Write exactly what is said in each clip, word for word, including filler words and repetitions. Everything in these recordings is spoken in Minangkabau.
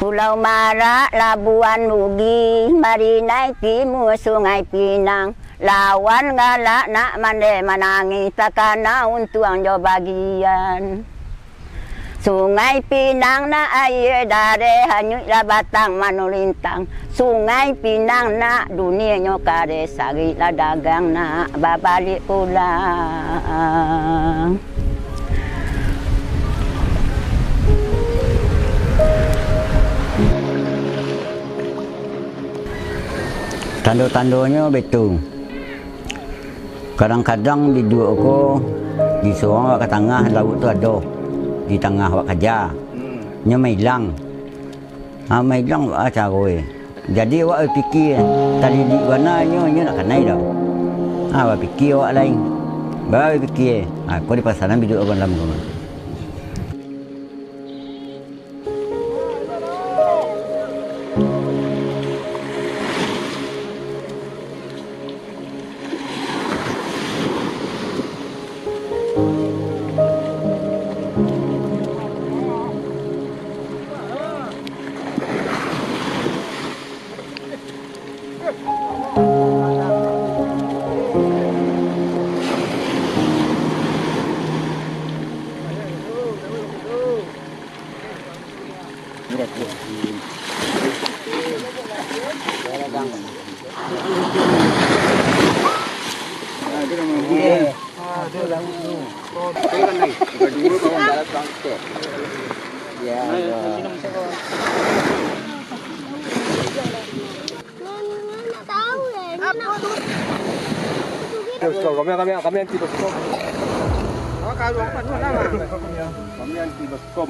Pulau Marak, Labuan Bugih, Marinai Timur, Sungai Pinang, lawan galak nak mandeh manangih, takana untuang jo bagian. Sungai Pinang nak aia dareh, hanyuiklah batang manulintang. Sungai Pinang nak dunianyo kareh, sariklah dagang nak babaliak pulang. Tando-tandonyo baitu. Kadang-kadang biduak ko di surang awak ka tangah lauik tu ado, di tangah awak kaja. Nyo mailang. Ha, mailang awak caro e. Jadi awak bapikia, talilik bana nyo, nyo nak kanai dah. Ha, bapikia awak lai. Bapikia. Ha, ko dipasanan biduak ko dalam ko. Kami, kami, kami anti baskom. Kami anti baskom.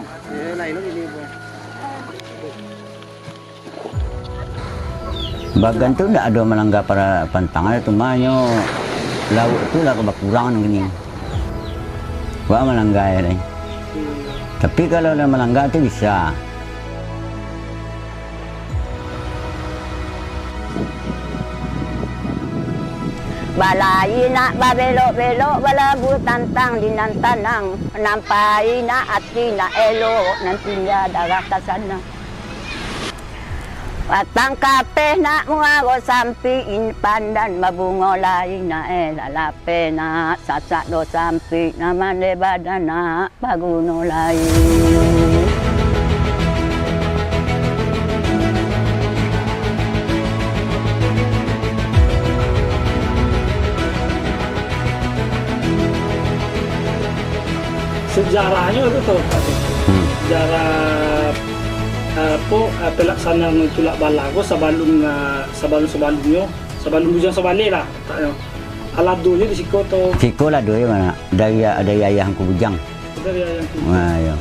Bagan tu ndak ado malangga para-, pantangan, cuma nyo lauik tu lah bakurang kini. Wak malangga lai. Tapi kalau lah malangga tu bisa. Balayi nak babelok-belok, balabuah tantang di nan tanang, nampai nak ati nak elok, nan tingga darah ka sanang. Batang kapeh nak muaro sampik, in-, pandan babungo lai nak, eh, lalapeh nak sasak do sampik, nan mandeh badan nak baguno lai. Sejarahnyo tu, tu. Hmm. Sejarah, apo, eh, pelaksanaan tulak bala ko sabalun, eh, sabalun-sabalunnyo, sabalun Bujang Sabaleh lah, lataknyo. Aladonyo di siko tu. Siko ladonyo ma? Dari, dari ayah Angku Bujang. Dari ayah Angku. Ha, iyo.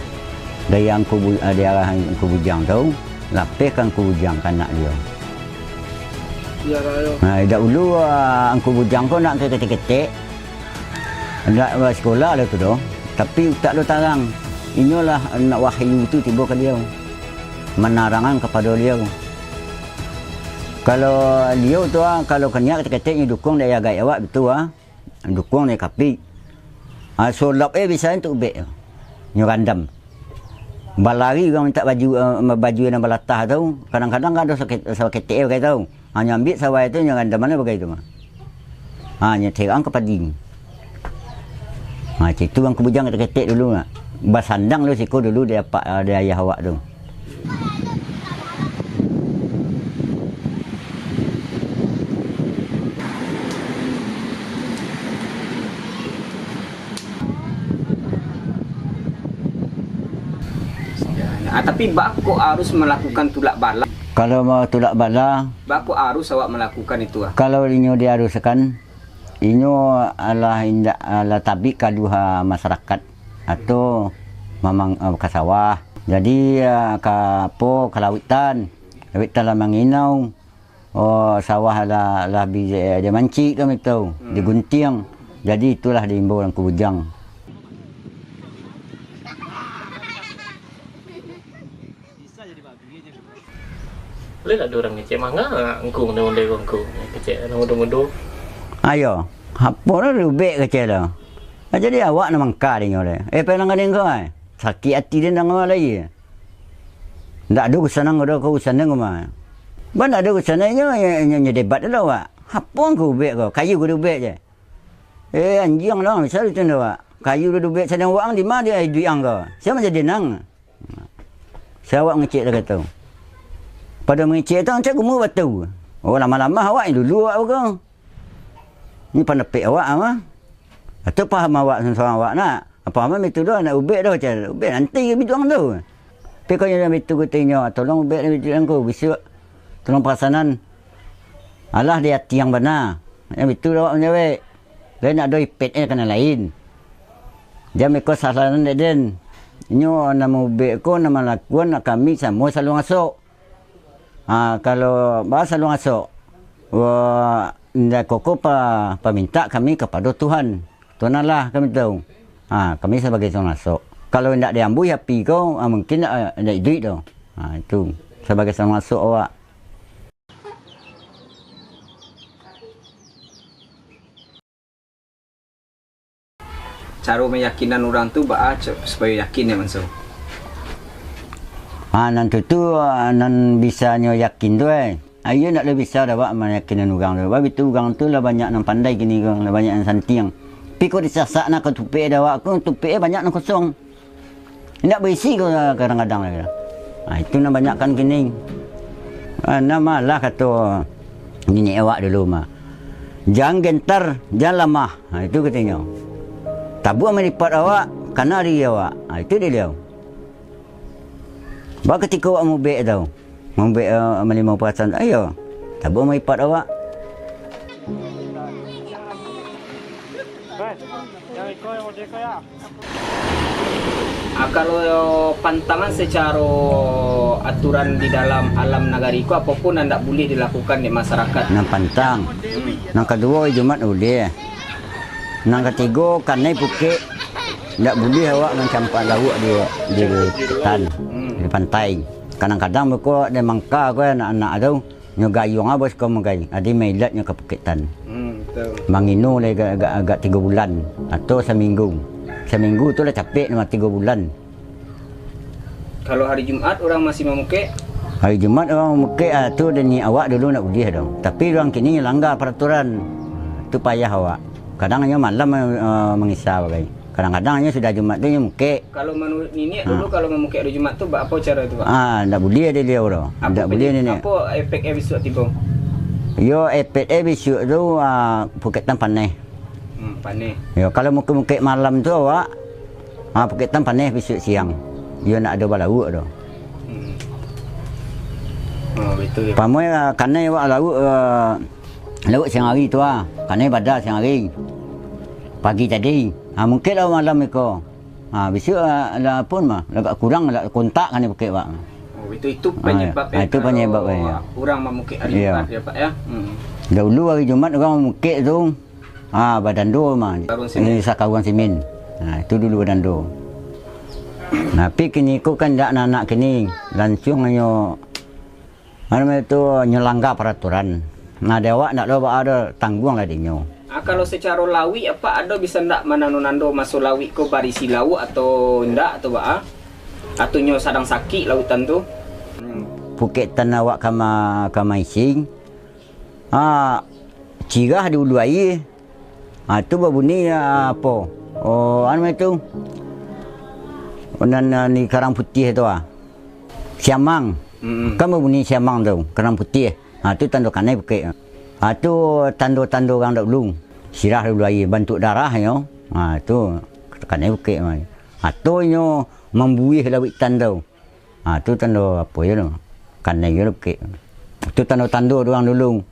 Dari Angku Bu-, dari ayah Angku Bujang tu, lapeh ka Angku Bujang, ka anak dio. Iyo lah, iyo. Ha, dak ulu, ah, Angku Bujang ko nak ketek-ketek. Dak basikola lah tu doh, tapi utak lo tarang. Inyolah nak wahyu tu tibo ka dio, manarangan kapado dio. Kalau dio tu, ah, kalau kaniak ketek-ketek nyo dukuang dek ayah gaek awak, batua, ah. Dukuang dek kapik. Ah, sulap eh bisa untuak ubek tu. Nyo randam. Balari urang mintak baju, eh, baju nan balatah tu, kadang-kadang kan ado sake-, saketek bagai tu. Ha, nyo ambiak sawai tu, nyo randam mano bagai tu mah. Ha, nyo terang ka padi. Ha, situ Angku Bujang ketek-ketek dulu nak. Basandang lo siko dulu di apak, di ayah awak tu. Ah, tapi bako arus malakukan tulak bala? Kalau mau tulak bala, bako arus awak malakukan itu, ah? Kalau inyo diaruskan, inyo alah indak, alah tabik kaduha masyarakat atau mamang, eh, ka sawah. Jadi, eh, ka apo, ka lauitan. Lauitan lah manginau. Oh, sawah lah, lah bi, eh, dimancik kami tu, hmm, diguntiang. Jadi, itulah diimbau Angku Bujang. Boleh tak ada orang ngecek manga? Angku, ondeh-ondeh ko, angku. Kecek anak mudo-mudo. Ayo, apo lah rubek kecek tu. Ah, jadi awak nak mangka dinyo le. Eh, pai nan gadang ko, eh. Sakik ati den danga lai. Ndak ado urusan ang ko doh, ko urusan ang ko mah. Ba ndak ado urusan ang nyo, nyo, nyo, nyo debat lo, Wak. Apo ang ko ubek ko? Kayu ko diubek je. Eh, anjiang lo, bisa itu ndo, Wak. Kayu diubek sadang wak ang di ma dia iduik ang ko? Sia manjadi nang? Sia awak mangecek lah kato. Pado mangecek tu, ang cak gumua batu. Oh, lamah-lamah awak, lulu awak ko. Ni pandapek awak, ama. Atau paham awak, surang-surang awak nak. Apo aman bitu doh, nak ubek doh, cah. Ubek nanti biduang tu. Tapi kalau yang bitu kutinyo, tolong ubek biduang ko, bisuak. Tolong pasanan. Alah di ati yang bana. Yang bitu doh awak manjawek. Lain nak doh ipet eh kana lain. Jam iko sasanan dek den. Inyo nama ubek ko, nama lakuan nak kami samo saluang asok. Ha, kalau ba saluang asok, wa, indak koko pa, pamintak kami kapado Tuhan. Tuhan Allah kami tahu. Ha, kami sabagai saluang asok. Kalau indak diambuih api ko, ha, mungkin indak, indak iduik doh. Ha, itu sabagai saluang asok awak. Caro mayakinan urang tu baa ca-, supayo yakin, ya, Manso? Ah, nan tu tu, ah, nan bisanyo yakin tu, eh. Ah, iyo ndak lai bisa dek awak mayakinan urang tu. Sabab itu urang tu lah banyak nan pandai kini ko, lah banyak nan santiang. Tapi kok disasak nak ka tupik dek awak ko, tupik eh banyak nan kosong. Indak baisi ko kadang-kadang lai. Ha, itu nan banyakkan kini. Ha, nan malah kato niniak awak dulu mah, "Jan gentar, jan lamah." Ha, itu katonyo. Tabuang malipat awak, kana diri awak. Ha, itu dek baliau. Ba katiko awak mubek tu, mubek, eh, malimo perasan, ayo, tabuang malipat awak. Ah, kalau pantangan secaro aturan di dalam alam nagari ko, apo pun nan ndak buliah dilakukan dek masarakat. Nan pantang. Hmm. Nan kaduo, ari Jumat buliah. Nan katigo, kanai pukek ndak buliah awak mancampak lauak di, di hutan, hmm, di pantai. Kadang-kadang beko di mangka ko anak-anak tu. Nyo gayuang abih ko magai, adi mailatnyo ka Pukek Tan. Hmm, betul. Mangino lai agak, agak, agak tigo bulan, atau saminggu. Saminggu tu lah capek mah tigo bulan. Kalau hari Jumat urang masih mamukek? Hari Jumat urang mamukek, ah, tu dek niniak awak dulu ndak buliah doh. Tapi urang kini langgar paraturan. Tu payah awak. Kadang nyo malam, eh, mangisa bagai. Kadang-kadang nyo sudah Jumat tu nyo mukek. Kalau manuruik niniak dulu, ha, kalau mamukek hari Jumat tu, baa apo caro tu, Pak? Ah, ndak buliah dek baliau tu. Ndak buliah niniak. Apo efek e bisuak tibo? Yo, efek e bisuak tu, ah, Pukek Tan paneh. Hmm, paneh. Yo, kalau mukek-mukek malam tu awak, ah, Pukek Tan paneh bisuak siang. Yo, ndak ado balauak tu. Hmm. Oh, betul ya. Pamuai, ah, kanai awak lauak, ah, lauak siang hari tu, ah. Kanai bada siang hari. Pagi tadi. Ha, mukek lah malam iko. Ha, bisuak, ah, lah pun mah, lah agak kurang lah kontak kan pukek, Pak. Oh, itu, itu panyebab, ha, ya, itu panyebab, kalau ya, urang mamukek hari Jumat, ya, Pak, ya. Hmm. Dahulu hari Jumat urang mamukek tu, ha, badando mah. Sakaruang simin. Eh, sakaruang simin. Ha, itu dulu badando. Nah, tapi kini ko kan ndak, anak-anak kini, lansuang nyo Anu tu, nyo langgar paraturan. Nah, dek awak ndak lo baa doh, tangguang lah dinyo. Ah, kalau secaro lawik, apak ado bisa ndak manando-nando maso lawik ko barisi lauak atau indak, atau baa? Atau nyo sadang sakik lauik Tan tu? Hmm. Pukek Tan awak ka ma-, ka maisi. Ah, cirah di ulu aia. Ha, tu babunyi, ah, apo? Oh, anu itu. Nan, ah, di Karang Putiah tu, ah. Siamang. Mm-mm. Kan babunyi siamang tu, Karang Putiah. Ha, tu tando kanai pukek. Ha, tu tando-tando urang dahulu. Sirah dulu aia, bantuak darahnyo. Ha, tu kanai pukek. Ha, tu nyo mambuih lauik Tan tu. Ha, tu tando apo yo tu? Kanai yo pukek. Tu tando-tando urang dulu.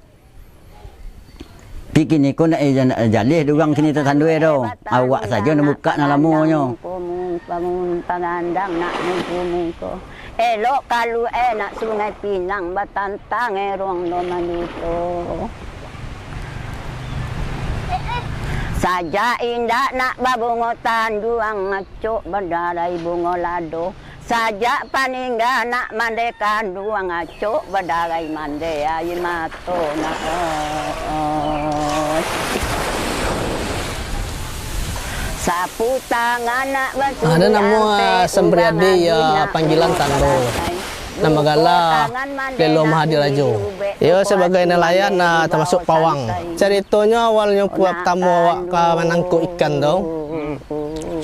Tapi kini ko ndak, eh, ndak jaleh dek urang kini tatando e doh. Awak sajo nan bukak nan lamonyo. Elok kalu e nak Sungai Pinang batantang erong do manduto. Sajak indak nak babungo tanduang, acok badarai bungo lado. Sajak paningga nak mande kanduang, acok badarai mande aia mato nak, oh, oh. Sapu tangan nak basuah. Ado namo, ah, sampriadi, yo, panggilan tando. Nan bagala Lelo Mahadirajo. Iyo sabagai nalayan, ah, tamasuak pawang. Caritonyo awalnyo pertamo awak ka manangkok ikan tu.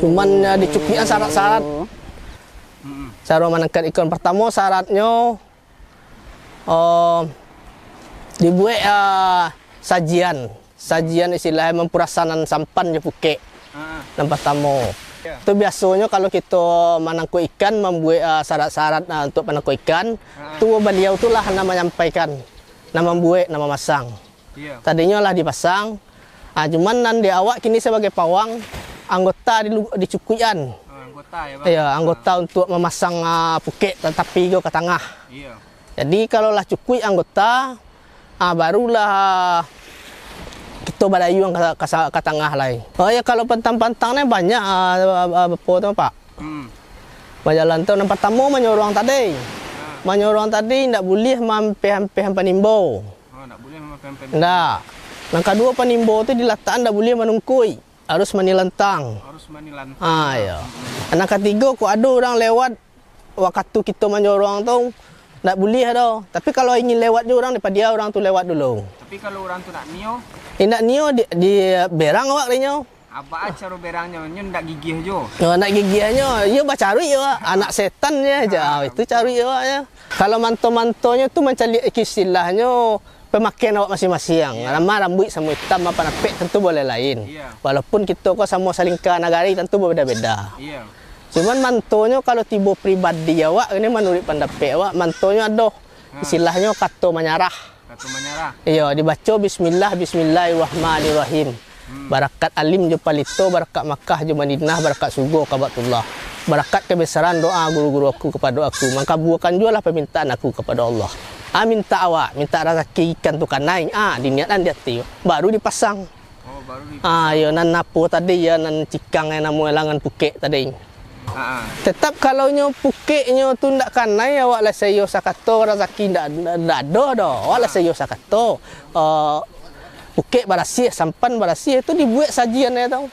Cuman, ah, dicukuikan syarat-syarat. Caro manangkok ikan pertamo syaratnyo, oh, dibuek, ah, sajian. Sajian istilahnyo mampurasanan sampan jo pukek. Ah. Nan partamo. Ya. Tu biasonyo kalau kito manangkok ikan, mambuek, ah, syarat-syarat, ah, untuak panangkok ikan, ah, tu baliau tu lah nan manyampaikan, nan mambuek, nan mamasang. Iya. Tadinyo lah dipasang. Ah, cuman nan di awak kini sabagai pawang, anggota dilu-, dicukuikan. Ah, anggota ya, Bang? Iya, anggota untuak mamasang, ah, pukek tatapi ko ka tangah. Iya. Jadi, kalau lah cukuik anggota, ah, barulah, ah, kito badayuang ka, ka sa-, ka tangah lai. Oh ya, kalau pantang-pantang ni banyak, ah, ah, ah, apo tu, Pak? Hmm. Bajalan tu, nan partamo manyorong tadi. Ah. Manyorong tadi ndak buliah maampeh-ampeh panimbo. Oh, ndak buliah maampeh-ampeh. Ndak. Nan kaduo, panimbo tu dilatakan ndak buliah manungkuik. Harus manilantang. Harus manilantang. Ah, iyo. Nan katigo, kok ado urang lewat, wakatu kito manyorong tu, ndak buliah doh. Tapi kalau ingin lewat jo urang, dipadia urang tu lewat dulu. Tapi kalau urang tu ndak nio? Indak nio, di, di berang awak dek nyo. Apo caro berangnyo? Nyo ndak gigiah jo. Yo, ndak gigiahnyo, iyo bacaruik yo, anak setan je, ah, itu caruik yo, yo. Kalau manto-mantonyo tu mancaliak istilahnyo, pemakaian awak masing-masing. Iya. Nan ma rambuik samo itam, ma panapek, tantu boleh lain. Iya. Walaupun kito ko samo salingka nagari, tantu babeda-beda. Iya. Cuman mantonyo kalau tibo pribadi awak, ini manuruik pandapek awak, mantonyo ado, ah, istilahnyo kato manyarah. Kato manyarah. Iyo, dibaco bismillah, bismillahirrahmanirrahim. Hmm. Barakat alim jo palito, barakat Makkah jo Madinah, barakat sugo Kabatullah. Barakat kabesaran doa guru-guru aku kapado aku, mangkabuakan juolah pamintaan aku kapado Allah. Ah, mintak awak, mintak razaki ikan tu kanai, ah, diniatkan di ati, baru dipasang. Oh, baru dipasang. Ah, iyo, nan apo tadi, yo, nan cikang, yo, namo langan pukek tadi. Ha, ha. Tetap kalau nyo pukeknyo tu ndak kanai, awak lah saiyo sakato, razaki ndak, ndak, ndak ado doh, awak lah, ha, saiyo sakato. Eh, pukek barasiah, sampan barasiah, tu dibuek sajian e tu. Oh.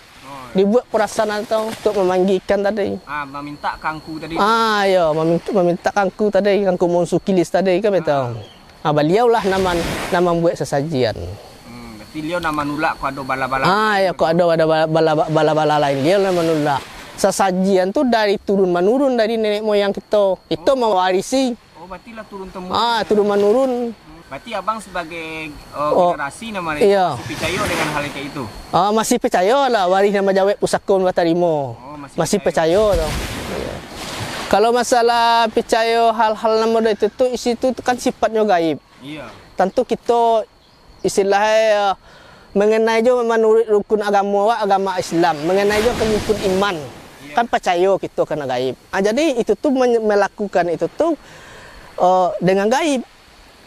Dibuek purasanan tu untuak mamanggiakan tadi. Ah, mamintak kangku tadi tu. Ah, iyo, mamintak, mamintak kangku tadi, kangku monsukilis tadi kan, betul. Ah. Ah, baliau lah nan man-, nan mambuek sasajian. Hmm, berarti baliau nan manulak kok ado bala-bala lain. Ah, iyo, kok ado, ado bala-, bala-, bala-bala lain, baliau nan manulak. Sasajian tu dari turun manurun dari nenek moyang kito. Kito, oh, mawarisi. Oh, berarti lah turun temurun. Ah, turun manurun. Hmm, berarti abang sebagai, eh, oh, generasi nan ma-, iyo, masih picayo dengan hal yang kayak itu? Ah, masih picayo lah, warih nan bajawek pusako nan batarimo. Oh, masih, masih picayo, picayo tu. Iyo. Kalau masalah picayo hal-hal nan model itu tu, isi tu kan sifatnyo gaib. Iya. Tantu kito istilahnyo, eh, mengenai jo manuruik rukun agamo awak, agama Islam, mengenai jo ka rukun iman. Iya. Kan picayo kito kana gaib. Ah, jadi itu tu men-, melakukan itu tu, eh, dengan gaib.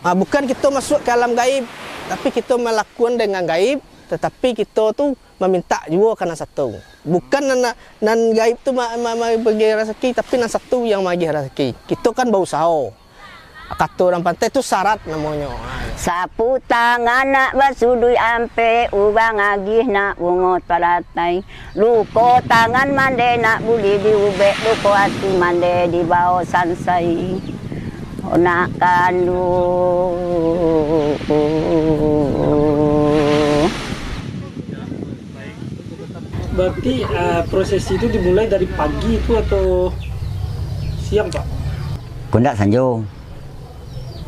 Ah, bukan kito masuak ka alam gaib, tapi kito melakukan dengan gaib, tetapi kito tu mamintak juo ka nan satu. Bukan nan, nan gaib tu ma-, ma-, ma-, magiah rasaki, tapi nan satu yang magiah rasaki. Kito kan bausaho. Kato urang pantai tu syarat namonyo. Sapu tangan nak basuduik ampek, urang agiah nak bungo talatai. Luko tangan mandeh nak buliah diubek, luko ati mandeh dibao sansai. Nak kanduang. Berarti, eh, prosesi itu dimulai dari pagi itu atau siang, Pak? Kok ndak sanjo.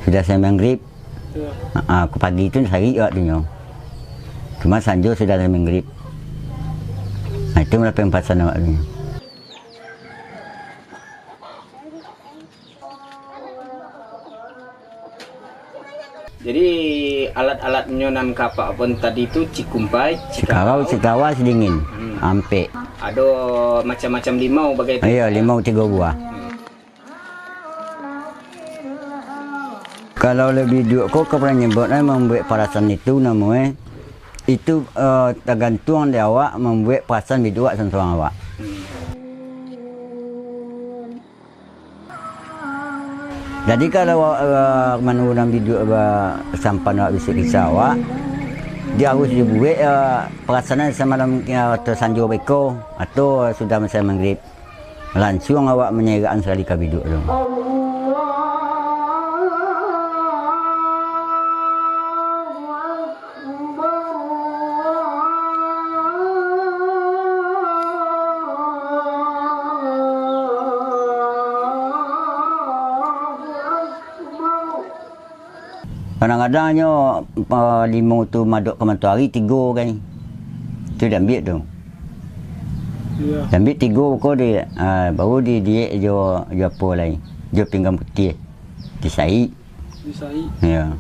Sudah sampai maghrib. Iya. Ah, ah, kok pagi itu sarik waktunyo. Cuma sanjo sudah sampai maghrib. Nah, itu lah pempasannyo waktunyo. Jadi, alat-alatnyo nan ka Apak pun tadi tu cikumpai, cikarau, cikarau, sidingin, hmm, ampek. Ado macam-macam limau bagai tu? Iyo, limau tigo buah. Hmm. Kalau lah biduak ko, ka panyebabnyo mambuek parasan itu namo e, itu, eh, tagantuang di awak mambuek parasan biduak surang-surang awak. Hmm. Jadi, kalau, eh, manurunan biduak ba-, sampan awak bisuak kisa awak, dia harus dibuek, eh, perasanan samalam, eh, atau sanjo beko, atau sudah masai maghrib, lansuang awak manyerakkan sakali ka biduak tu. Kadang-kadang nyo, ah, limau tu madok ka matoari, tigo kan. Tu diambiak tu. Iyo. Diambiak tigo ko di, ah, baru di, diek jo, jo apo lai? Jo pinggan putiah. Disaik. Disaik. Iyo.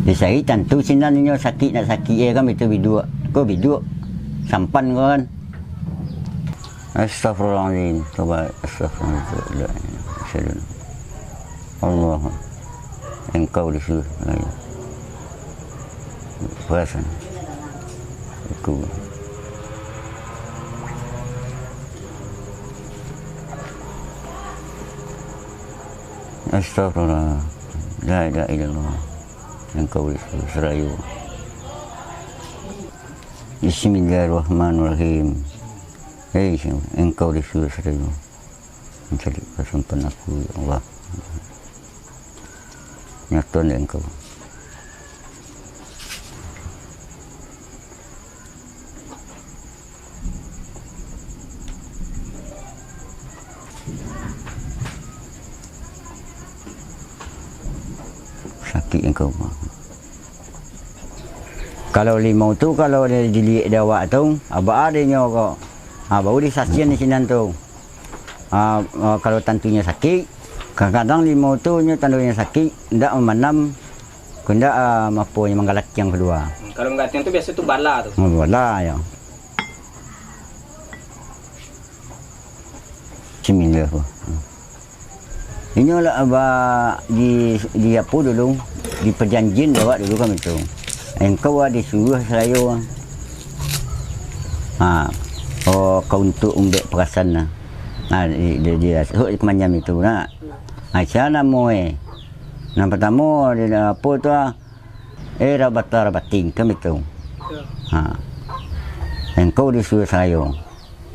Disaik tantu sinan inyo sakik, nak sakik e kan, itu biduak. Ko biduak. Sampan ko kan. Astagfirullahaladzim. Tobat. Astagfirullahaladzim. Asyhadu an la ilaha illallah. Allah. Engkau disuruh. Ayo. Perasan. Aku. Astagfirullah. La ilaha illallah. Engkau disuruh sarayo. Bismillahirrahmanirrahim. Hei, engkau disuruh sarayo. Mancari pasampan aku, ya Allah. Nyato ndak engkau. Sakik engkau. Kalau limau tu, kalau di, diliek di awak tu, abak ado nyo ko. Ha, baru disasian di sinan tu. Ah, ah, kalau tantunyo sakik, kadang-kadang limau tu nyo tandonyo sakik, ndak mamanam, ko ndak, ah, apo nyo, manggalatiang kaluar. Hmm, kalau manggalatiang tu biaso tu bala tu. Oh, bala, yo. Bismillah, ko. Inyo lah ba-, di, di apo dulu, di pajanjian awak dulu kan itu. Engkau lah disuruah sarayo. Ha. Oh, ka untuak umbek perasan lah. Ha, di, di, di, hok di kamanyam itu nak. Ha, sia namo e. Nan partamo, di, apo tu ah? Eh, rabata rabating, kan betul. Ya. Ha. Engkau disuruh sarayo.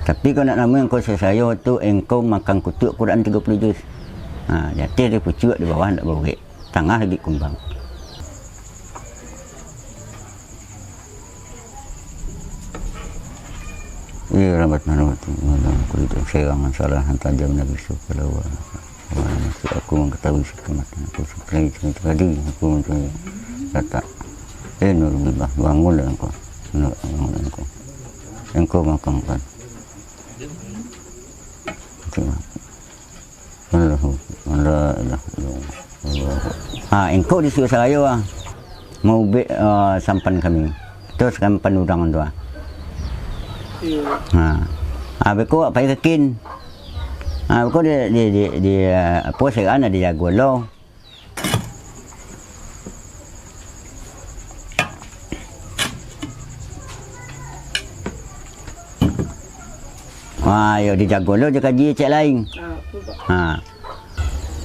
Tapi kok nak namo engkau disuruh sarayo tu, engkau makan kutuak Quran tigo puluh juz. Ha, di ateh dia pucuak, di bawah ndak baurek. Tangah lagi kumbang. Iya, rahmat Allah tu, malam kulit serang salah hantar jam Nabi Yusuf kalau aku mengetahui sekamatan aku seperti itu tadi aku mencari kata, eh, Nurullah, bangunlah engkau. Nak bangunlah engkau. Engkau makan kan. Cuma Allahu, la ilaha illallah. Allahu. Ha, engkau disuruh sarayo ah. Maubek, ah, sampan kami. Tu sampan urang tu ah. Iyo. Ha. Ha, beko pai kakin. Ha, beko di, di, di, di, ah, apo, seran ado jago lo. Ha, yo dijago lo jo kaji cek lain. Ah, tu, Pak. Ha.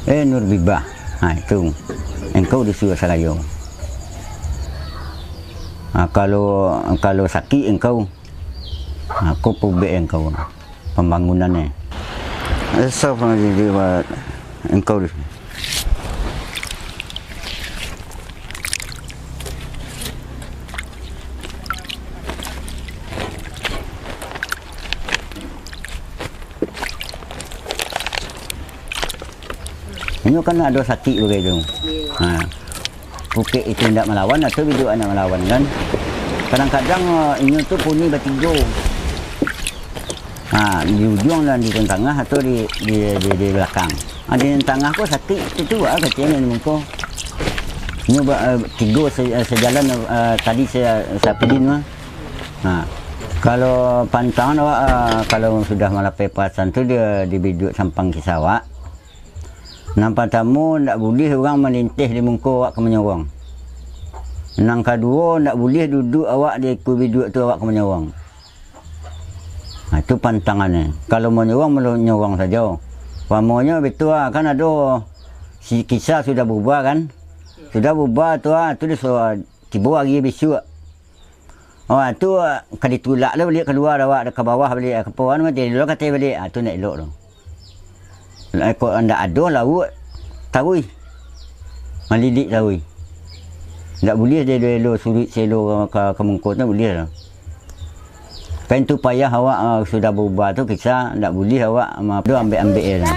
Eh, Nur Bibah. Ha, itu. Engkau disuruh sarayo. Ha, kalau, kalau sakik engkau, ha, ko paubek engkau. Pambangunan e. Astagfirullahaladzim, Pak. Engkau di. Inyo kan ado sakik bagai tu. Ha. Pukek itu indak malawan, atau biduak indak malawan, kan. Kadang-kadang, eh, inyo tu puni batigo. Ha, di ujuang dan di tangah atau di, di, di, di balakang. Ha, di tangah ko sakik, itu tu, ah, kecil ni muko. Inyo ba-, eh, tigo se-, eh, sejalan, eh, tadi se-, sapidin mah. Ha. Kalau pantangan awak, eh, kalau sudah malapai perasan tu, dia di biduak sampang kisah awak. Nan partamo, ndak buliah urang malinteh di muko awak ka manyuruang. Nan kaduo, ndak buliah duduak awak di ikua biduak tu awak ka manyuruang. Ha, itu pantangannyo. Kalau manyuruang, manyuruang sajo. Umpamonyo bitu, ah, kan ado si kisah sudah bubar kan? Sudah bubar tu, ah, tu disuruah tibo ari bisuak. Oh, tu, ah, ka ditulak lo baliak kalua awak, ka bawah baliak, ka pohon mah, jadi lo katai baliak. Ah, tu ndak elok tu. Lah, kok ndak ado lauak, taruih. Malidik taruih. Ndak buliah dia elo suruik selo ka, ka, ka muko tu, ndak buliah lah. Kan tu payah awak, ah, sudah baubah tu kisah, ndak buliah awak ma-, tu ambek-ambek e tu.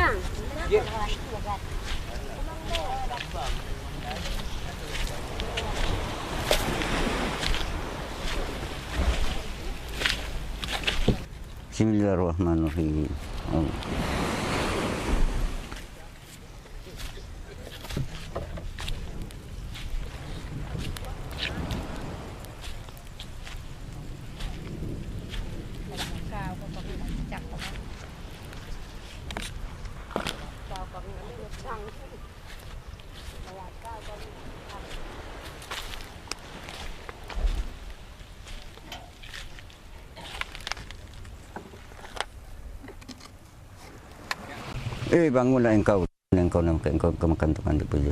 Bismillahirrahmanirrahim. Eh, bangunlah engkau, engkau, engkau, engkau makan tu, makan tu, puji.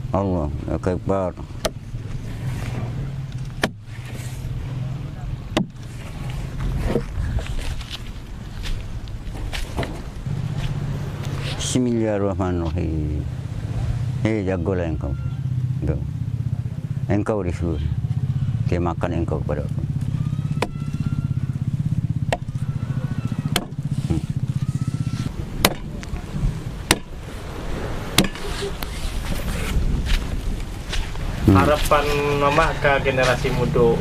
Allahu Akbar. Bismillahirrahmanirrahim. Eh, jagolah engkau. Tu. Engkau disuruh. Dia makan engkau kepada aku. Hmm. Hmm. Harapan Mamak ka generasi mudo?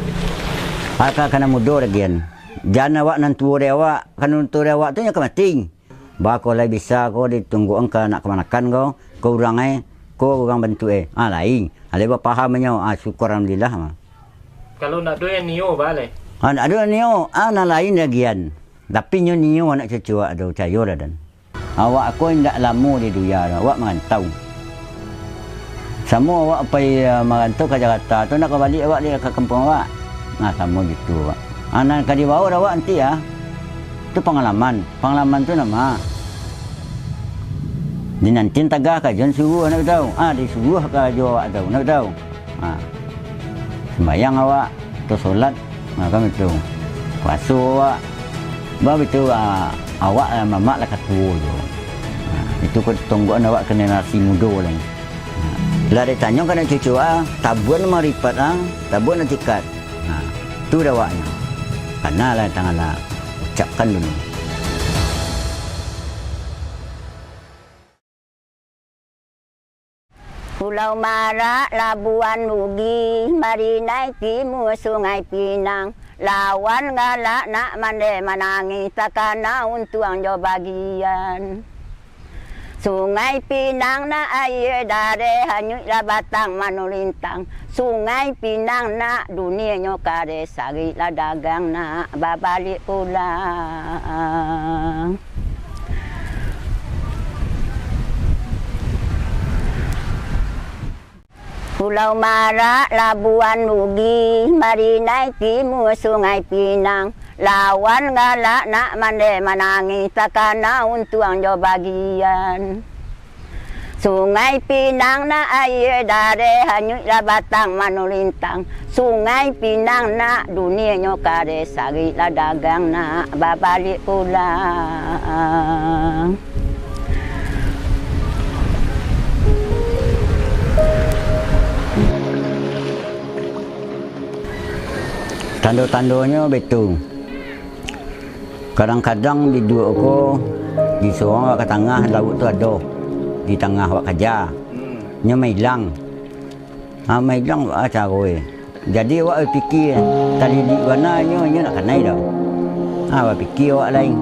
Aka kana mudo lagi an. Jan awak nan tuo dari awak, kan nan tuo dari awak tu nyo ka mati. Baa ko lai bisa ko ditunggukkan ka anak kamanakan ko, ko urang e, ko urang bantuak e. Ah, lain. Alai bapaham inyo, ah, syukur alhamdulillah. Kalau ndak ado yang nio, baa lai? Ah, ndak ado yang nio, ah, nan lain lagi an. Tapi nyo nio anak cucu awak tu, cayolah dan. Awak ko indak lamo di dunia tu, awak marantau. Samo awak pai, ah, marantau ka Jakarta tu, ndak ka baliak awak di, ka kampuang awak. Nah, samo gitu awak. Ah, nan ka dibawa awak nanti, ah, tu pangalaman. Pangalaman tu nama? Di nanti tagah ka jan suruah, nak tahu. Ah, disuruah ka jo awak tahu, nak tahu. Ha, sumbayang awak, atau solat, ha, kan baitu. Puaso awak, baitu, ha, awak lah, mamak lah katuo tu. Ha, itu ko tonggoan awak generasi mudo lai. Ha, lah ditanyo ka anak cucu, ha, tabuan maripat, ha, tabuan atikat. Ha, tu dek awaknyo. Kana lah tangan lah ucapkan dulu. Pulau Marak, Labuan Bugih, Marinai Timur, Sungai Pinang, lawan galak nak mandeh manangih, takana untuang jo bagian. Sungai Pinang nak aia dareh, hanyuiklah batang manulintang. Sungai Pinang nak dunia nyo kareh, sariklah dagang nak babaliak pulang. Pulau Marak, Labuan Bugih, Marinai Timur, Sungai Pinang, lawan galak nak mandeh manangih, takana untuang jo bagian. Sungai Pinang nak aia dareh, hanyuiklah batang manulintang. Sungai Pinang nak dunia nyo kareh, sariklah dagang nak babaliak pulang. Tando-tandonyo baitu. Kadang-kadang biduak ko disorong awak ka tangah lauik tu ado, di tangah awak kaja. Hmm. Nyo mailang. Ha, mailang baa caro e. Jadi awak bapikia, talilik bana nyo, nyo nak kanai doh. Ha, bapikia awak lai.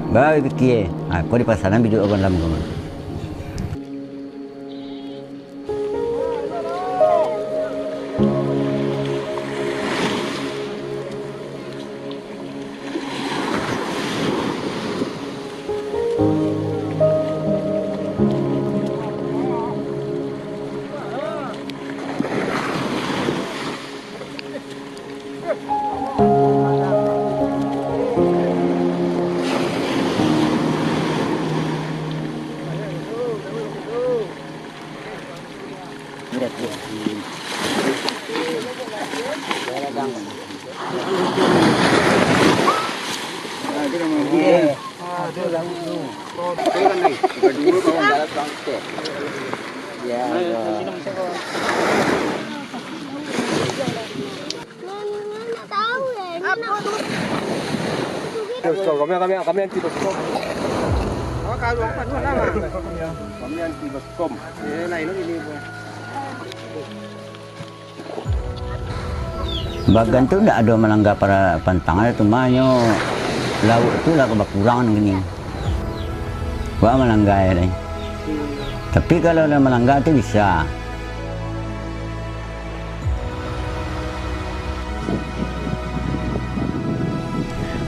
Baa bapikia, ha, ko dipasanan biduak ko dalam ko. Kami, kami, kami anti baskom. Kami anti baskom. Bagan tu ndak ado malangga para-, pantang, cuma nyo Lauak tu lah bakurang kini. Wak malangga lai. Tapi kalau lah malangga tu bisa.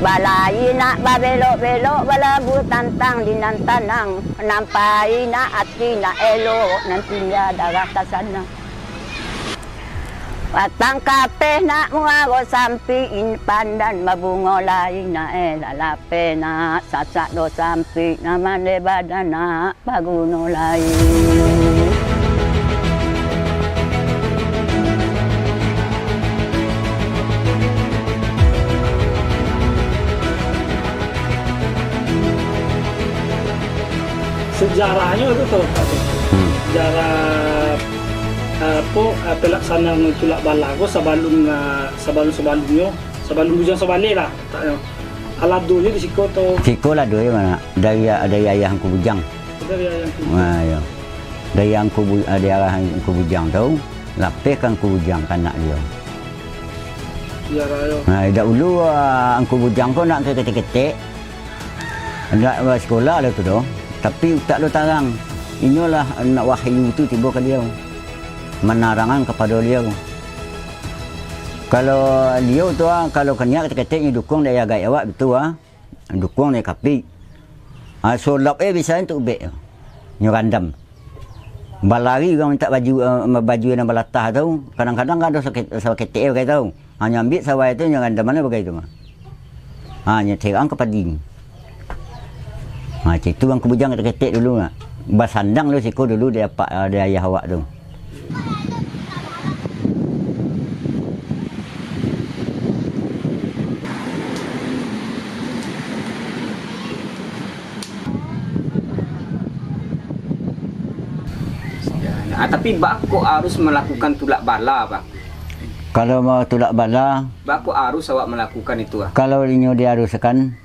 Balayi nak babelok-belok, balabuah tantang di nan tanang, nampai nak ati nak elok, nan tingga darah ka sana. Batang kapeh nak muaro sampik, pandan babungo lai nak eh, lalapeh nak sasak do sampik, nan mandeh badan nak baguno lai. Sejarahnyo tu, Pak. Hmm. Sejarah, eh, apo, eh, pelaksanaan tulak bala ko sabalun, eh, sabalun-sabalunnyo, sabalun Bujang Sabaleh lah, lataknyo. Aladonyo di siko tu. Siko lah duo mah, dari, dari ayah Angku Bujang. Dari ayah Angku Bujang. Ha, iyo. Dari Angku Bu-, dari arah Angku Bujang tu, lapeh ka Angku Bujang, ka anak dio. Iyo, rayo. Ha, dahulu, ah, Angku Bujang ko nak ketek-ketek. Indak basikola lah tu doh, tapi utak lo tarang. Inyolah nak wahyu tu tibo ka liau, manarangan kapado liau. Kalau liau tu, ah, kalau kaniak ketek-ketek nyo dukuang dek ayah gaek awak tu, ah, dukuang dek kapik. Ah, sulap eh bisa tu ubek tu. Nyo randam. Balari urang mintak baju, eh, baju nan balatah tu, kadang-kadang kan ado saketek, saketek eh, bagai tu. Ha, nyo ambiak sawai tu, nyo randam mano bagai tu mah. Ha, nyo terang ka padi. Ha, cak itu Angku Bujang ketek-ketek dulu nak. Basandang dulu siko dulu di apak, di ayah awak tu. Ah, tapi baa kok harus malakukan tulak bala, Bang? Kalau mau tulak bala, Baa kok harus awak malakukan itu, ah? Kalau inyo diharuskan,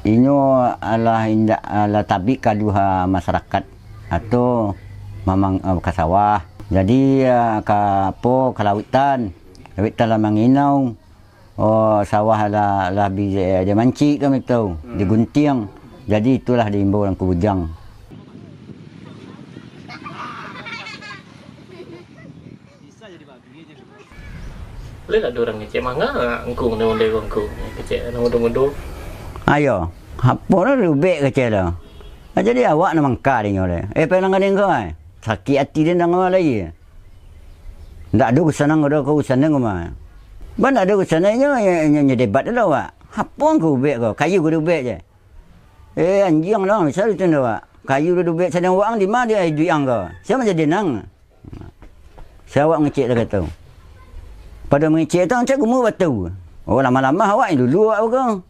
inyo alah indak, alah tabik kaduha masyarakat atau mamang, eh, ka sawah. Jadi, eh, ka apo, ka lautan. Lautan lah manginau. Oh, sawah lah, lah bi, eh, dia mancik kami tu, diguntiang. Jadi itulah diimbau Angku Bujang. Lai lah ado urang ngecek manga, angku, ondeh-ondeh ko angku, ngecek nan mudo-mudo. Ayo, apo lah diubek kecek tu. Ah, jadi awak nan mangka dinyo le. Eh, pai nan gadang ko ai. Sakik ati den danga lai. Ndak ado gusanan ko, ado ko gusanan ko mah. Ban ndak ado gusanan nyo, nyo, nyo debat dulu awak. Apo angku ubek ko? Kayu ko diubek je. Eh, anjiang lah, misal itu ndak awak. Kayu diubek sadang awak ang di ma dia iduik ang ko? Sia manjadi nang? Sia awak ngecek lah kato. Pado mangecek tu, ancak gumu batu. Oh, lamah-lamah awak yang dulu awak ko.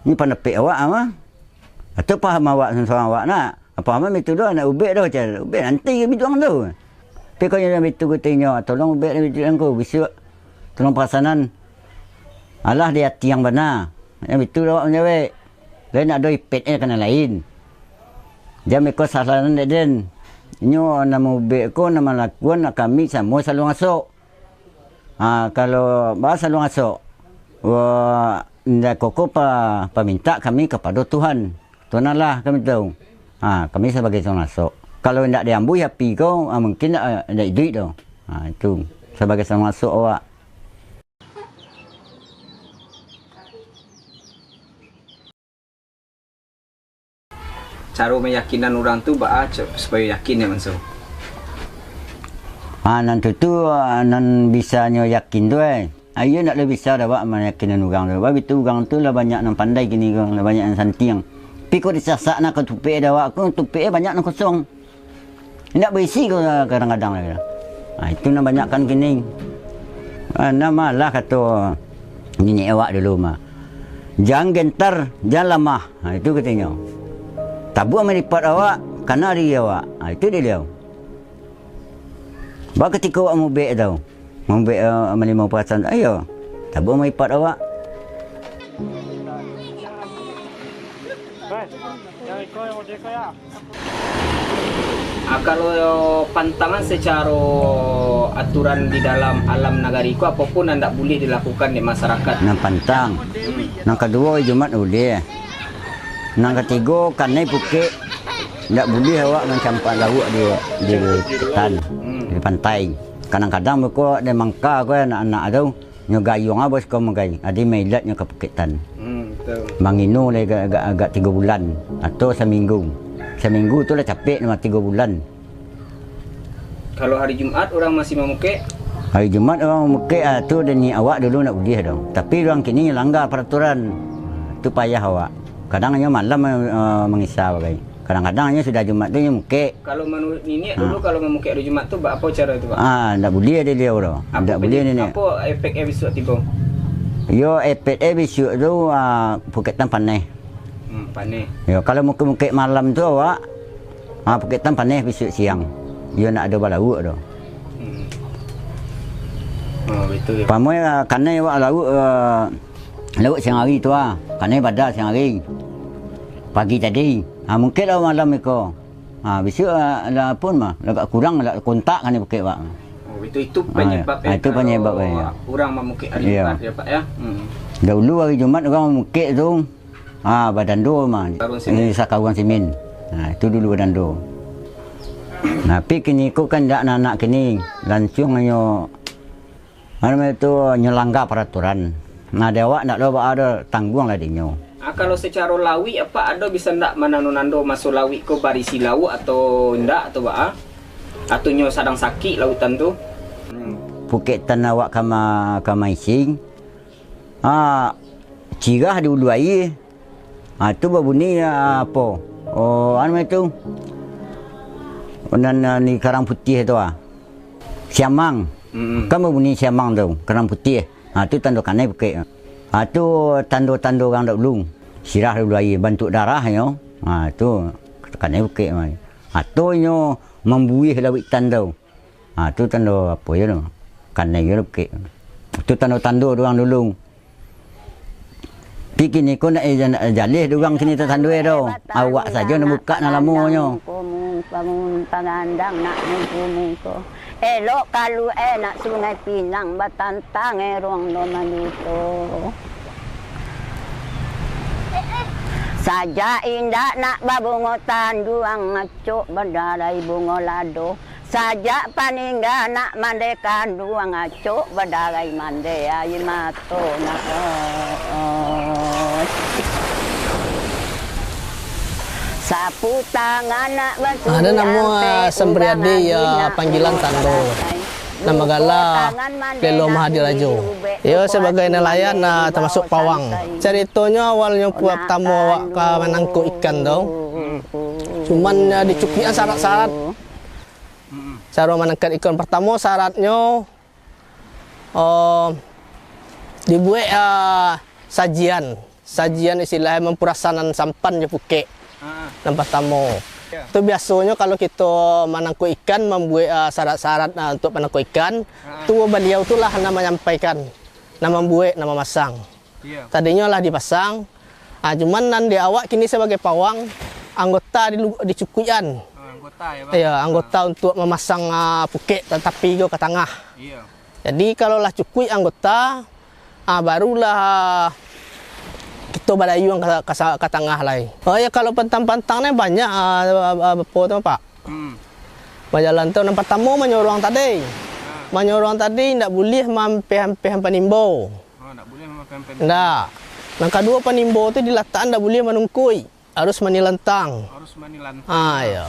Ni pandapek awak mah. Atau paham awak surang-surang awak nak. Paham itu doh, nak ubek doh, cak ubek nanti biduang tu. Tapi kalau yang itu kutinyo, tolong ubek biduang ko, bisuak tolong pasanan. Alah di ati yang bana. Yang itu awak manjawek. Lain nak ado ipek eh kana lain. Jam iko sasaran dek den. Inyo nama ubek ko nama lakuan nak kami samo saluang asok. Ha, kalau ba saluang asok, wa, indak koko pa, pamintak kami kapado Tuhan. Tuhan Allah kami tahu. Ha, kami sabagai saluang asok. Kalau indak diambuih api ko, ha, mungkin indak, indak iduik doh. Ha, itu sabagai saluang asok awak. Caro mayakinan urang tu baa supayo yakin dek manso? Ha, nan tu tu, nan bisanyo yakin tu eh. Iyo ndak lai bisa dek awak mayakinan urang tu. Babitu urang tu lah banyak nan pandai kini ko, lah banyak nan santiang. Tapi kok disasak nak ka tupik dek awak ko, tupik eh banyak nan kosong. Indak baisi ko kadang-kadang lai. Ha, itu nan banyakkan kini. Ha, namalah kato niniak awak dulu mah. Jan gentar, jan lamah. Ha, itu katinyo. Tabuah malipat awak, kana diri awak. Ha, itu dek liau. Ba katiko awak mubek tau. Mubek, eh, malimo parasaan. Ayo. Tabuah malipat awak. Ah, kalau pantangan secara aturan di dalam alam nagari ko, apo pun nan ndak buliah dilakukan dek masyarakat. Nan pantang. Hmm. Nan kaduo, hari Jumat buliah. Nan katigo, kanai pukek, ndak buliah awak mancampak lauak di, di hutan, di pantai. Kadang-kadang beko di mangka ko anak-anak tu, nyo gayuang abih ko magai, adi mailat nyo ka pukek tan. Hmm, betul. Mangino lai agak, agak, agak tigo bulan atau saminggu. Saminggu tu lah capek mah tigo bulan. Kalau hari Jumat urang masih mamukek? Hari Jumat urang mamukek, ah, tu dek niat awak dulu ndak buliah doh. Tapi urang kini langgar paraturan. Tu payah awak. Kadang nyo malam, eh, mangisa bagai. Kadang-kadang nyo sudah Jumat tu nyo mukek. Kalau manuruik niniak dulu, kalau mamukek hari Jumat tu, baapo caro tu, Pak? Ah, ndak buliah dek baliau doh. Ndak buliah niniak. Apo efek e bisuak tibo? Yo, efek e bisuak tu, ah, pukek tan paneh. Hmm, paneh. Yo, kalau mukek-mukek malam tu awak, ah, pukek tan paneh bisuak siang. Yo, ndak ado balauak doh. Hmm. Oh, betul yo. Pamoi, ah, kanai awak lauak, eh, lauak siang hari tu, ah. Kanai bada siang hari. Pagi tadi. Ah, mukek lah malam iko. Ah, bisuak, ah, lah pun mah, lah agak kurang lah kontak kanai pukek awak. Oh, itu, itu panyebab, ah, itu panyebab, kalau urang mamukek hari Jumat, yo, Pak, yo. Hmm. Dahulu hari Jumat urang mamukek tu, ah, badando mah. Sakaruang simin. Eh, sakaruang simin. Nah, itu dulu badando. Nah, tapi kini ko kan ndak, anak-anak kini, lansuang nyo, anu namo tu, nyo langgar paraturan. Nah, di awak ndak lo baa doh, tangguang lah dinyo. Ah, kalau sacaro lauik, Apak ado bisa ndak manando-nando maso lauik ko barisi lauak atau indak tu, Pak, ah? Atau nyo sadang sakik lauik tan tu? Hmm. Pukek tan awak ka ma-, ka maisi. Ah, cirah di ulu aia. Ah, tu babunyi, ah, apo? Oh, anu itu. Nan, nan di Karang Putiah tu, ah. Siamang. Mm-mm. Kan babunyi siamang tu, Karang Putiah. Ah, tu tando kanai pukek. Ah, tu tando-tando urang dahulu. Sirah di ulu aia, bantuak darahnyo. Ah, tu kanai pukek. Atau nyo mambuih lauik tan tu. Ha, tu tando apo yo tu? Kanai yo pukek. Tu tando-tando urang dulu. Tapi kini ko ndak, eh, ndak jaleh dek urang kini tatando e doh. Awak sajo nan bukak nan lamonyo. Elok kalu e nak Sungai Pinang batantang e ruang do manduto. Sajak indak nak babungo tanduang, acok badarai bungo lado. Sajak paningga nak mande kanduang, acok badarai mande aia mato nak. Sapu tangan nak basuo. Ado namo, ah, Sampriadi, yo, panggilan Tando. Namo gala Lelo Mahadirajo. Iyo, sabagai nalayan, ah, tamasuak pawang. Caritonyo awalnyo pu-, partamo awak ka manangkok ikan tu. Cuman, ah, dicukuikan sarat-sarat. Caro manangkok ikan, partamo saratnyo, oh, dibuek, ah, sajian. Sajian istilahnyo mampurasanan sampan jo pukek. Ah. Nan partamo. Yo. Tu biasonyo kalau kito manangkok ikan, mambuek, ah, sarat-sarat, ah, untuak manangkok ikan, ah, tu baliau tu lah nan manyampaikan, nan mambuek, nan mamasang. Iyo. Tadinyo lah dipasang. Ah, cuman nan di awak kini sabagai pawang, anggota dilu-, dicukuikan. Oh, anggota yo, Bang? Iyo, anggota untuak mamasang, ah, pukek tatapi ko ka tangah. Iyo. Jadi, kalau lah cukuik anggota, ah, barulah kito badayuang ka, ka sa-, ka tangah lai. Oh yo, kalau pantang-pantang ni banyak, ah, ah, ah, apo tu, Pak? Hmm. Bajalan tu, nan partamo manyorong tadi. Ah. Manyorong tadi ndak buliah maampeh-ampeh panimbo. Oh, ndak buliah maampeh-ampeh. Ndak. Nan kaduo, panimbo tu dilatakan ndak buliah manungkuik. Harus manilantang. Harus manilantang. Ah, iyo.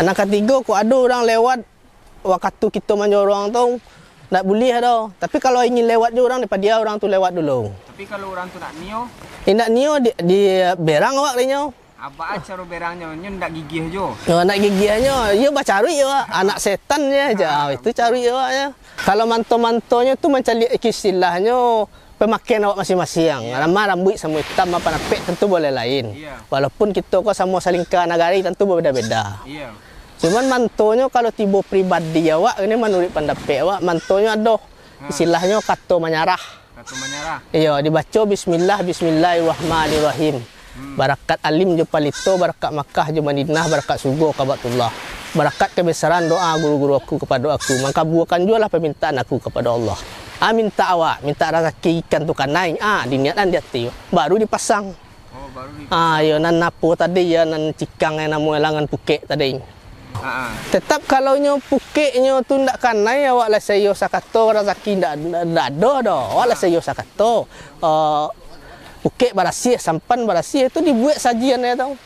Nan katigo, kok ado urang lewat, wakatu kito manyorong tu, ndak buliah doh. Tapi kalau ingin lewat jo urang, dipadia urang tu lewat dulu. Tapi kalau urang tu ndak nio? Eh, ndak nio, di, di berang awak dinyo. Apo caro berangnyo? Nyo ndak gigih jo. Yo, ndak gigihnyo, iyo bacaruik awak. Anak setan je, ah, itu caruik awak je. Kalau manto-mantonyo tu mancaliak istilahnyo, pemakaian awak masing-masing. Iyo. Nan ma rambuik samo itam, ma panapek, tantu boleh lain. Iyo. Walaupun kito ko samo salingka nagari, tantu babeda-beda. Iyo. Cuman mantonyo kalau tibo pribadi awak, ini manuruik pandapek awak, mantonyo ado, ha, istilahnyo kato manyarah. Kato manyarah. Iyo, dibaco bismillah, bismillahirrahmanirrahim. Hmm. Barakat alim jo palito, barakat Makkah jo Madinah, barakat sugo Kabatullah. Barakat kebesaran doa guru-guru aku kapado aku, mangkabuakan juolah pamintaan aku kapado Allah. Ah, mintak awak, mintak rasaki ikan tu kanai. Ah, diniatkan di ati, baru dipasang. Oh, baru di Ah, yo, nan apo tadi, yo, nan cikang, yo, namo langan pukek tadi. Ah, ah. Tetap kalau nyo pukeknyo tu ndak kanai, awak lah sayo sakato, rasaki ndak, ndak, ndak ado doh. Awak lah Ah. sayo sakato. Eh, pukek barasiah, sampan barasiah, tu dibuek sajian, yo, tau. Oh.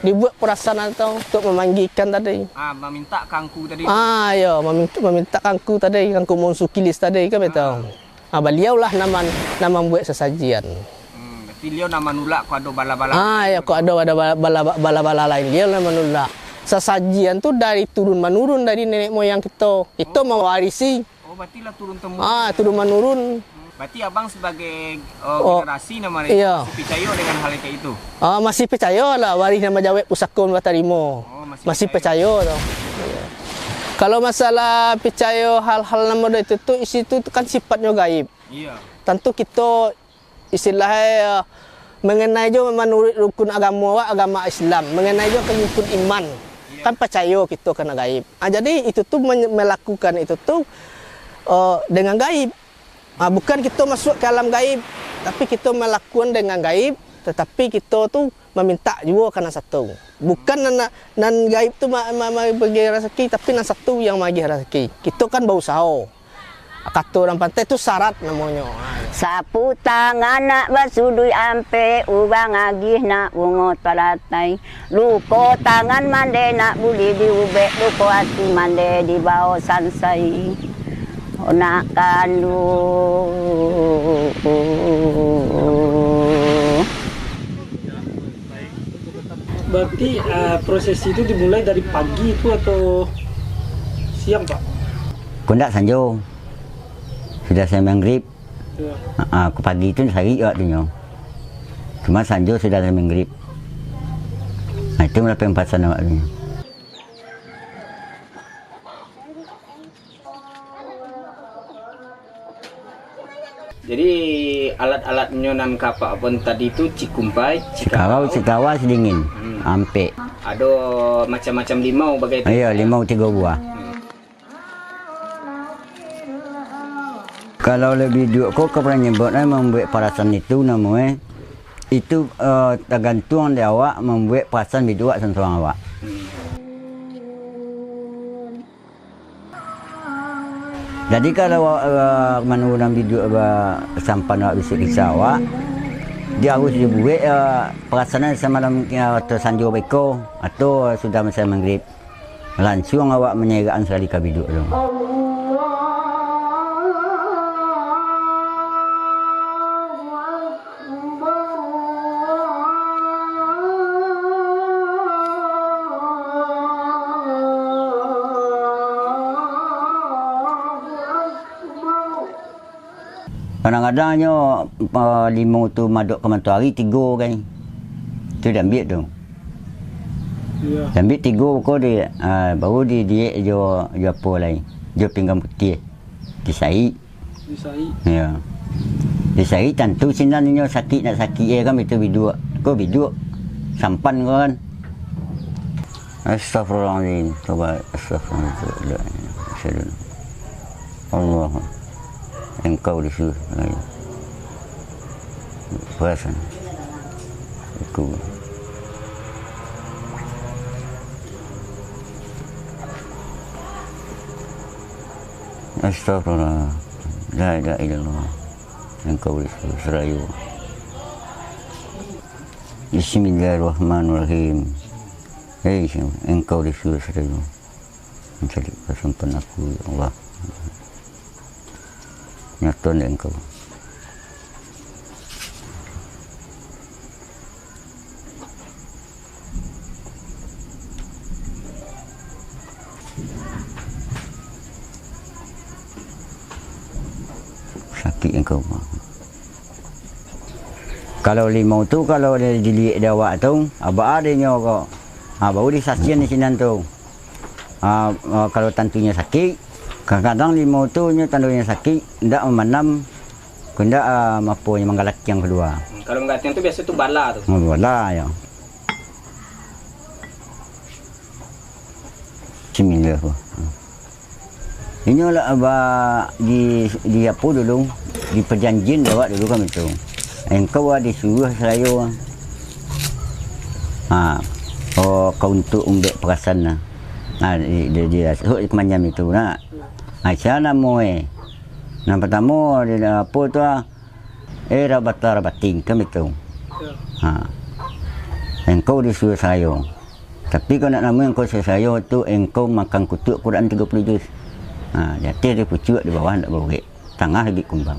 Dibuek perasan, tau, untuk mamanggikan tadi. Ah, mamintak kangku tadi tu. Ah, yo, mamintak, mamintak kangku tadi, kangku monsukilis tadi, kan, betul? Ah. Ah, baliau lah nan man-, nan mambuek sasajian. Hmm, berarti liau nan manulak kok ado bala-bala Ah, lain yo, tu. Kok ado, ado bala-, bala-, bala-bala lain, liau nan manulak. Sasajian tu dari turun manurun dari nenek moyang kito. Kito Oh. mawarisi. Oh, berarti lah turun temurun. Ah, turun manurun. Hmm, berarti abang sebagai, uh, Oh, generasi nan ma-, iya. masih picayo dengan hal yang kayak itu? Ah, masih picayo lah, warih nan bajawek pusako nan batarimo. Oh, masih Masih picayo. picayo tu. Kalau masalah picayo hal-hal nan model itu tu, isi tu, tu kan sifatnyo gaib. Iya. Tantu kito, istilahnyo, mengenai jo manuruik rukun agamo awak, agama Islam, mengenai jo rukun iman. Iya. Kan picayo kito kana gaib. Ah, jadi itu tu men-, melakukan itu tu, eh, dengan gaib. Ah, bukan kito masuk ke alam gaib, tapi kito melakukan dengan gaib, tetapi kito tu mamintak juo ka nan satu. Bukan nan, nan gaib tu ma-, ma-, ma-, magiah rasaki, tapi nan satu yang magiah rasaki. Kito kan bausaho. Kato urang pantai tu syarat namonyo. Sapu tangan nak basuduik ampek, urang agih nak bungo talatai. Luko tangan mande nak buli diubek, luko ati mande dibao sansai. Nak kanduang. Berarti, eh, prosesi itu dimulai dari pagi itu atau siang, Pak? Kok ndak sanjo. Sudah saya maghrib. Iya. Ha, ha, kok pagi itu sarik awak tu nyo. Cuma sanjo sudah saya maghrib. Nah, itu lah pempasan awak tu nyo. Jadi, alat-alatnyo nan ka Pak Abon tadi tu cikumpai, Cikarau, cikawau. Cikawa, sidingin, Hmm. ampek. Ado macam-macam limau bagai tu. Iyo, limau tigo buah. Hmm. Kalau labiah duo ko, ka pernah nyebut, eh, mambuek parasan itu namo, eh, itu, eh, tagantuang di awak mambuek parasan biduak surang-surang awak. Hmm. Jadi, kalau, eh, manurunan biduak ba-, sampan awak bisuak kisa awak, di arus dibuek, eh, perasanan samalam, eh, atau sanjo beko, atau sudah masai maghrib, lansuang awak manyerahkan sakali ka biduak tu. Kadang-kadang nyo, pa-, limau tu madok ka matoari, tigo kan. Tu diambiak tu. Iya. Diambiak tigo ko di, ah, baru di, diek jo, jo apo lai? Jo pinggan putiah. Disaik. Disaik. Ya. Disaik tantu sinan inyo sakik, nak sakik, eh, kan, itu biduak. Ko biduak sampan ko kan. Astagfirullahaladzim. Coba astagfirullahaladzim. Asyhadu an la ilaha illallah. Allah. Engkau disuruh. Perasaan. Aku. Astagfirullah. La ilaha illallah. Engkau disuruh serayu. Bismillahirrahmanirrahim. Hei, engkau disuruh serayu. Mencari kesempan aku, ya Allah. Nyato dek engkau. Sakik engkau. Kalau limau tu, kalau di, diliek di awak tu, abaa dinyo ko. Ha, baru disasian di sinan tu. Ha, ha, kalau tantunyo sakik, kadang-kadang limau tu nyo tandonyo sakik, ndak mamanam, ko ndak, ha, apo nyo, manggalakiang kaluar. Hmm, kalau manggalakiang tu biaso tu bala tu. Hmm, bala, yo. Bismillah. Inyo lah ba, di, di apo dulu, di pajanjian jo awak dulu kan itu. Engkau lah disuruah sarayo. Ha, oh, kau untuk umbek perasan lah. Ha, di, di, di, di, di kemanjam itu nak. Ha, sia namo eh. Nan pertamo, di, apo tu ah, eh, rabata rabating, kan betul. Ya. Ha. Engkau disuruah sarayo. Tapi kau nak namo engkau sarayo tu, engkau makan kutuak Quran tigo puluh juz. Ha, di ateh dia pucuak, di bawah ndak baurek. Tangah lagi kumbang.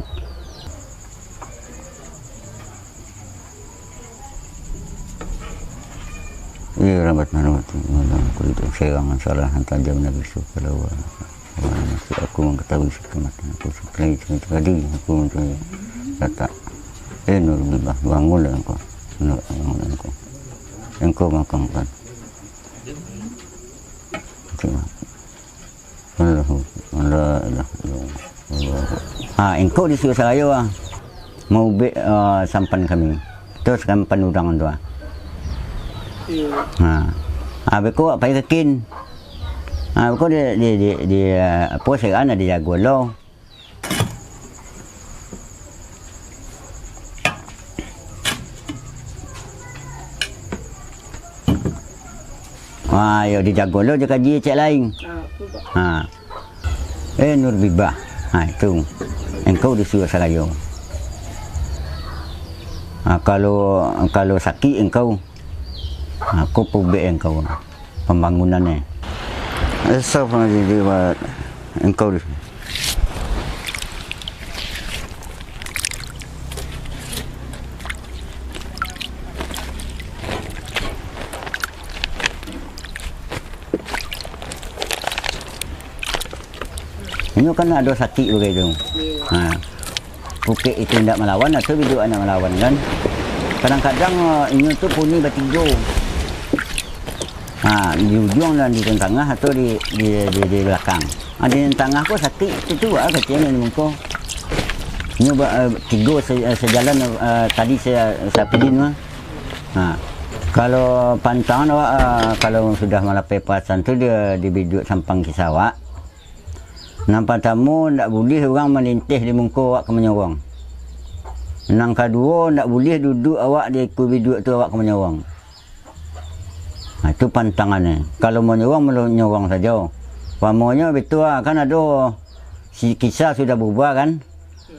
Iya, rahmat, rahmat. Malam kulit serang salah hantar jam Nabi Yusuf kalau masuk aku mengetahui kecamatan aku sekali sekali aku untuk datang. Eh, Nurullah, bangunlah engkau. Nur, bangunlah engkau. Engkau makan kan. Cuma. Allahu, la ilaha illallah. Allahu. Ha, engkau disuruah sarayo ah. Maubek, ah, sampan kami. Tu sampan urang tu ah. Iya. Ha. Ha, beko pai kakin. Ha, beko di, di, di, di, ah, apo seran ado jago lo. Ha, yo dijago lo jo kaji cek lain. Ah, tu, Pak. Ha. Eh, Nur Bibah. Ha, itu. Engkau disuruah sarayo. Ha, kalau, kalau sakik engkau, ha, ko pubek engkau. Pambangunan eh. Esa pangajadi buat engkau di. Inyo kan ado sakik bagai tu. Ha. Pukek itu indak malawan, atau biduak indak malawan, kan. Kadang-kadang, eh, inyo tu puni batigo. Ha, di ujuang dan di tangah atau di, di, di, di balakang. Ha, di tangah ko sakik, itu tu, ah, kecil di muko. Inyo ba-, eh, tigo se-, eh, sejalan, eh, tadi se-, sapidin mah. Ha. Kalau pantangan awak, eh, kalau sudah malapai pasan tu, dia di biduak sampang kisah awak. Nan partamo, ndak buliah urang malinteh di muko awak ka manyawang. Nan kaduo, ndak buliah duduak awak di ikua biduak tu awak ka manyawang. Nah, itu pantangannyo. Kalau manyawang, manyawang sajo. Umpamonyo bitu ah, kan ado si kisah sudah bubar kan?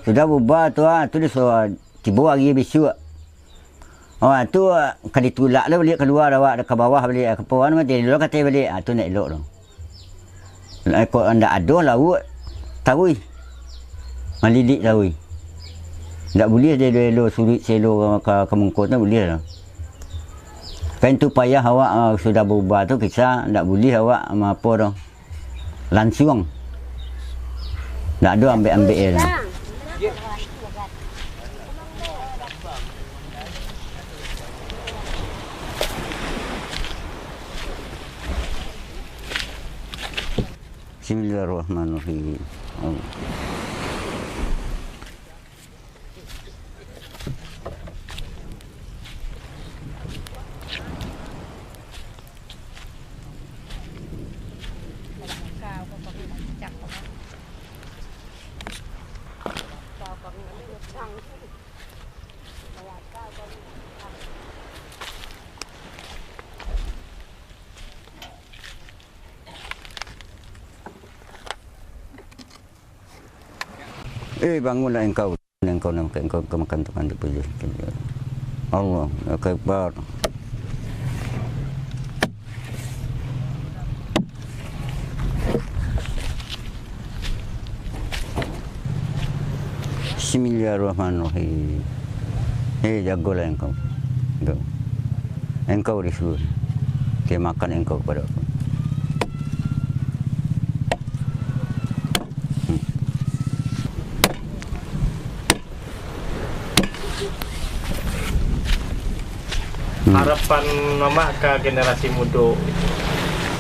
Sudah bubar tu ah, tu disuruah tibo ari bisuak. Oh, tu, ah, ka ditulak lo baliak kalua awak, ka bawah baliak, ka bawah mah, tibo lo ka ateh baliak. Ah, tu ndak elok tu. Lah, kok ndak ado lauak, taruih. Malidik taruih. Ndak buliah dia elo suruik selo ka, ka, ka muko tu, ndak buliah tu. Kan tu payah awak, ah, sudah baubah tu kisah, ndak buliah awak ma-, apo tu. Lansuang. Ndak ado ambek-ambek e tu. Bismillahirrahmanirrahim. Eh, bangunlah engkau, engkau, engkau, engkau makan, makan tu, makan tu, puji. Allah Akbar. Bismillahirrahmanirrahim. Eh, jagolah engkau. Engkau. Engkau disuruh. Dia makan engkau kepada aku. Hmm. Hmm. Harapan Mamak ka generasi mudo?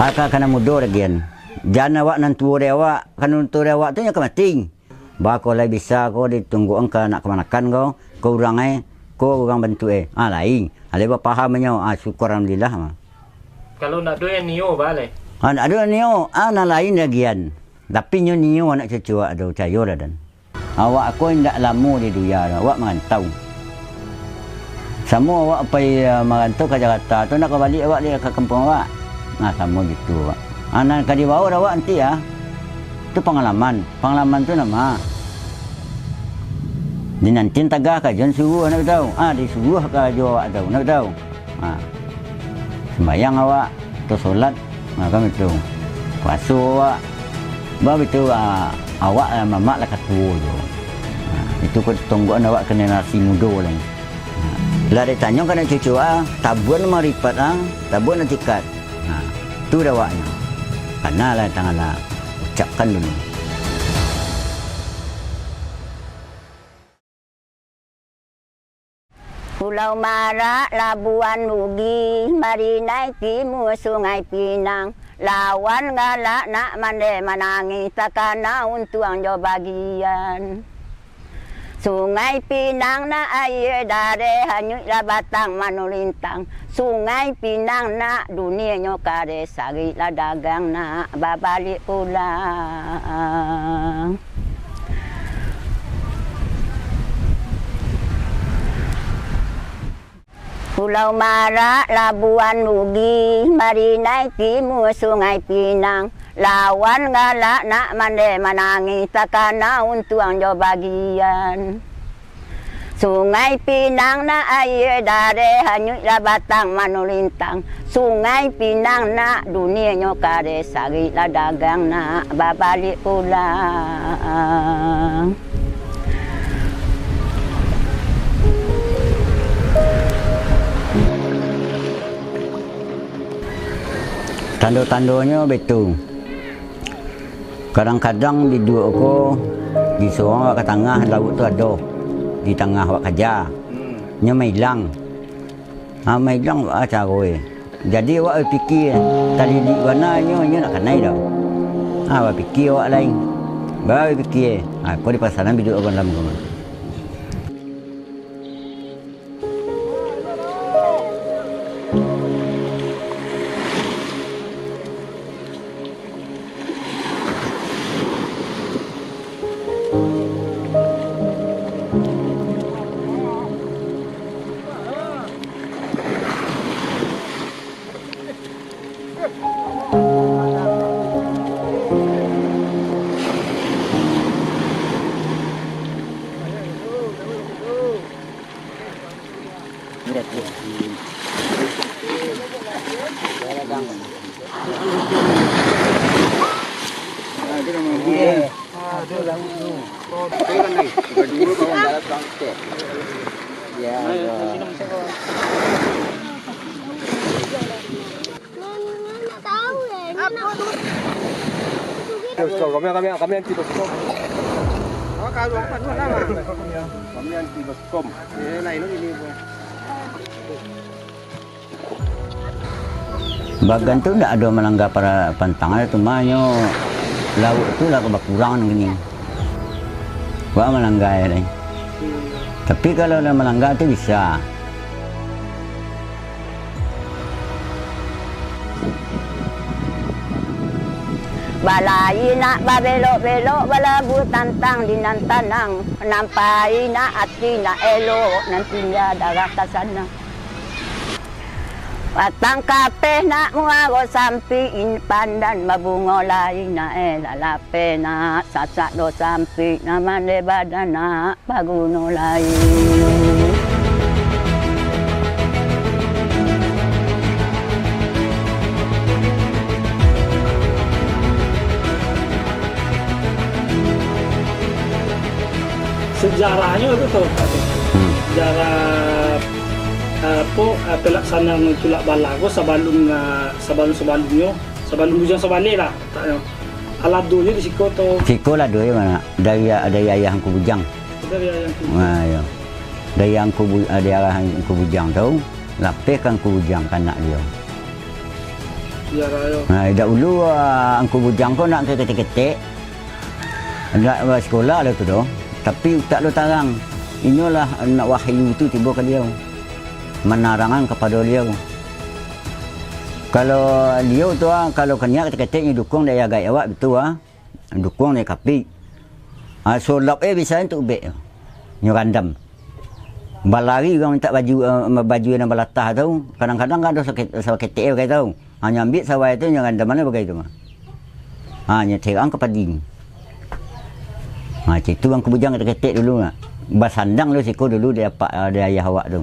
Ka, ka anak mudo lagi an. Jan awak nan tuo dari awak, kan nan tuo dari awak tu nyo ka mati. Baa ko lai bisa ko ditungguan ka anak kamanakan ko, ko urang e, ko urang bantuak e. Ah, lain. Alai bapaham nyo, ah, syukur alhamdulillah. Kalau ndak ado yang nio, baa lai? Ah, ndak ado yang nio, ah, nan lain lagi an. Tapi nyo nio anak cucu awak tu, cayolah, Dan. Awak ko indak lamo di dunia tu, awak marantau. Samo awak pai, eh, marantau ka Jakarta tu, ndak ka baliak awak di, ka kampuang awak. Nah, samo gitu awak. Ah, nan ka dibawa awak nanti, ah, tu pangalaman. Pangalaman tu nama? Dinantian tagah ka jan suruah, nak tahu. Ah, disuruah ka jo awak tahu, nak tahu. Ha, sumbayang awak, atau solat, ha, kan baitu. Puaso awak, ba baitu, ha, awak lah mamak lah katuo tu. Ha, itu ko tonggoan awak ka generasi mudo lai. Ha, lah ditanyo ka anak cucu, ha, tabuan maripat, ha, tabuan atikat. Ha, tu dawaknyo. Kana lah tangan lah ucapkan dulu. Pulau Marak, Labuan Bugih, Marinai Timur, Sungai Pinang, lawan galak nak mandeh manangih, takana untuang jo bagian. Sungai Pinang nak aia dareh, hanyuiklah batang manulintang. Sungai Pinang nak dunianyo kareh, sariklah dagang nak babaliak pulang. Pulau Marak, Labuan Bugih, Marinai Timur, Sungai Pinang, lawan galak nak mandeh manangih, takana untuang jo bagian. Sungai Pinang nak aia dareh, hanyuiklah batang manulintang. Sungai Pinang nak dunianyo kareh, sariklah dagang nak babaliak pulang. Tando-tandonyo baitu. Kadang-kadang biduak ko disorong awak ka tangah lauik tu ado, di tangah awak kaja. Nyo mailang. Ha, mailang baa caro e. Jadi awak bapikia, talilik bana inyo, inyo ndak kanai doh. Ha, bapikia awak lai. Bapikia, ha, ko dipasanan biduak ko malam ko. Kami, kami, kami anti boskom. Kami anti boskom. Bagan tu ndak ado malangga para-, pantang, cuma nyo lauik tu lah bakurang kini. Wak malangga lai. Tapi kalau lah malangga tu bisa. Balai nak babelok-belok, balabuah tantang di nan tanang, nampai nak ati nak elok, nan tingga darah ka sana. Batang kapeh nak muaro sampik, pandan babungo lai nak e lalapeh, nak sasak do sampik, nak mandeh badan nak baguno lai. Sejarahnyo tu tau, Hmm. sejarah, apo, pelaksanaan tulak bala ko sabalun, ah, sabalun-sabalunnyo, sabalun Bujang Sabaleh lah, lataknyo. Aladonyo di siko tau. Siko ladonyo ma, dari, dari ayah Angku Bujang. Dari ayah Angku Bujang. Ha, iyo. Dari Angku Bu-, dari arah Angku Bujang tu, lapeh ka Angku Bujang, ka anak dio. Iyo, rayo. Ha, dahulu, ah, Angku Bujang ko nak ka ketek-ketek. Ndak basikola lah tu doh, tapi utak lo tarang. Inyolah nak wahyu tu tibo ka liau, manarangan kapado liau. Kalau liau tu, ah, kalau kaniak ketek-ketek nyo dukuang dek agak awak, betul, ah. Dukuang dari kapik. Ah, sulap eh bisa untuak ubek. Nyo randam. Balari urang mintak baju, eh, baju nan balatah tu, kadang-kadang kan ado saketek, saketek eh bagai tu. Ha, nyo ambiak sawah tu, nyo randam mano bagai tu mah. Ha, nyo terang ka padi. Ha, cak itu Angku Bujang ketek-ketek dulu nak. Basandang dulu siko dulu di apak, di ayah awak tu.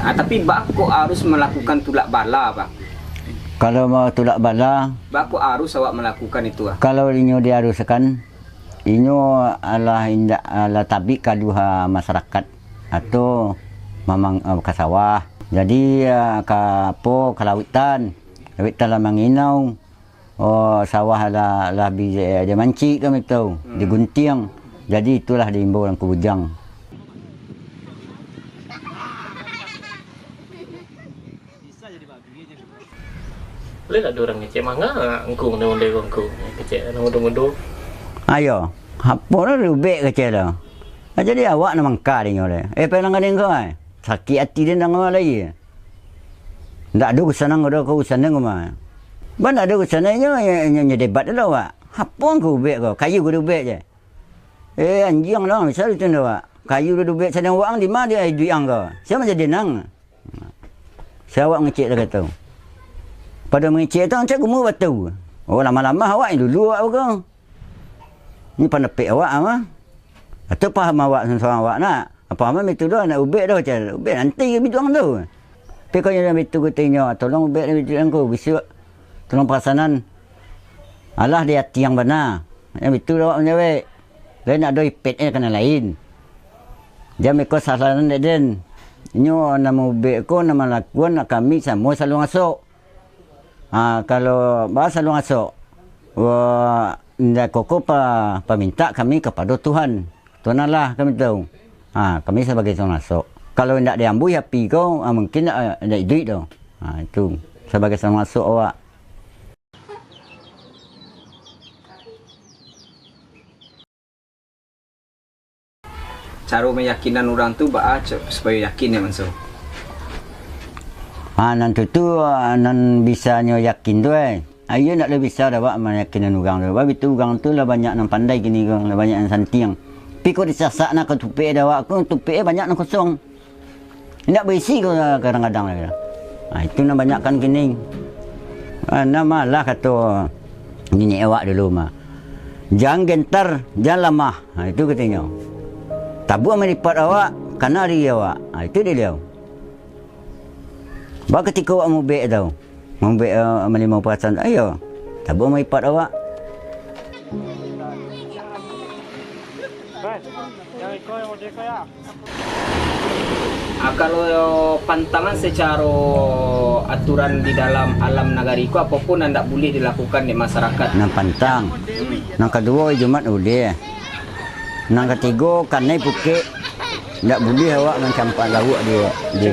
Ah, tapi baa kok harus malakukan tulak bala, Bang? Kalau mau tulak bala, baa kok harus awak malakukan itu, ah? Kalau inyo diharuskan, inyo alah indak, alah tabik kaduha masyarakat atau mamang, eh, ka sawah. Jadi, eh, ka apo, ka lautan. Lautan lah manginau. Oh, sawah lah, lah bi, eh, dia mancik kami tu, hmm, diguntiang. Jadi itulah diimbau Angku Bujang. Boleh tak ada orang ngecek manga angkung ni, ondeh angkung ngecek anak muda-muda? Ayo, apo lah diubek kecek tu. Ah, jadi awak nan mangka dinyo deh. Eh, pelang gading kau ai. Sakik ati den danga lai. Ndak ado urusan ang, ado ko urusan den ko mah. Ban ndak ado urusan inyo, inyo, inyo debat dulu awak. Apo ang ko ubek ko? Kayu ko diubek je. Eh, anjiang lah, misal itu ndak awak. Kayu ko diubek sadang awak ang di ma dia iduik ang ko? Sia manjadi nang? Sia awak ngecek lah kato. Pado mangecek tu, ang cak gumu batu. Oh, lamah-lamah awak yang dulu awak ko. Ni pandapek awak mah. Atau paham awak, surang-surang awak nak. Paham itu doh, nak ubek doh, cak ubek nanti biduang tu. Tapi kau jangan bitu kutinyo, tolong ubek biduang ku, bisuak tolong pasanan. Alah di ati yang bana. Yang bitu awak manjawek. Lain nak do ipet eh kana lain. Jam iko salahan dek den. Nyo nama ubek ko nama lakuan nak kami samo saluang asok. Ha, kalau bahasa luang asok, wa, indak koko pa, pamintak kami kapado Tuhan. Tuhan Allah kami tahu. Ha, kami sabagai tuan asok. Kalau indak diambuih api ko, ha, mungkin indak, indak iduik doh. Ha, itu sabagai tuan asok awak. Caro mayakinan urang tu baa, cok, supayo yakin ya, Manso? Ah, nan tu, tu, ah, nan bisanyo yakin tu, eh. Ayo ndak lai bisa dek awak mayakinan urang tu. Babitu urang tu lah banyak nan pandai kini ko, lah banyak nan santiang. Pi ko disasak nak ka tupek dek awak ko, tupek eh banyak nan kosong. Indak baisi ko kadang-kadang lai. Ha, itu nan banyakkan kini. Ha, nan malah kato niniak awak dulu mah, "Jan gentar, jan lamah." Ha, itu katinyo. "Tabuah malipat awak, kana diri awak." Ha, itu dek liau. Ba katiko awak mubek tau. Mambek, eh, malimo perasan, ayo, tabuah maipat awak. Ah, kalau pantangan secara aturan di dalam alam nagari ko, apo pun nan ndak buliah dilakukan di masyarakat. Nan pantang. Hmm. Nan kaduo, hari Jumat buliah. Nan katigo, kanai pukek, ndak buliah awak mancampak lauak di, di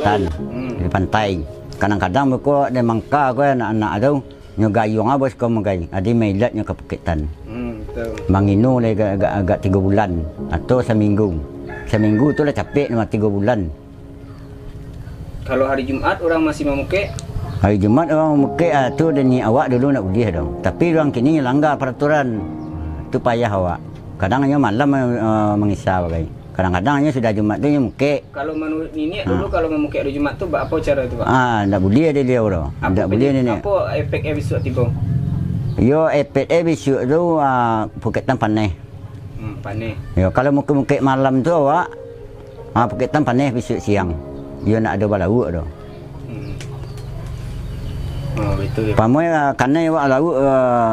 tan, di pantai. Kadang-kadang beko di mangka ko anak-anak tu, nyo gayuang abih ko magai, adi mailat nyo ka pukek tan. Hmm, betul. Mangino lai agak, agak, agak tigo bulan atau saminggu. Saminggu tu lah capek mah tigo bulan. Kalau hari Jumat urang masih mamukek? Hari Jumat urang mamukek, ah, tu dek niat awak dulu ndak buliah doh. Tapi urang kini langgar paraturan. Tu payah awak. Kadang nyo malam, eh, mangisa bagai. Kadang-kadang nyo sudah Jumat tu nyo mukek. Kalau manuruik niniak dulu, kalau mamukek hari Jumat tu, baa apo caro tu, Pak? Ah, ndak buliah dek liau doh. Ndak buliah niniak. Apo efek eh bisuak tibo? Yo, efek eh bisuak tu, ah, pukek tan paneh. Hmm, paneh. Yo, kalau mukek-mukek malam tu awak, ha, pukek tan paneh bisuak siang. Iyo ndak ado balauak doh. Hmm. Oh, itu ya. Pamuai, ah, kanai awak lauak, eh,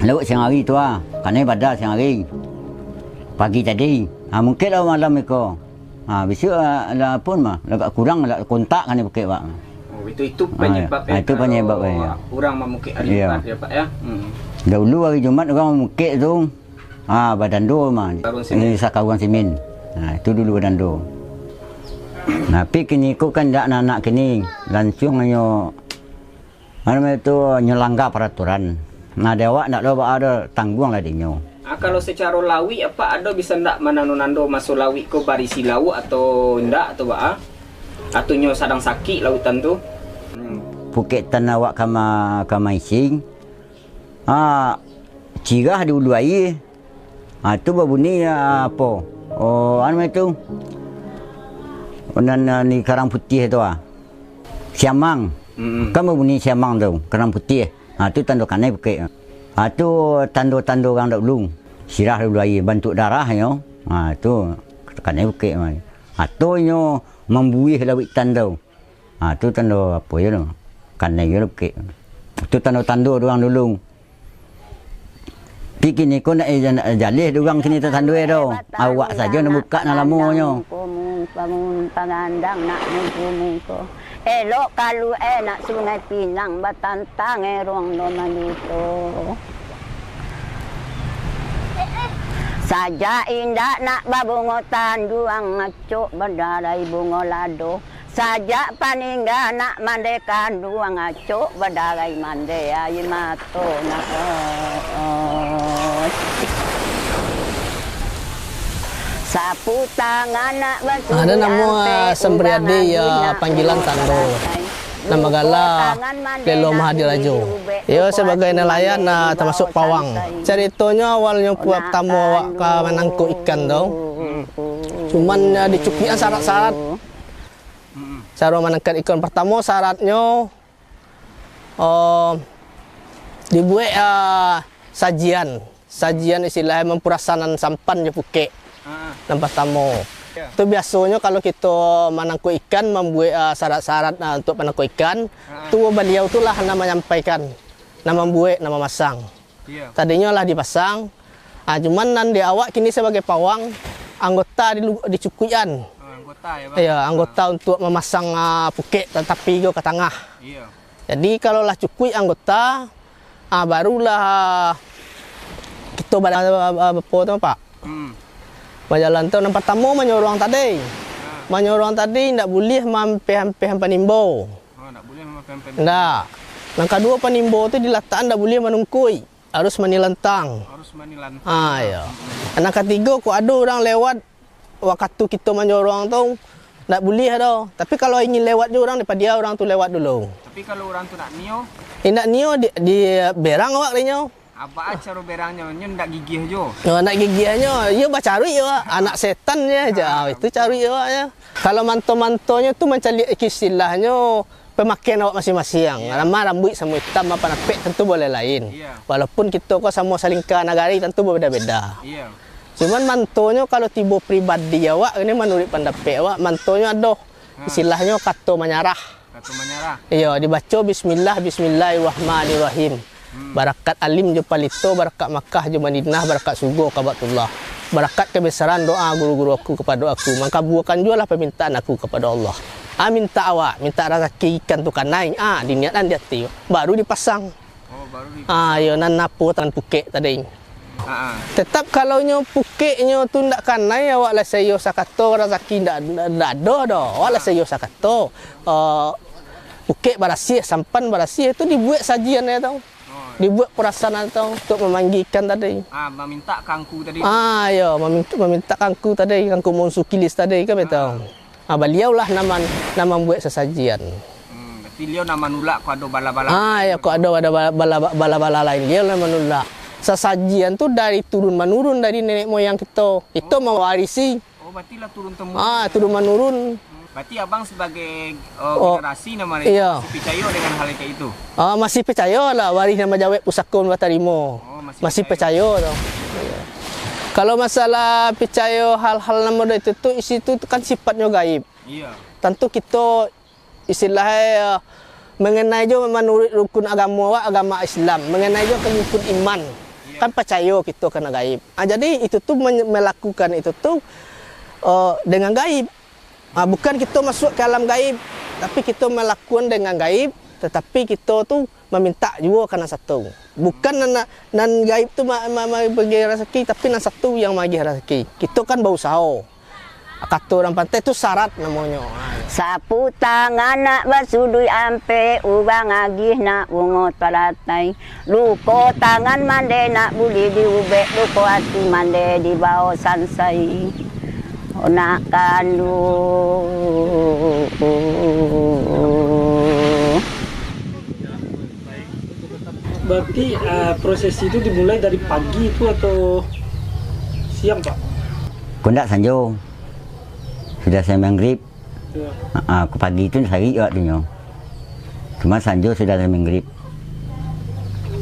lauak siang hari tu ah. Kanai bada siang hari. Pagi tadi. Ha, mukek lah malam iko. Ha, bisuak, ah, lah pun mah, lah agak kurang lah kontak kanai pukek awak. Oh, itu, itu penyebab, ah, eh, itu kalau penyebab, eh, urang mamukek hari Jumat, ya, Pak, ya. Hmm. Dahulu hari Jumat urang mamukek tu, ah, badando mah. Sakaruang simin. Eh, sakaruang simin. Nah, itu dulu badando. Nah, tapi kini ko kan ndak anak-anak kini, lansuang nyo, anu namo tu, nyo langgar paraturan. Nah, di awak ndak ado baa doh, tangguang lah dinyo. Ah, kalau sacaro lauik, Apak ado bisa ndak manando-nando maso lauik ko barisi lauak atau indak, atau baa? Atau nyo sadang sakik lautan tu? Pukek tan awak ka ma-, ka maising. Ah, cirah di ulu aia. Ah, tu babunyi, ah, apo? Oh, anu itu. Nan, ah, di Karang Putiah tu, ah. Siamang. Mm-mm. Kan babunyi siamang tu, Karang Putiah. Ha, tu tando kanai pukek. Ha, tu tando-tando urang dahulu. Sirah dulu aia, bantuak darahnyo. Ha, tu kanai pukek. Ha, tu inyo mambuih lauik tan tu. Ha, tu tando apo yo tu? Kanai yo pukek. Tu tando-tando urang dulu. Pi kini ko ndak, eh, ndak jaleh dek urang kini tatando tu. Awak sajo nan bukak nan lamonyo. Elok kalu enak Sungai Pinang batantang erong do manuto. Sajak indak nak babungo tanduang, acok badarai bungo lado. Sajak paningga nak mandeh kanduang, acok badarai mandeh aia mato nak. Sapu tangan nak basulian. Ado namo, ah, Sambriadi, yo, panggilan Tando. Namo gala Lelo Mahadirajo. Iyo, sabagai nalayan, ah, tamasuak pawang. Caritonyo awalnyo pertamo awak ka manangkok ikan tu. Cuman, ah, dicukuikan sarat-sarat. Caro manangkok ikan, partamo saratnyo, oh, dibuek, ah, sajian. Sajian istilahnyo mampurasanan sampan jo pukek. Ah. Nan partamo. Yo. Tu biasonyo kalau kito manangkok ikan, mambuek, ah, sarat-sarat, ah, untuak manangkok ikan, ah, tu baliau tu lah nan manyampaikan, nan mambuek, nan mamasang. Iyo. Tadinyo lah dipasang. Ah, cuman nan di awak kini sabagai pawang, anggota dilu-, dicukuikan. Ah, anggota yo, Bang? Iyo, anggota untuak mamasang, ah, pukek tatapi ko ka tangah. Iyo. Jadi, kalau lah cukuik anggota, ah, barulah kito ba-, ba-, ba-, bapo tu, Pak? Hmm. Bajalan tu, nan partamo manyorong tadi. Ah. Manyorong tadi indak buliah maampeh-ampeh panimbo. Oh, ndak buliah maampeh-ampeh. Ndak. Nan kaduo, panimbo tu dilatakan ndak buliah manungkuik, harus manilantang. Harus manilantang. Ah, iyo. Hmm. Nan katigo, kok ado urang lewat, wakatu kito manyorong tu, ndak buliah doh. Tapi kalau ingin lewat jo urang, dipadia urang tu lewat dulu. Tapi kalau urang tu ndak nio? Indak nio, di, di berang awak dek nyo. Apo caro berangnyo? Nyo ndak gigiah jo. Nyo ndak gigiahnyo, iyo bacaruik awak. Anak setan je, ah, itu caruik awak je. Kalau manto-mantonyo tu mancaliak istilahnyo, pemakaian awak masing-masing. Iyo. Nan ma rambuik samo itam, ma panapek, tantu boleh lain. Iyo. Walaupun kito ko samo salingka nagari, tantu babeda-beda. Iyo. Cuman mantonyo kalau tibo pribadi awak, ini manuruik pandapek awak, mantonyo ado, ha, istilahnyo kato manyarah. Kato manyarah. Iyo, dibaco bismillah, bismillahirrahmanirrahim. Hmm. Barakat alim jo palito, barakat Makkah jo Madinah, barakat sugo Kabatullah. Barakat kabesaran doa guru-guru aku kapado aku, mangkabuakan juolah pamintaan aku kapado Allah. Ah, mintak awak, mintak razaki ikan tu kanai, ah, diniatkan di ati, baru dipasang. Oh, baru dipasang. Ah, iyo, nan apo tan pukek tadi. Ah, ah. Tetap kalau nyo pukeknyo tu ndak kanai, awak lah saiyo sakato, razaki ndak, ndak, ndak ado doh. Awak lah, ah, saiyo sakato. Eh, pukek barasiah, sampan barasiah, tu dibuek sajian e tu. Oh. Dibuek purasanan tu untuak mamanggiakan tadi. Ah, mamintak kangku tadi tu. Ah, iyo, mamintak, mamintak kangku tadi, kangku monsu kilis tadi kan, ah, betul. Ah, baliau lah nan man-, nan mambuek sasajian. Hmm, berarti liau nan manulak kok ado bala-bala. Ah, iyo, kok ado, ado bala-, bala-, bala-bala lain, liau nan manulak. Sasajian tu dari turun manurun dari nenek moyang kito. Kito, oh, mawarisi. Oh, berarti lah turun temurun. Ah, turun manurun. Hmm, berarti abang sebagai, eh, oh, generasi nan ma-, iyo, masih picayo dengan hal yang kayak itu? Ah, masih picayo lah, warih nan bajawek pusako nan batarimo. Oh, masih, masih picayo, picayo tu. Iyo. Kalau masalah picayo hal-hal nan model itu tu, isi tu kan sifatnyo gaib. Iyo. Tantu kito istilahnyo, eh, mengenai jo manuruik rukun agamo awak, agamo Islam, mengenai jo ka rukun iman. Iyo. Kan picayo kito kana gaib. Ah, jadi itu tu men-, melakukan itu tu, eh, dengan gaib. Ah, bukan kito masuak ka alam gaib, tapi kito malakuan dengan gaib, tatapi kito tu mamintak juo ka nan satu. Bukan nan, nan gaib tu ma-, ma-, ma-, magiah rasaki, tapi nan satu yang magiah rasaki. Kito kan bausaho. Kato urang pantai tu sarat namonyo. Sapu tangan nak basuduik ampek, urang agih nak bungo talatai. Luko tangan mandeh nak buliah diubek, luko ati mandeh dibao sansai. Nak kanduang. Berarti, eh, prosesi itu dimulai dari pagi itu atau siang, Pak? Kondak sanjo. Sudah saya maghrib. Ya. Ah, ah, pagi itu sarik awak tu nyo. Cuma sanjo sudah saya maghrib.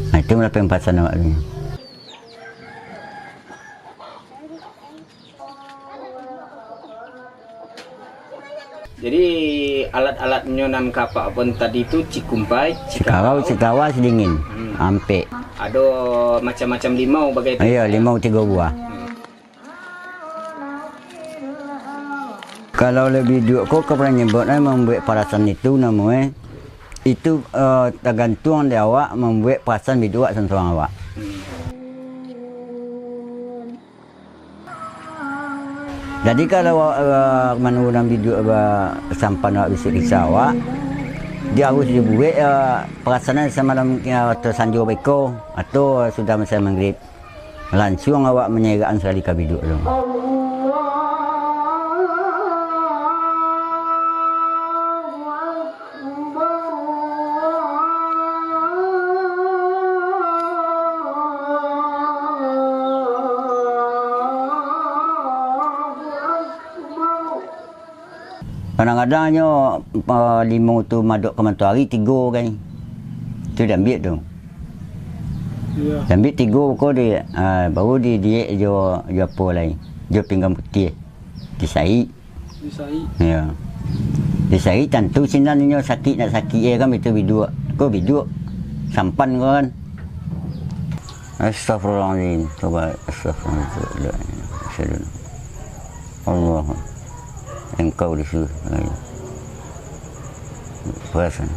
Nah, itu mulai pempasan awak tu nyo. Jadi, alat-alatnyo nan ka apak pun tadi tu cikumpai, cikarau, cikawa, sidingin, hmm, ampek. Ado macam-macam limau bagai tu? Iyo, limau tigo buah. Hmm. Kalau lah biduak ko, ka pernah nyebut, eh, mambuek parasan itu namo, eh, itu, eh, tagantuang di awak mambuek parasan biduak surang-surang awak. Jadi, kalau, eh, manu urang biduak ba-, sampan awak bisuak di sawah, di awak dibuek, eh, parasan samalam, eh, atau sanjo beko, atau sudah masa maghrib, lansuang awak manyerak sakali ka biduak tu. Kadang-kadang nyo, pa-, limau tu madok ka matoari tigo kan. Tu diambiak tu. Iyo. Diambiak tigo ko di, ah, baru di-, didiek jo, jo apo lai? Jo pinggan putiah. Disaik. Disaik. Iyo. Disaik tantu sinan inyo sakik, nak sakik e kan, itu biduak. Ko biduak sampan ko kan. Astagfirullahaladzim. Coba astagfirullahaladzim. Asyhadu an la ilaha illallah. Allah. Engkau disuruh. Ayo. Perasan.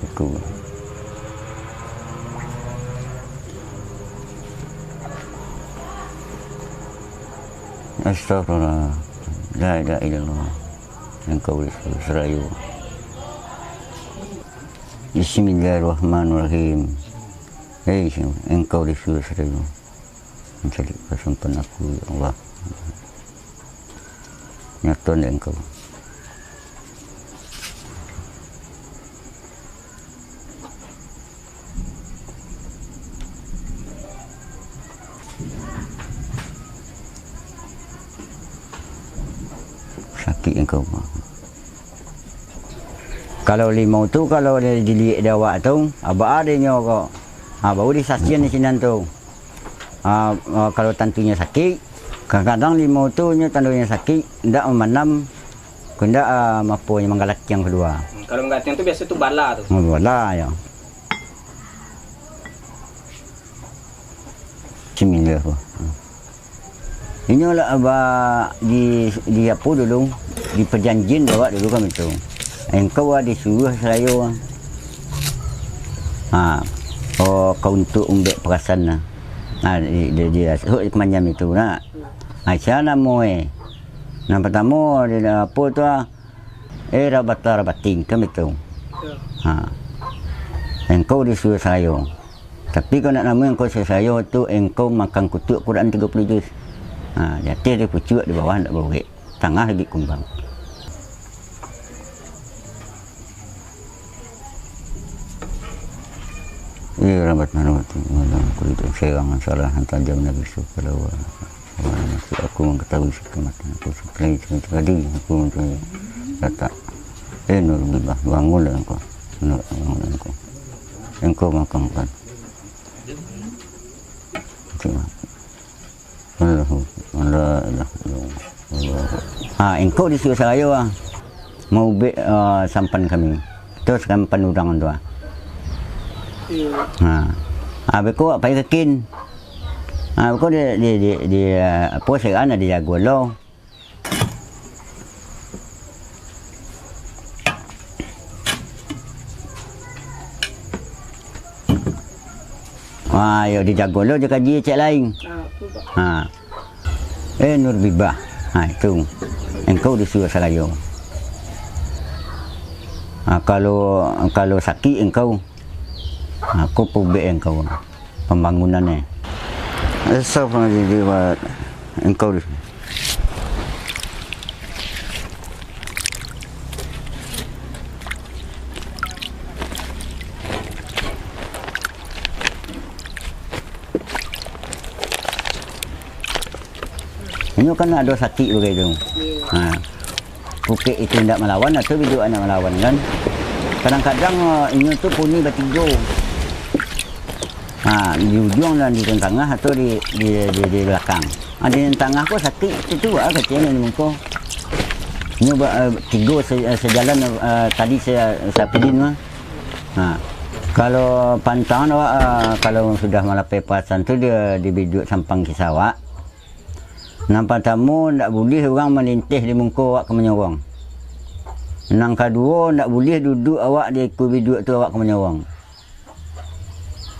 Aku. Astagfirullah. La ilaha illallah. Engkau disuruh serayu. Bismillahirrahmanirrahim. Hei, engkau disuruh serayu. Mencari pasampan aku, ya Allah. Nyato ndak engkau? Sakik engkau. Kalau limau tu, kalau di, diliek di awak tu, abak adonyo ko. Ha, baru disasian di sinan tu. Ah, ah, kalau tantunyo sakik, kadang-kadang limau tu nyo tandonyo sakik, ndak mamanam, ko ndak, ah, apo nyo, manggalatiang kaluar. Hmm, kalau manggalatiang tu biaso tu bala tu. Oh, bala, yo. Bismillah, ko. Inyo lah, aba, di, di apo dulu, di pajanjian awak dulu kan itu. Engkau lah disuruah sarayo. Ha. Oh, ka untuak umbek perasan lah. Ha, di, di, di, suruah kemanjam itu nak. Ha, sia namo e. Nan partamo, di, apo tu ah? Eh, Rabata Rabatin, kan itu. Ya. Ha. Engkau disuruah sarayo. Tapi kok nak namo engkau disuruah sarayo tu, engkau makan kutuak Quran tigo puluh juz. Ha, di ateh ada pucuak, di bawah ndak baurek. Tangah lagi kumbang. Iya, rahmat, rahmat. Malam kulit serang salah hantar jam Nabi Yusuf kalau, ah, masuk aku mengetahui kecamatan aku sekali sekali aku mencari letak. Eh, Nur Bibah, bangunlah engkau. Nur, bangunlah engkau. Engkau makan, makan. Cuma. Allahu, la ilaha illallah. Allahu. Ha, engkau disuruah sarayo ah. Maubek, ah, sampan kami. Tu sampan urang tu ah. Iya. Ha. Ha, beko awak pai ka kin. Ha, beko di, di, di, di, ah, apo, seraan ado jago lo. Ha, yo dijago lo jo kaji cek lain. Ah, tu, Pak. Ha. Eh, Nur Bibah. Ha, itu. Engkau disuruah sarayo. Ha, kalau, kalau sakik engkau, ha, ko paubek engkau. Pambangunan, eh. Esok pun jadi buat engkau di Inyo kan ado sakik bagai tu. Ha. Pukek itu indak malawan, atau biduak indak malawan, kan. Kadang-kadang, eh, inyo tu puni batigo. Ha, di ujuang dan di tangah atau di, di, di, di balakang. Ha, di tangah ko sakik tu, tu, ah, kecil ni muko. Inyo ba-, eh, tigo se-, eh, sejalan, eh, tadi se-, sapidin mah. Ha. Kalau pantang awak, eh, kalau sudah malapeh pasan tu, dia di biduak sampang kisah awak. Nan partamo, ndak buliah urang malinteh di muko awak ka manyuruang. Nan kaduo, ndak buliah duduak awak di ikua biduak tu awak ka manyuruang.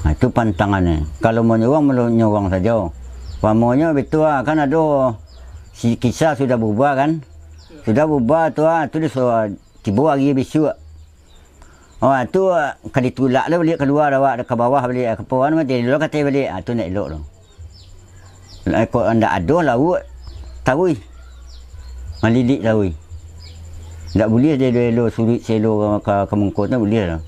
Nah, itu pantangannyo. Kalau manyuruang, manyuruang sajo. Umpamonyo bitu, ah, kan ado si kisah sudah bubar kan? Sudah bubar tu, ah, tu disuruah tibo ari bisuak. Oh, tu, ah, ka ditulak lah baliak kalua awak, ka bawah baliak, ka pohon mah, tibo lah ka ateh baliak. Ah, tu ndak elok tu. Lah, kok ndak ado lauak, taruih. Malidik taruih. Ndak buliah dielo-elo, suruik selo ka, ka, ka muko tu, ndak buliah lah.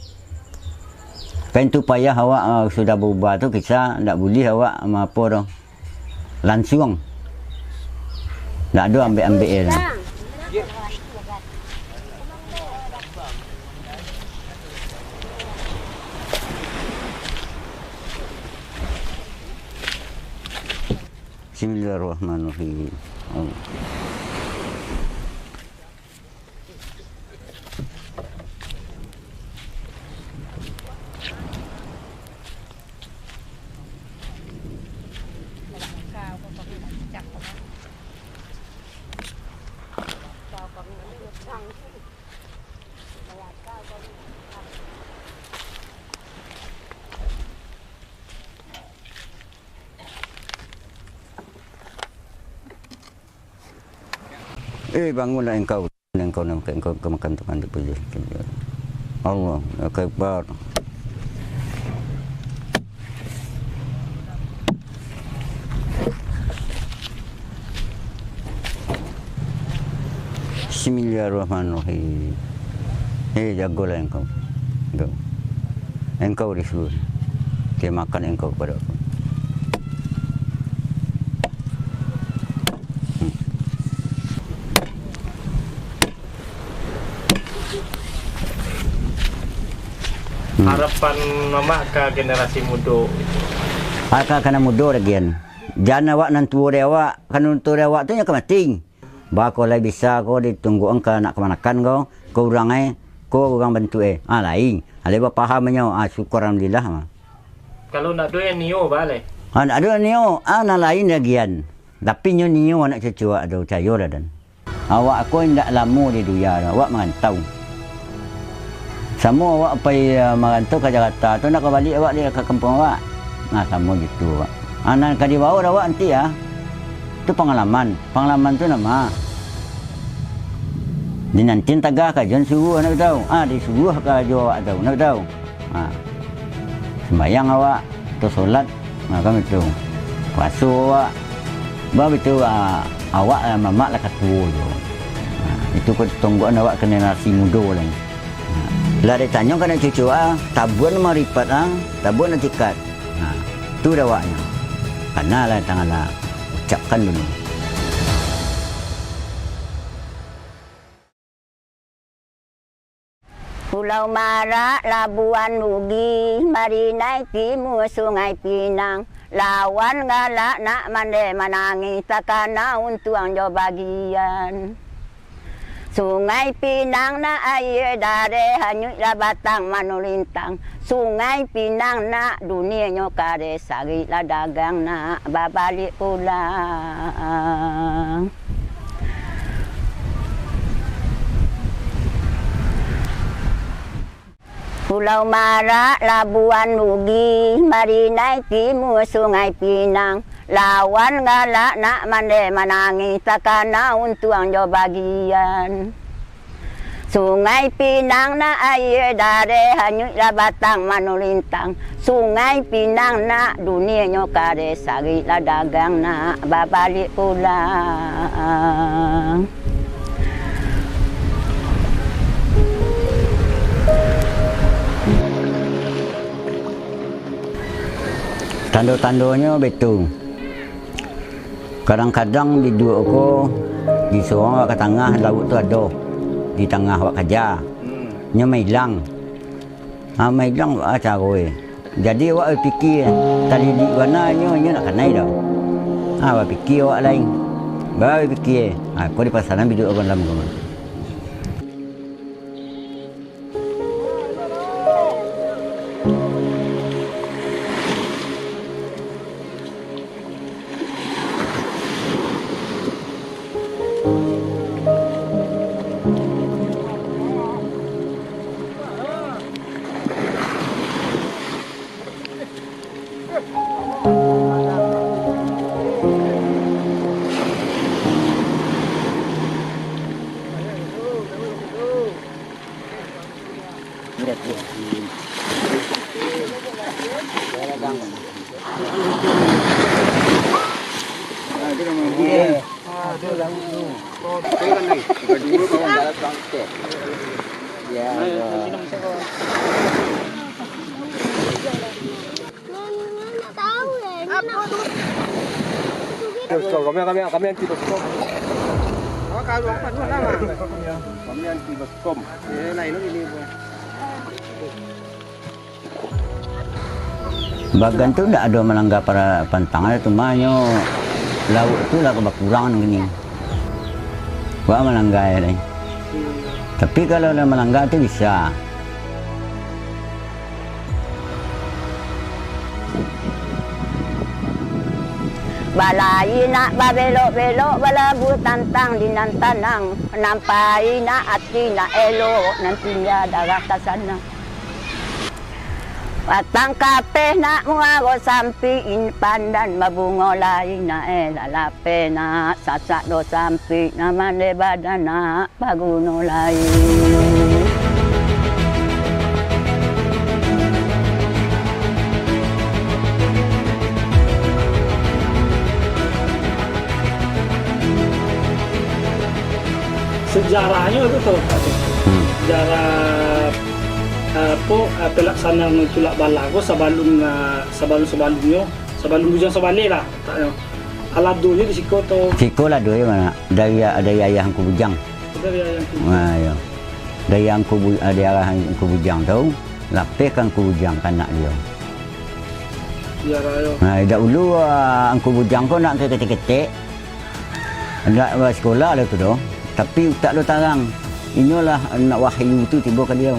Kan tu payah awak, ah, sudah baubah tu, kisah ndak buliah awak ma-, apo tu. Lansuang. Ndak ado ambek-ambek e tu. Bismillahirrahmanirrahim. Eh, bangunlah engkau, engkau, engkau, engkau makan, makan tu, puji. Allahu Akbar. Bismillahirrahmanirrahim. Eh, jagolah engkau. Engkau. Engkau disuruh. Dia makan engkau kepada aku. Hmm. Hmm. Harapan Mamak ka generasi mudo? Ah, ka, ka nan mudo lagi an. Jan awak nan tuo dari awak, kan nan tuo dari awak tu nyo ka mati. Baa ko lai bisa ko ditungguan ka anak kamanakan ko, ko urang e, ko urang bantuak e. Ah, lain. Alai bapaham nyo, ah, syukur alhamdulillah. Kalau ndak ado yang nio, baa lai? Ah, ndak ado yang nio, ah, nan lain lagi an. Tapi nyo nio anak cucu awak tu, cayolah dan. Awak ko indak lamo di dunia tu, awak marantau. Samo awak pai, eh, marantau ka Jakarta tu, ndak ka baliak awak di, ka kampuang awak. Nah, samo gitu awak. Ah, nan ka dibawa awak nanti, ah, tu pangalaman. Pangalaman tu nama? Dinantian tagah ka jan suruah nak tahu. Ah, disuruah ka jo awak tahu, nak tahu. Ha. Sembayang awak, atau solat, ha, kan itu. Puaso awak, ba itu, ha, awak lah mamak lah katuo tu. Ha, itu ko tonggoan awak generasi mudo lai. Ha. Lah ditanyo ka anak cucu, ah, tabuan maripat, ah, tabuan atikat. Ha, tu dawaknyo. Kana lah tangah lah ucapkan dulu. Pulau Marak, Labuan Bugih, Marinai Timur, Sungai Pinang, lawan galak nak mandeh manangih, takana untuang jo bagian. Sungai Pinang nak aia dareh, hanyuiklah batang manulintang. Sungai Pinang nak dunianyo kareh, sariklah dagang nak babaliak pulang. Pulau Marak, Labuan Bugih, Marinai Timur, Sungai Pinang, Lawan galak nak mandeh manangih, takana untuang jo bagian. Sungai Pinang nak aia dareh, hanyuik lah batang manulintang. Sungai Pinang nak dunia nyo kareh, sarik lah dagang nak babaliak pulang. Tando-tandonyo baitu. Kadang-kadang biduak ko disorong awak ka tangah, lauak tu ado di tangah awak kaja. Nyo mailang. Ha, mailang awak caro e. Jadi awak bapikia, talilik bana nyo, nyo nak kanai dah. Ha, bapikia awak lain. Bapikia, ha, ko dipasanan biduak ko dalam ko. Kami, kami, kami anti boskom. Kami anti boskom. Bagan tu ndak ado malangga para-, pantangan, cuma nyo lauak tu lah bakurang kini. Wak malangga lai. Tapi kalau lah malangga tu bisa. Balai nak babelok-belok, balabuah tantang di nan tanang, nampai nak ati nak elok, nan tingga darah ka sanang. Batang kapeh nak muaro sampik, pandan babungo lai nak, eh, lalapeh nak, sasak do sampik, nak mandeh badan nak baguno lai. Sejarahnyo tu, Pak. Hmm. Sejarah, eh, apo, eh, pelaksanaan tulak bala ko sabalun, eh, sabalun-sabalunnyo, sabalun Bujang Sabaleh lah, taknyo. Aladonyo di siko tu. Siko ladonyo ma, dari, dari ayah Angku Bujang. Dari ayah Angku Bujang. Ha, iyo. Dari Angku Bu-, dari arah Angku Bujang tu, lapeh ka Angku Bujang, ka anak liau. Iyo, rayo. Nah, dahulu, ah, Angku Bujang ko nak ketek-ketek, ndak basikola lah tu doh, tapi utak lo tarang. Inyolah nak wahyu tu tibo ka liau,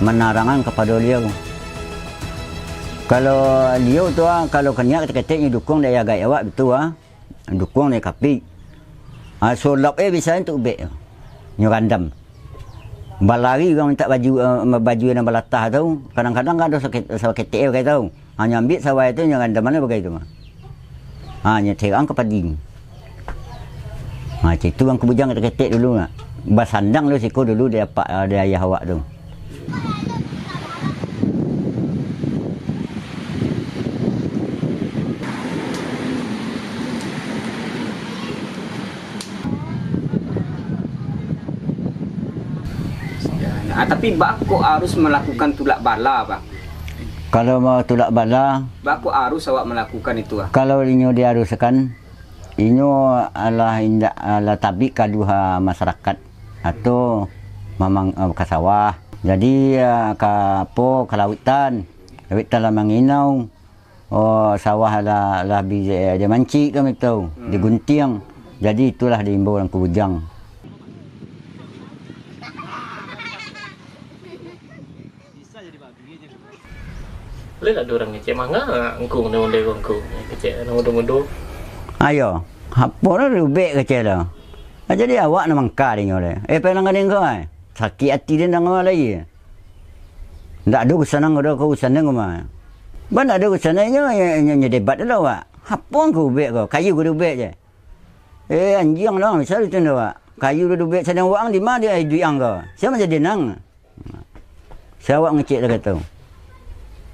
manarangan kapado liau. Kalau liau tu, ah, kalau kaniak ketek-ketek, nyo dukuang dek ayah gaek awak, bitu, ah. Dukuang dek kapik. Ah, sulap, eh, bisa tu ubek. Nyo randam. Balari urang mintak baju, eh, baju nan balatah tu, kadang-kadang kan ado sake-, saketek bagai tu. Ha, nyo ambiak sawai tu, nyo randam mano bagai tu mah. Ha, nyo terang ka padi. Ha, cak itu Angku Bujang ketek-ketek dulu nak. Basandang dulu siko dulu di apak, di ayah awak tu. Ah, tapi baa kok harus malakukan tulak bala, Bang? Kalau mau tulak bala, baa kok harus awak malakukan itu, ah? Kalau inyo diharuskan, inyo alah indak, alah tabik ka duha masyarakat atau mamang, eh, ka sawah. Jadi, eh, ka apo, ka lautan. Lautan lah manginau. Oh, sawah lah, lah bi, eh, dimancik kami tu, hmm, diguntiang. Jadi itulah diimbau Angku Bujang. Boleh tak ada orang ngecek manga angkung ni, onde angkung ngecek anak muda-muda? Ayo, apo lah rubek kecek tu. Ah, jadi awak nan mangka dinyo le. Eh, pelang gading kau, eh. Sakik ati dia nang awak lai. Ndak ado urusan nang ado ko urusan nang ko mah. Ban ndak ado urusan nyo, nyo, nyo, nyo debat dulu awak. Apo ang ko ubek ko? Kayu ko diubek je. Eh, anjiang lah, misal itu ndak, Wak. Kayu diubek sadang wak ang di ma dia iduik ang ko? Sia manjadi nang? Sia awak mangecek tu kato.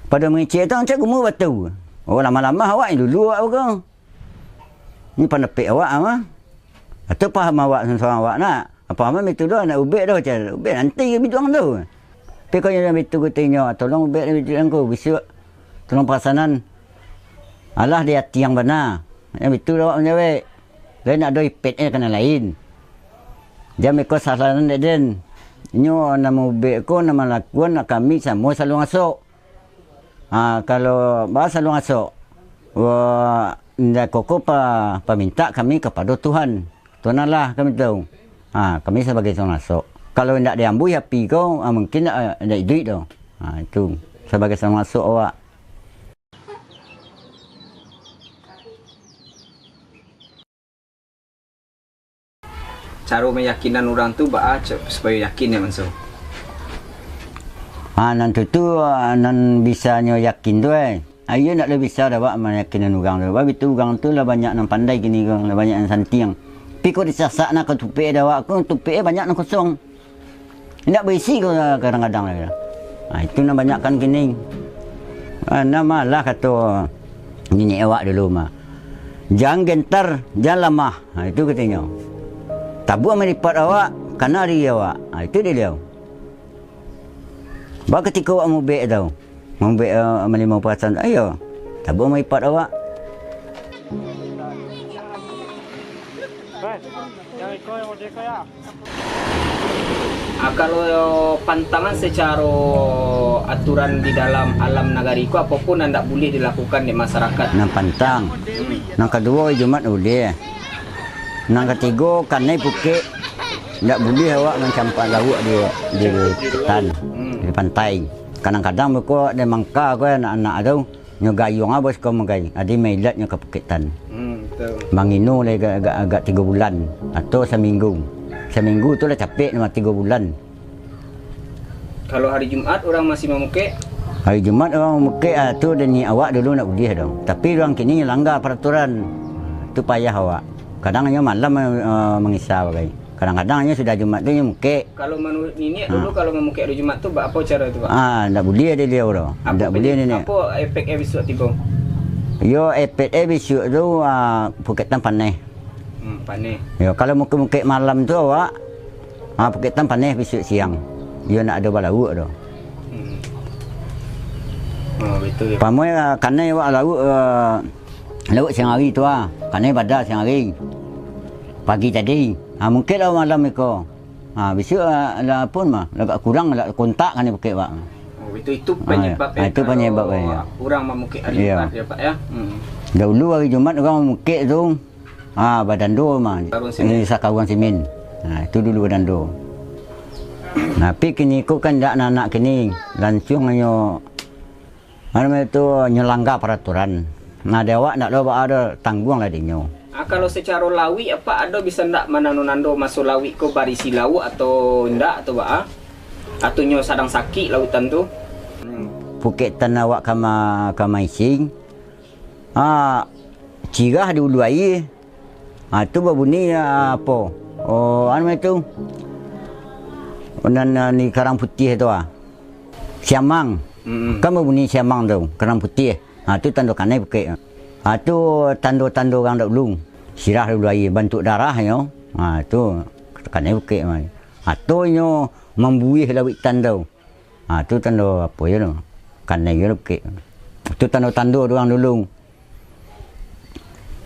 Pado mangecek tu, ang cak gumu batu. Oh, lamah-lamah awak ni dulu awak ko. Ni pandapek awak, ama. Atau paham awak, surang-surang awak nak. Apo ama itu doh, nak ubek doh, cak ubek nanti biduang tu. Tapi kok nyo bitu kutinyo, tolong ubek biduang ko, bisuak tolong pasanan. Alah di ati yang bana. Yang bitu awak manjawek. Lain ado ipet eh kana lain. Jam iko sasaran dek den. Nyo nama ubek ko nama lakuan nak kami samo saluang asok. Ha, kalau ba saluang asok, wa, indak koko pa, pamintak kami kapado Tuhan. Tuhan Allah kami tahu. Ha, kami sabagai saluang asok. Kalau indak diambuih api ko, ha, mungkin indak, indak iduik doh. Ha, itu sabagai saluang asok awak. Caro mayakinan urang tu baa ca-, supayo yakin ya, Manso? Ah, nan tu tu, ah, nan bisa nyo yakin tu, eh. Ah, iyo ndak lai bisa dek awak mayakinan urang tu. Babitu urang tu lah banyak nan pandai kini ko, lah banyak nan santiang. Tapi kok disasak nak katupek dek awak ko, tupek eh banyak nan kosong. Indak baisi ko kadang-kadang lai. Ha, itu nan banyakkan kini. Ha, nan malah kato niniak awak dulu mah, "Jan gentar, jan lamah." Ha, itu katinyo. Tabuah malipat awak, kana diri awak. Ha, itu dek liau. Ba katiko awak mubek tau. Mubek, eh, malimo perasan tu. Ayo, tabuah malipat awak. Ah, kalau pantangan secara aturan di dalam alam nagari ko, apo pun nan ndak buliah dilakukan dek masyarakat. Nan pantang. Hmm. Nan kaduo, Jumat buliah. Nan katigo, kanai pukek, ndak buliah awak mancampak lauak di, di hutan, hmm, di pantai. Kadang-kadang beko ado mangka ko anak-anak tu. Nyo gayuang abih siko magai, adi mailatnyo ka Pukektan. Hmm, betul. Mangino lai agak, agak, agak tigo bulan atau saminggu. Saminggu tu lah capek mah tigo bulan. Kalau hari Jumat urang masih mamukek? Hari Jumat urang mamukek, ah, tu dek niat awak dulu ndak buliah doh. Tapi urang kini langgar paraturan. Tu payah awak. Kadang nyo malam, eh, mangisa bagai. Kadang-kadang nyo sudah Jumat tu nyo mukek. Kalau manuruik niniak dulu, ha, kalau mamukek hari Jumat tu, baa apo caro tu, Pak? Ah, ndak buliah dek liau tu. Ndak buliah niniak. Apo efek eh bisuak tibo? Yo, efek eh bisuak tu, ah, Pukektan paneh. Hmm, paneh. Yo, kalau mukek-mukek malam tu awak, ah, Pukektan paneh bisuak siang. Yo, ndak ado balauak tu. Hmm. Oh, itu ya. Pamuai, ah, kanai awak lauak, ah, lauak siang hari tu, ah. Kanai bada siang hari. Pagi tadi. Ha, mukek lah malam iko. Ha, bisuak, ah, lah pun mah, lah agak kurang lah kontak kan pukek, Pak. Oh, itu, itu penyebab, ah, eh, itu penyebab, kalau eh, ya, urang mamukek hari Jumat, ya, Pak, ya? Hmm. Dahulu hari Jumat urang mamukek tu, ah, badando mah. Sakaruang simin. Eh, sakaruang simin. Nah, itu dulu badando. Nah, tapi kini ko kan ndak anak-anak kini, lansuang nyo Anu tu, nyo langgar paraturan. Nah, di awak ndak lo baa doh, tangguang lah dinyo. Ah, kalau secaro lauik, apak ado bisa ndak manando-nando maso lauik ko barisi lauak atau indak, atau baa? Atau nyo sadang sakik lautan tu? Hmm. Pukektan awak ka ma-, ka maising. Ah, cirah di ulu aia. Ha, tu babunyi, ah, apo? Oh, anu tu. Nan, ah, di Karang Putiah tu, ah. Siamang. Mm-mm. Kan babunyi siamang tu, Karang Putiah. Ha, tu tando kanai pukek. Ha, tu tando-tando urang dahulu. Sirah dulu aia, bantuak darahnyo. Ha, tu kanai pukek. Ha, tu nyo mambuih lauik tan tu. Ha, tu tando apo yo tu? Kanai yo pukek. Tu tando-tando urang dulu.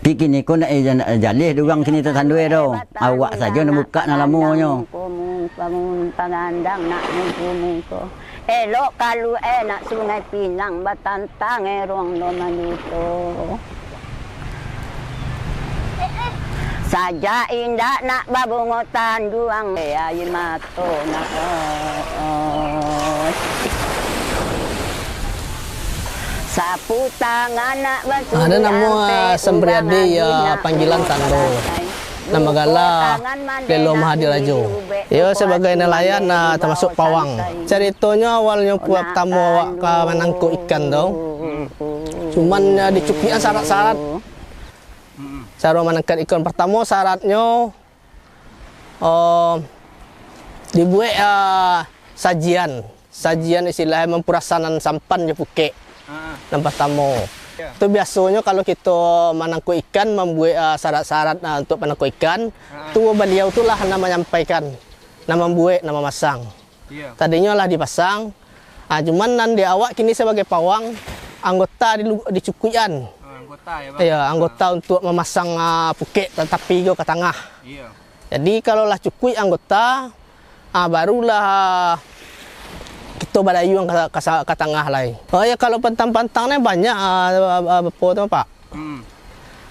Tapi kini ko ndak, eh, jan-, jaleh dek urang kini tatandoi doh. Awak sajo nan bukak nan lamonyo. Elok kalu eh nak Sungai Pinang batantang eh ruang do manuto. Sajak indak nak babungo tanduang eh air mato. Sapu tangan nak basuh. Ado namo, ah, Sampriadi, yo, panggilan Tando. Nama gala Lelo Mahadirajo. Iyo sabagai nelayan, ah, tamasuk pawang. Caritonyo awalnyo pertamo awak ka manangkok ikan tu. Cuman, ah, dicukuikan sarat-sarat. Caro manangkek ikan, partamo syaratnyo, eh, dibuek, eh, sajian. Sajian istilahnyo mampurasanan sampan jo pukek. Ah. Nan partamo. Yo. Tu biasonyo kalau kito manangkok ikan, mambuek, eh, syarat-syarat, eh, untuak manangkok ikan, ah, tu baliau tu lah nan manyampaikan, nan mambuek, nan mamasang. Iyo. Tadinyo lah dipasang. Ah, cuman nan di awak kini sabagai pawang, anggota dilu-, dicukuikan. Oh, anggota yo, Bang? Iyo, anggota untuak mamasang, ah, pukek tatapi ko ka tangah. Iyo. Jadi, kalau lah cukuik anggota, ah, barulah kito badayuang ka, ka sa-, ka tangah lai. Oh yo, kalau pantang-pantang ni banyak, ah, ah, ah, apo tu, Pak? Hmm.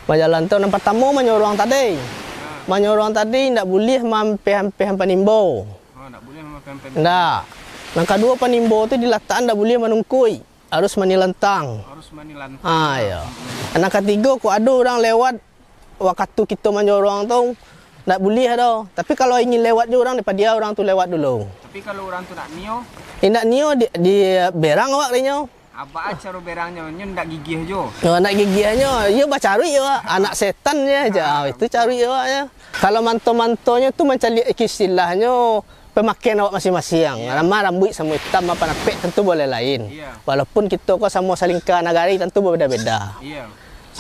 Bajalan tu, nan partamo manyorong tadi. Ah. Manyorong tadi ndak buliah maampeh-ampehan panimbo. Oh, ndak buliah maampeh-ampehan. Ndak. Nan kaduo, panimbo tu dilatakan ndak buliah manungkuik, harus manilantang. Harus manilantang. Ah, iyo. Hmm. Nan katigo, kok ado urang lewat wakatu kito manyorong tu, ndak buliah doh. Tapi kalau ingin lewat jo urang, dipadia urang tu lewat dulu. Tapi kalau urang tu ndak nio? Indak nio, di, di berang awak rinyo. Abaa caro berangnyo, nyo ndak gigiah jo. Yo, ndak gigiahnyo, iyo bacaruik yo, anak setan je, ah, itu caruik yo, yo. Kalau manto-mantonyo tu mancaliak istilahnyo pemakaian awak masing-masing. Iyo. Ramah rambuik samo itam, apo napek, tantu boleh lain. Iyo. Walaupun kito ko samo salingka nagari, tantu babeda-beda. Iyo.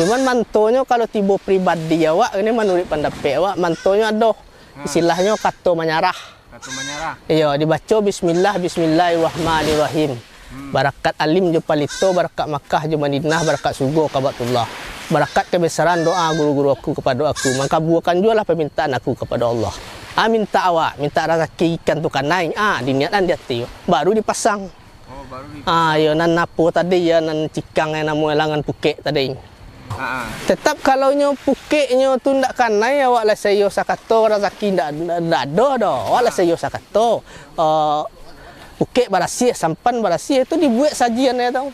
Cuman mantonyo kalau tibo pribadi awak, ini manuruik pandapek awak, mantonyo ado, ah, istilahnyo kato manyarah. Kato manyarah. Iyo, dibaco bismillah, bismillahirrahmanirrahim. Hmm. Barakat alim jo palito, barakat Makkah jo Madinah, barakat sugo Kabatullah. Barakat kabesaran doa guru-guru aku kapado aku, mangkabuakan juolah pamintaan aku kapado Allah. Ah, mintak awak, mintak razaki ikan tu kanai, ah, diniatkan di ati, baru dipasang. Oh, baru di- Ah, iyo, nan apo tadi, yo, nan cikang, yo, namo langan pukek tadi. Ha, ha. Tetap kalau nyo pukeknyo tu ndak kanai, awak lah saiyo sakato, razaki ndak, ndak, ndak ado doh. Awak lah saiyo sakato. Eh, pukek barasiah, sampan barasiah, tu dibuek sajian e tu. Oh.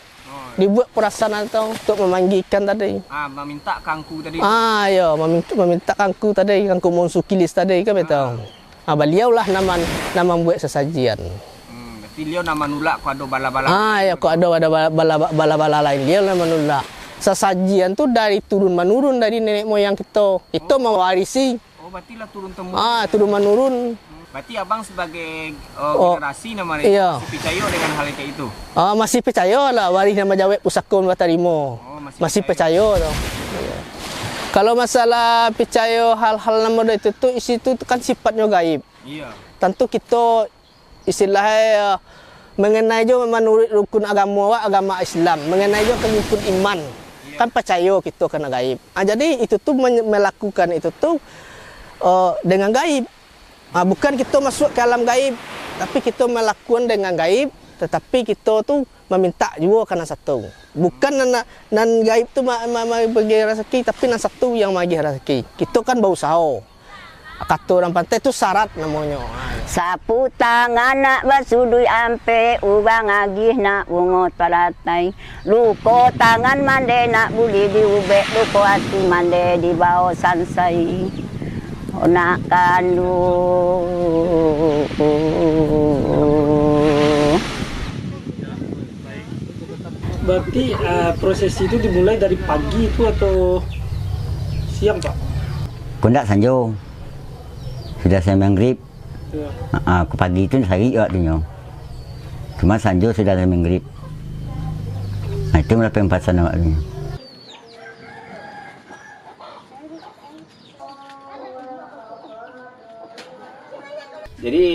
Dibuek perasanan tu untuk mamanggikan tadi. Ah, mamintak kangku tadi. Ah, iyo, mamintak, mamintak kangku tadi, kangku monsukilis tadi, kan betul. Ah. Ah, baliau lah nan man-, nan mambuek sasajian. Hmm, berarti liau nan manulak kok ado bala-bala. Ah, yo, kok ado, ado bala-, bala-, bala-bala lain, liau nan manulak. Sasajian tu dari turun manurun dari nenek moyang kito. Kito mawarisi. Oh, berarti lah turun temurun. Ah, turun manurun. Hmm, berarti abang sebagai, eh, generasi nan ma-, iyo, masih picayo dengan hal kayak itu? Ah, masih picayo lah, warih nan bajawek pusako nan batarimo. Oh, masih picayo. Masih picayo tu. Iyo. Kalau masalah picayo hal-hal nan model itu tu, isi tu, tu kan sifatnyo gaib. Iyo. Tantu kito, istilahnyo, mengenai jo manuruik rukun agamo awak, agama Islam, mengenai jo rukun iman, iyo, kan picayo kito kana gaib. Ah, jadi itu tu men-, melakukan itu tu, eh, dengan gaib. Ah, bukan kito masuk ke alam gaib, tapi kito melakukan dengan gaib, tetapi kito tu mamintak juo ka nan satu. Bukan nan, nan gaib tu ma-, ma-, ma-, bagi rasaki, tapi nan satu yang magih rasaki. Kito kan bausaho. Kato urang pantai tu syarat namonyo. Sapu tangan nak basuduik ampek, urang agih nak bungo talatai. Luko tangan mande nak buliah diubek, luko ati mande dibao sansai. Nak kanduang. Berarti, eh, prosesi itu dimulai dari pagi itu atau siang, Pak? Kok ndak sanjo. Sudah saya maghrib. Iya. Ah, ah, kok pagi itu sarik waktunyo. Cuma sanjo sudah saya maghrib. Nah, itu mulai pempasan waktunyo. Jadi,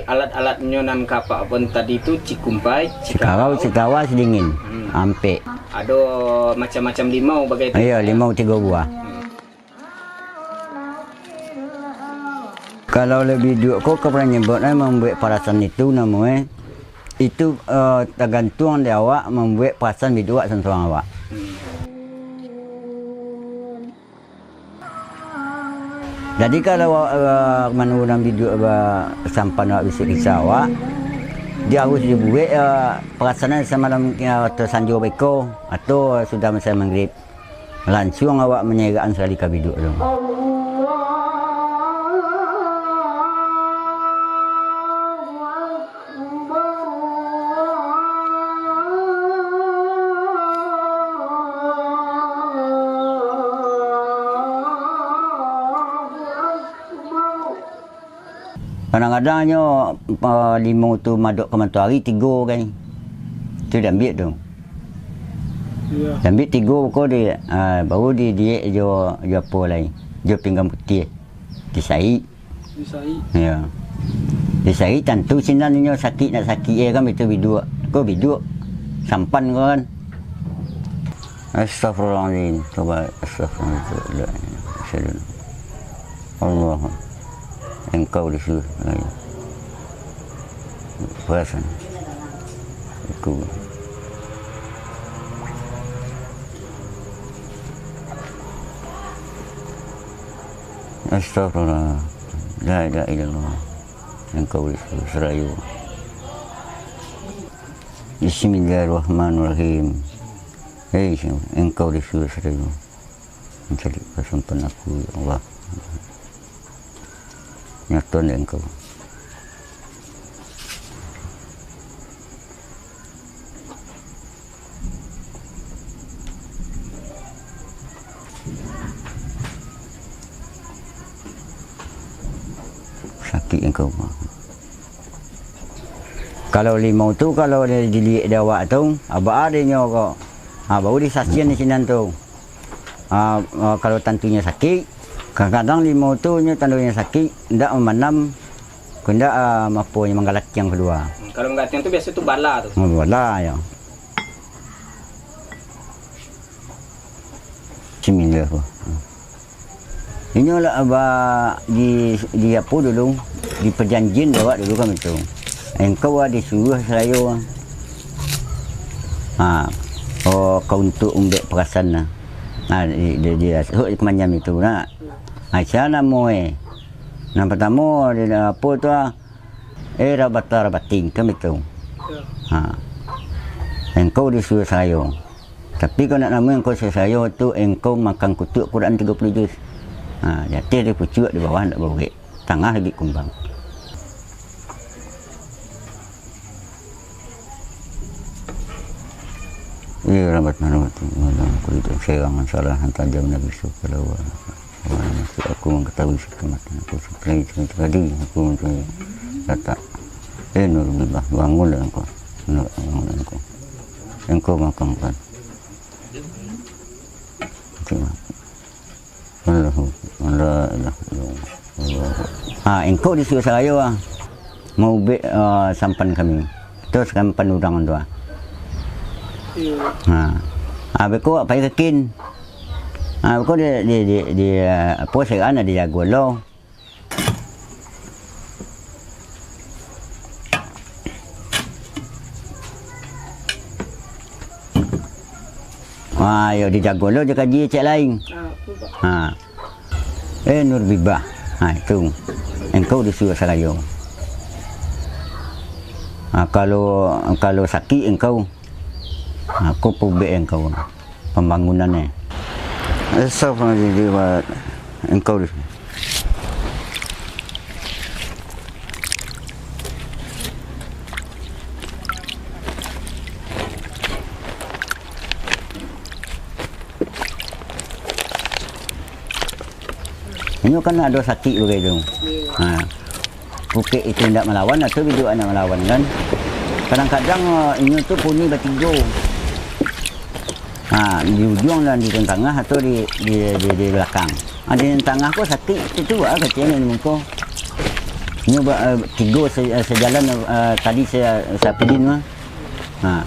alat-alatnyo nan ka Apak pun tadi tu cikumpai, cikarau, cikawa, sidingin, hmm, ampek. Ado macam-macam limau bagai tu? Iyo, limau tigo buah. Hmm. Kalau labiah duduak ko, ka pernah nyebut, eh, mambuek parasan itu namo, eh. Itu, eh, tagantuang di awak mambuek parasan biduak surang-surang awak. Hmm. Jadi, kalau, eh, manurunan biduak ba-, sampan awak bisuak-bisuak awak, dia harus dibuek, eh, perasanan samalam, eh, atau sanjo beko, atau sudah masai maghrib. Lansuang awak manyerakkan sakali ka biduak tu. Kadang-kadang nyo, ah, limau tu madok ka matoari, tigo kan. Tu diambiak tu. Iyo. Diambiak tigo ko di, ah, baru di, diek jo, jo apo lai? Jo pinggan putiah. Disaik. Disaik. Iyo. Disaik tantu sinan inyo sakik, nak sakik e kan, itu biduak. Ko biduak. Sampan ko kan. Astagfirullahaladzim. Coba astagfirullahaladzim. Allah. Engkau disuruh. Ayo. Perasan. Aku. Astagfirullah. La ilaha illallah. Engkau disuruh serayu. Bismillahirrahmanirrahim. Hei, engkau disuruh serayu. Mencari kesempat aku, ya Allah. Nyaton dek engkau. Sakik engkau. Kalau limau tu, kalau di, diliek di awak tu, abak adonyo ko. Ha, baru disasian di sinan tu. Ah, ah, kalau tantunyo sakik, kadang-kadang limau tu nyo tandonyo sakik, ndak mamanam, ko ndak, ah, apo nyo, manggalatiang kalua. Hmm, kalau manggalatiang tu biaso tu bala tu. Oh, bala, yo. Bismillah, ko. Inyo lah ba-, di, di apo dulu, di perjanjian awak dulu kan itu. Engkau lah disuruh sarayo, ha, oh, ka untuak umbek perasan lah. Ha, di, di, di, di, di kemanjam itu nak. Ha, sia namo e. Nan partamo, di, apo tu ah? Eh, rabata rabating, kan betul. Ya. Ha. Engkau disuruh sarayo. Tapi kok nak namo engkau disuruh sarayo tu, engkau makan kutuak Quran tigo puluh juz. Ha, di ateh dia pucuak, di bawah ndak baurek. Tangah lagi kumbang. Iya, rahmat mana tu, malam kulit serang salah hantar jam Nabi Yusuf kalau. Wah, maksud aku mengetahui sekamatan aku, seperti itu tadi, aku mencari kata, "Eh, Nurulillah, bangunlah engkau. Nak bangunlah engkau. Engkau makan, makan." Terima. Allahu, la ilaha illallah. Allahu. Ha, engkau disuruh sarayo, ah. Maubek, ah, sampan kami. Terus sampan urang tu, ah. Iya. Ha. Ha, beko pai kakin. Ha, beko di, di, di, di, ah, apo, seran ado jago lo. Wah, yo dijago lo jo kaji cek lain. Ah, tu, Pak. Ha. Eh, Nur Bibah. Ha, itu. Engkau disuruh sarayo. Ha, kalau, kalau sakik engkau, ha, ko paubek engkau. Pambangunan, eh. Esau pangajiji buat engkau di sini. Inyo kan ado sakik bagai tu. Ha. Pukek itu indak malawan, atau biduak indak malawan, kan. Kadang-kadang, eh, inyo tu puni batigo. Ha, di ujuang dan di tangah atau di, di, di, di balakang. Ha, di tangah ko sakik, itu tu, ah, kecil ni muko. Inyo ba-, eh, tigo se-, eh, sejalan, eh, tadi se-, sapilin mah. Ha.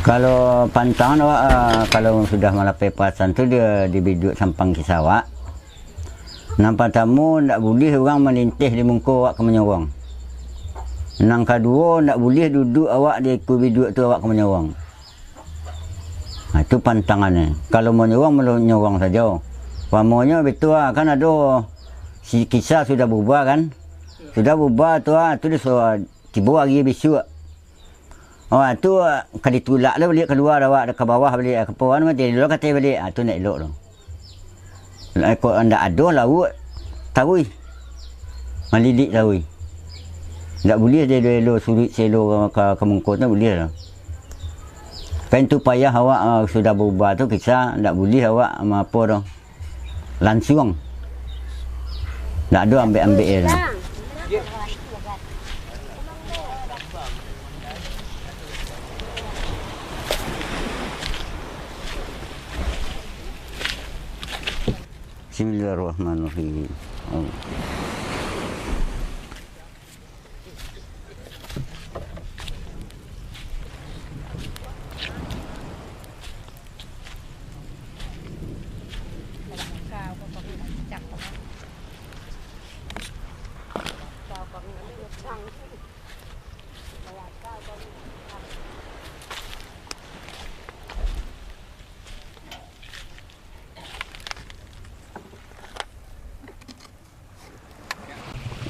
Kalau pantang awak, eh, kalau sudah malapai pasan tu, dia di biduak sampang kisah awak. Nan partamo, ndak buliah urang malinteh di muko awak ka manyorong. Nan kaduo, ndak buliah duduak awak di ikua biduak tu awak ka manyorong. Nah, itu pantangannyo. Kalau manyorong, manyorong sajo. Umpamonyo bitu, ah, kan ado si kisah sudah buba kan? Sudah buba tu, ah, tu disuruh tibo ari bisuak. Oh, tu, ah, ka ditulak lah baliak kalua awak, ka bawah baliak, ka bawah, mati dulu katai baliak. Ah, tu ndak elok tu. Lah, kok ndak ado lauak, taruih. Malilik taruih. Ndak buliah dia elo-elo suruik selo ka, ka, ka muko tu, ndak buliah lah. Kan tu payah awak, ah, sudah baubah tu kisah, ndak buliah awak ma-, apo tu. Lansuang. Ndak ado ambek-ambek e tu. Bismillahirrahmanirrahim.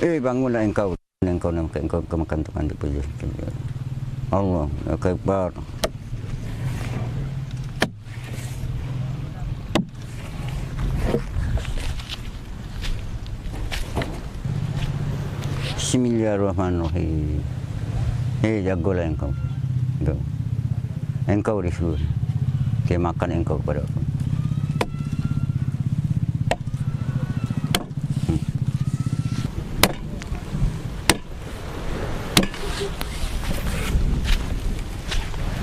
Eh, bangunlah engkau, engkau nak makan, engkau, engkau makan tu kan, dipuji. Allah Akbar. Bismillahirrahmanirrahim. Eh, jagolah engkau. Engkau. Engkau disuruh. Kemakan engkau kepada aku. Hmm.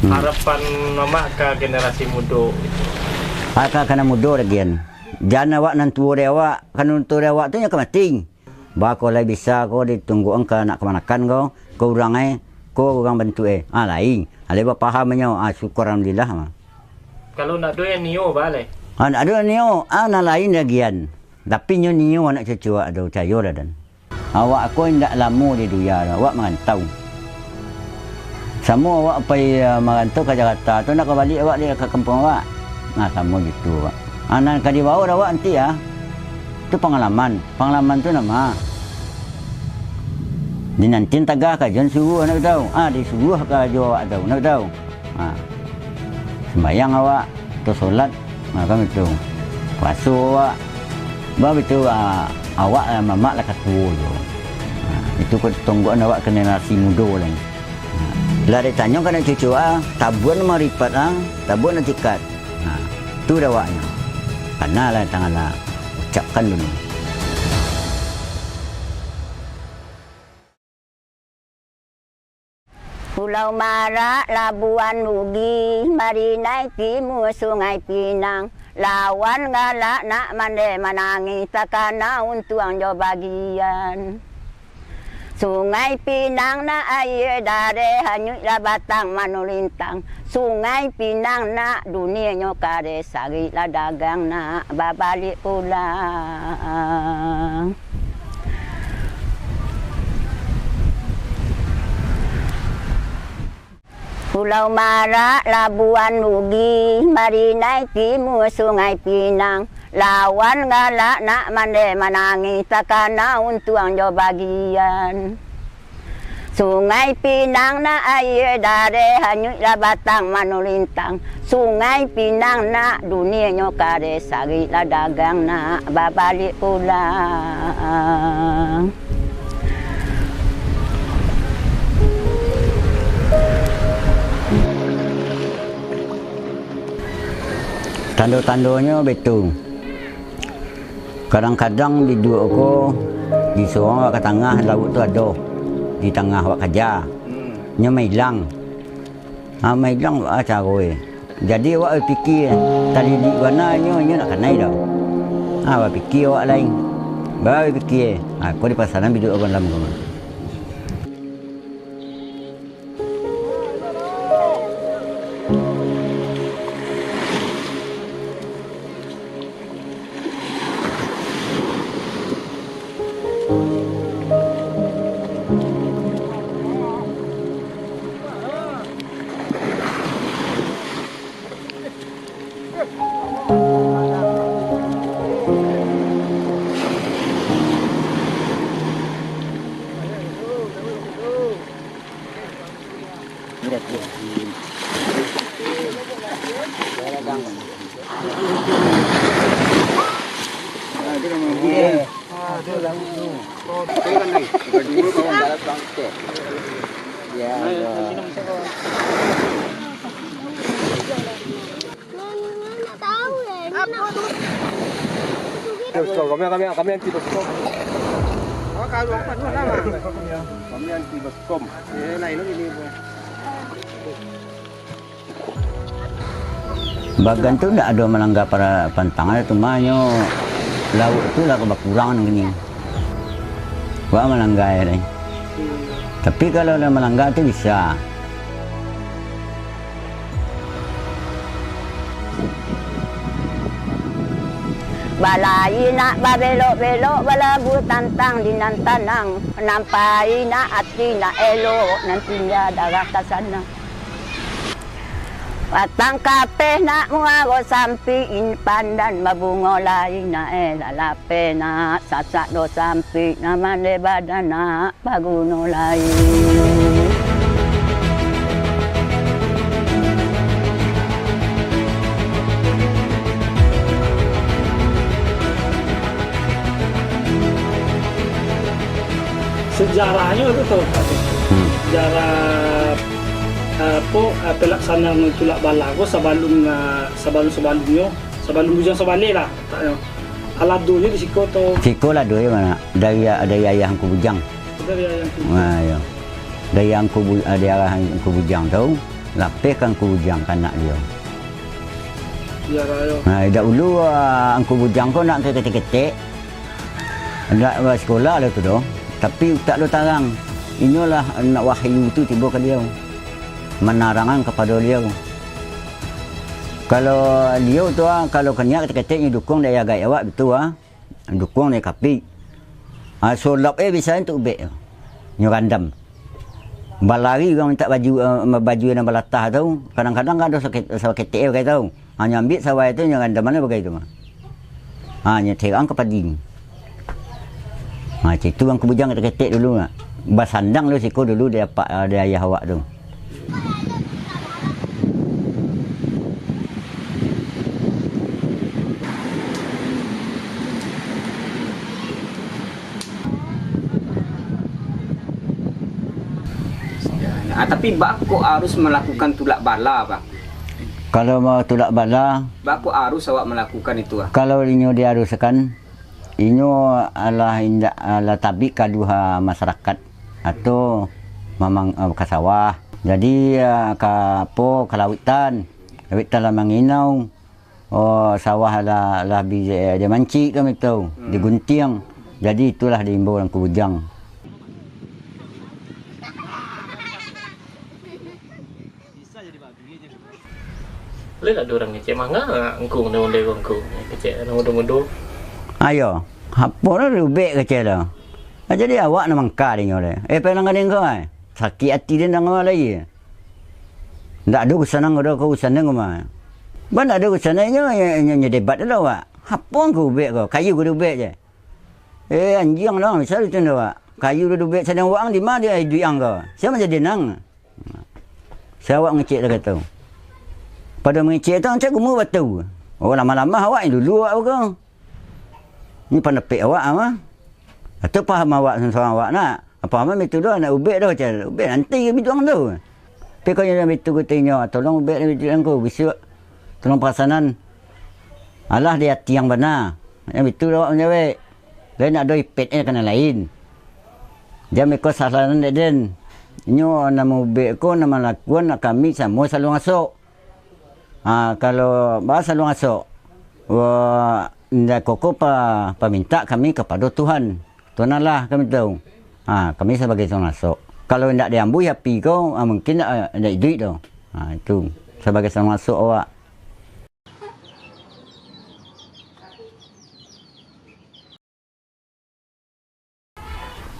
Hmm. Harapan Mamak ka generasi mudo? Aka kana mudo lagi an. Jan awak nan tuo dari awak, kan nan tuo dari awak tu nyo ka mati. Baa ko lai bisa ko ditungguk angka nak kamanakan ko, ko urang e, ko urang bantuak e. Ah, lain. Alai bapaham inyo, ah, syukur alhamdulillah mah. Kalau nak ado yang nio, baa lai? Ah, nak ado yang nio, ah, nan lain lagi an. Tapi nyo nio anak cucu awak tu, cayo lah dan. Awak ko indak lamo di dunia tu, awak marantau. Samo awak pai, ah, marantau ka Jakarta tu, ndak ka baliak awak di, ka kampuang awak. Nah, samo gitu awak. Ah, nan ka dibawa dek awak nanti, ah, tu pangalaman. Pangalaman tu nama? Di nanti tagah ka jan suruah, ndak tahu. Ah, disuruah ka jo awak tu, ndak tahu. Ha, sumbayang awak, atau solat, ha, kan baitu. Puaso awak, ba baitu, ha, awak lah, mamak lah ka tuo tu. Ha, itu ko tonggoan awak generasi mudo lai. Ha, lah ditanyo ka anak cucu, ha, tabuan maripat, ha, tabuan atikat. Ha, tu dek awaknyo. Kana lah tangan lah ucapkan dulu. Pulau Marak, Labuan Bugih, Marinai Timur, Sungai Pinang, lawan galak nak mandeh manangih, takana untuang jo bagian. Sungai Pinang nak aia dareh, hanyuiklah batang manulintang. Sungai Pinang nak dunia nyo kareh, sariklah dagang nak babaliak pulang. Pulau Marak, Labuan Bugih, Marinai Timur, Sungai Pinang, lawan galak nak mandeh manangih, takana untuang jo bagian. Sungai Pinang nak aia dareh, hanyuiklah batang manulintang. Sungai Pinang nak dunia nyo kareh, sariklah dagang nak babaliak pulang. Tando-tandonyo baitu. Kadang-kadang biduak ko, di surang awak ka tangah lauik tu ado, di tangah awak kaja. Hmm. Nyo mailang. Ha, mailang baa caro e. Jadi awak bapikia, talilik bana nyo, nyo nak kanai dah. Ha, bapikia awak lain. Bapikia, ha, ko dipasanan biduak ko dalam ko. Kami, kami, kami anti baskom. Kami anti baskom. Bagan tu ndak ado malangga para-, pantangan, cuma nyo Lauak tu lah bakurang kini. Wak malangga lai. Tapi kalau lah malangga tu bisa. Balai nak babelok-belok, balabuah tantang di nan tanang, nampai nak ati nak elok, nan tingga darah ka sanang. Batang kapeh nak muaro sampik, pandan babungo lai nak eh, lalapeh nak sasak do sampik, nan mandeh badan nak baguno lai. Sejarahnyo tu, Pak. Hmm. Sejarah, eh, apo, eh, pelaksanaan tulak bala ko sabalun, eh, sabalun-sabalunnyo, sabalun Bujang Sabaleh lah, letaknyo. Aladonyo di siko tu. Siko ladonyo mah, dari, dari ayah Angku Bujang. Dari ayah Angku Bujang. Ha, iyo. Dari Angku Bu-, dari arah Angku Bujang tu, lapeh ka Angku Bujang, ka anak dio. Iyo lah, iyo. Ha, dak ulu, ah, Angku Bujang ko nak ketek-ketek. Dak basikola lo tu doh, tapi utak lo tarang. Inyolah nak wahyu tu tibo ka dio. Manarangan kapado dio. Kalau dio tu, ah, kalau kaniak ketek-ketek nyo dukuang dari agak awak, betul, ah. Dukuang dari kapik. Ah, sulap eh bisa untuak ubek tu. Nyo randam. Balari urang mintak baju, eh, baju nan balatah tu, kadang-kadang kan ado saketek, saketek bagai tu. Ha, nyo ambiak sawai tu, nyo randam mano bagai tu mah. Ha, nyo terang ka padi. Ha, cak itu Angku Bujang ketek-ketek dulu nak. Basandang dulu siko dulu di apak, di ayah awak tu. Ah, tapi baa kok harus malakukan tulak bala, Bang? Kalau mau tulak bala, baa kok harus awak malakukan itu, ah? Kalau inyo diharuskan, inyo alah indak, alah tabik kaduha masarakat atau mamang, eh, ka sawah. Jadi, eh, ka apo, ka lauitan. Lauitan lah manginau. Oh, sawah lah, lah bi, eh, dia mancik kami tu, hmm, diguntiang. Jadi itulah diimbau Angku Bujang. Boleh lah ada orang ngecek manga angkung ni, ondeh angkung ngecek anak muda-muda. Ayo, apo lah diubek kecek lah. Ah, jadi awak nan mangka dinyo le. Eh, pelang gading ko ai. Sakik ati den danga lai. Ndak ado gusanan ko, ado ko gusanan ko mah. Ban ndak ado gusanan inyo, inyo, inyo debat dulu awak. Apo ko ubek ko? Kayu ko diubek je. Eh, anjiang lah, misal itu ndak awak. Kayu diubek sadang awak di ma dia iduik ang ko. Sia manjadi nang? Sia awak ngecek lah kato. Pado mangecek tu, ancak gumu batu. Oh, lamah-lamah awak yang dulu awak ko. Ni pandapek awak mah. Atau paham awak, surang-surang awak nak. Paham itu doh, nak ubek doh, cak ubek nanti biduang tu. Tapi kau yang bitu kutinyo, tolong ubek biduang ku, bisuak tolong pasanan. Alah di ati yang bana. Yang bitu awak manjawek. Lain nak do ipet eh kana lain. Jan beko salahan dek den. Inyo nan maubek ko, nan malakuan, nak kami samo saluang asok. Ha, kalau baa saluang asok, wa, indak koko pa, pamintak kami kapado Tuhan. Tuhan Allah kami tahu. Ha, kami sabagai saluang asok. Kalau indak diambuih api ko, ha, mungkin indak, indak iduik doh. Ha, itu. Sabagai saluang asok awak.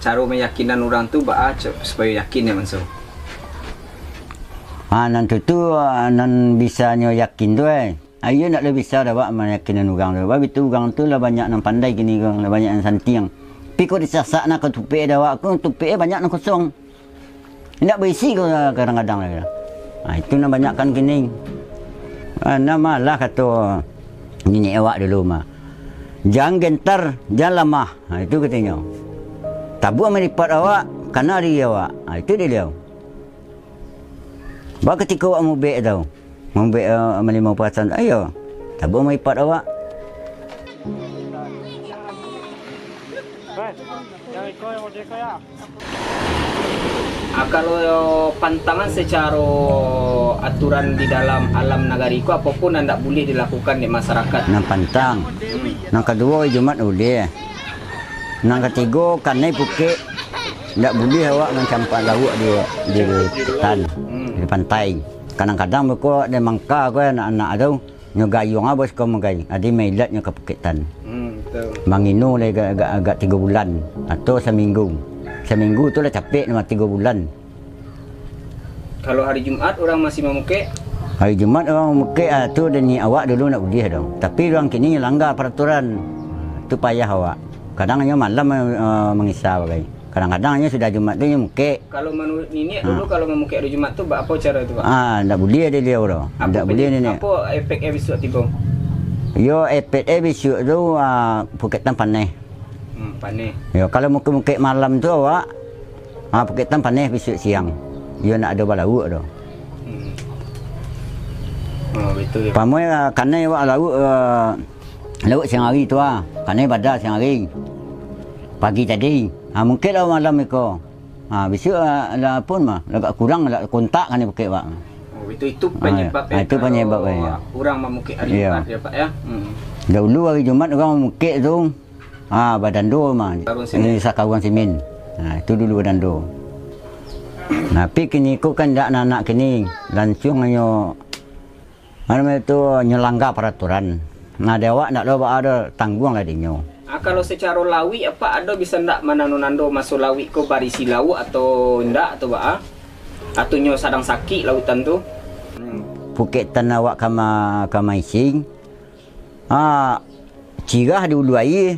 Caro mayakinan urang tu baa supayo yakin dek manso? Ha, nan tu tu, ha, nan bisanyo yakin tu, eh. Ha, iyo ndak lai bisa dek awak mayakinan urang tu. Sabab itu urang tu lah banyak nan pandai kini ko, lah banyak nan santiang. Tapi kok disasak nak ka tupek dek awak ko, tupek eh banyak nan kosong. Indak baisi ko kadang-kadang lai. Ha, itu nan banyakkan kini. Ha, nan malah kato niniak awak dulu mah. Jan gentar, jan lamah. Ha, itu katinyo. Tabuah malipat awak, kana diri awak. Ha, itu dek liau. Ba katiko awak maubek tu. Maubek, eh, malimo perasan. Ayo. Tabuah malipat awak. Ah, kalau pantangan secara aturan di dalam alam nagari ko, apo pun nan ndak buliah dilakukan dek masarakat. Nan pantang. Hmm. Nan kaduo, hari Jumat buliah. Nan katigo, kanai pukek, ndak buliah awak mancampak lauak di, di hutan, di pantai. Kadang-kadang beko awak di mangka ko, anak-anak tu, nyo gayuang abih ko magai, adi mailatnyo ka pukek tan. Hmm, betul. Mangino lai agak, agak, agak tigo bulan atau saminggu. Saminggu tu lah capek mah, tigo bulan. Kalau hari Jumat urang masih mamukek? Hari Jumat urang mamukek, ah, tu dek niat awak dulu ndak buliah doh. Tapi urang kini langgar paraturan. Tu payah awak. Kadang inyo malam, eh, mangisa bagai. Kadang-kadang inyo sudah Jumat tu inyo mukek. Kalau manuruik niniak dulu, kalau mamukek hari Jumat tu, baa apo caro tu, Pak? Ah, ndak buliah dek baliau doh. Ndak buliah niniak. Apo efek e bisuak tibo? Yo, efek e bisuak tu, ah, pukek tan paneh. Hmm, paneh. Yo, kalau mukek-mukek malam tu awak, ah, pukek tan paneh bisuak siang. Yo, ndak ado balauak doh. Hmm. Oh, betul yo. Pamuai, ah, kanai awak lauak, ah, lauak siang hari tu, ah. Kanai bada siang hari. Pagi tadi. Ah, mukek lah malam iko. Ah, bisuak, ah, lah pun mah, lah agak kurang lah kontak kanai pukek awak. Oh, itu, itu panyebab, ah, itu panyebab, kalau urang mamukek hari Jumat, yo, Pak, yo? Hmm. Dahulu hari Jumat urang mamukek tu, Ah, badando mah. Sakaruang simin. Di sakaruang simin. Ah, itu dulu badando. Nah, tapi kini ko kan ndak, anak-anak kini, lansuang nyo, anu namo tu, nyo langgar paraturan. Nah, di awak ndak ado baa doh, tangguang lah dinyo. Ah, kalau sacaro lauik, apak ado bisa ndak manando-nando maso lauik ko barisi lauak atau ndak, atau baa? Atau nyo sadang sakik lauik tan tu? Hmm. Pukek tan awak ka ma-, ka maisi. Ah, cirah di ulu aia.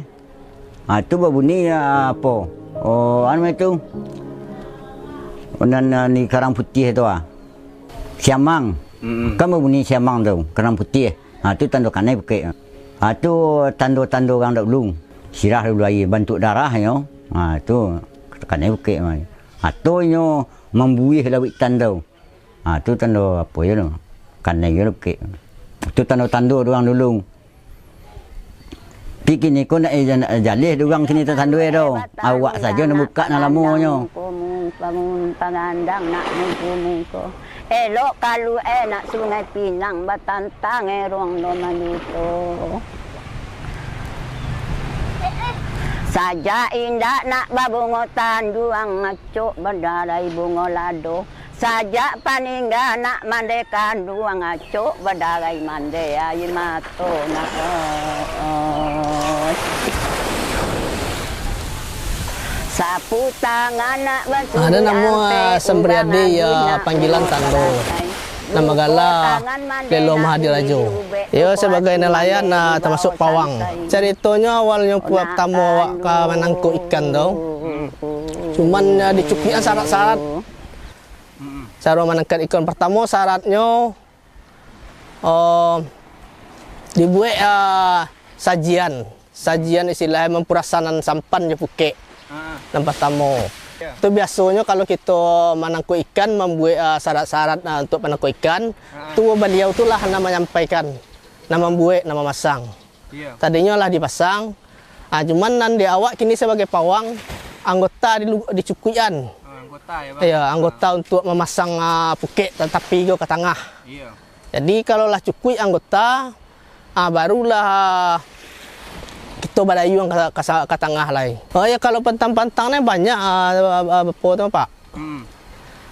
Ah, tu babunyi, ah, apo? Oh, anu itu. Nan, ah, di Karang Putiah tu, ah. Siamang. Mm-mm. Kan babunyi siamang tu, Karang Putiah. Ah, tu tando kanai pukek. Ah, tu tando-tando urang dahulu. Cirah di ulu aia, bantuak darahnyo. Ah, tu kanai pukek. Atau nyo mambuih lauik tan tu. Ha, tu tando apo yo tu? Kanai yo pukek. Tu tando-tando urang dulu. Tapi kini ko ndak, eh, ndak jaleh dek urang kini tando-tando tu. Awak sajo nan bukak nan lamonyo. Elok kalu eh nak Sungai Pinang batantang erong do manuto. Sajak indak nak babungo tanduang, acok badarai bungo lado. Sajak paningga nak mandeh kanduang, acok badarai mandeh aia mato nak, oi. Sapu tangan nak basuruh. Ado namo, ah, Sambriadi, yo, panggilan tando. Namo gala Lelo Mahadirajo. Iyo sabagai nalayan, ah, tamasuak pawang. Caritonyo awalnyo partamo awak ka manangkok ikan tu. Cuman, ah, dicukuikan sarat-sarat. Caro manangkok ikan partamo saratnyo, oh, dibuek, ah, sajian. Sajian istilahnyo mampurasanan sampan jo pukek. Ah. Nan partamo. Iyo. Tu biasonyo kalau kito manangkok ikan, mambuek, ah, sarat-sarat, ah, untuak manangkok ikan, ah, tu baliau tu lah nan manyampaikan, nan mambuek, nan mamasang. Iyo. Tadinyo lah dipasang, ah, cuman nan di awak kini sabagai pawang, anggota dilu-, dicukuikan. Oh, anggota yo, Bang? Iyo, anggota untuak mamasang, ah, pukek tapi ko ka tangah. Iyo. Jadi, kalau lah cukuik anggota, ah, barulah kito badayuang ka, ka sa-, ka tangah lai. Oh, yo, kalau pantang-pantang ni banyak, ah, ah, ah, apo tu, Pak. Hmm.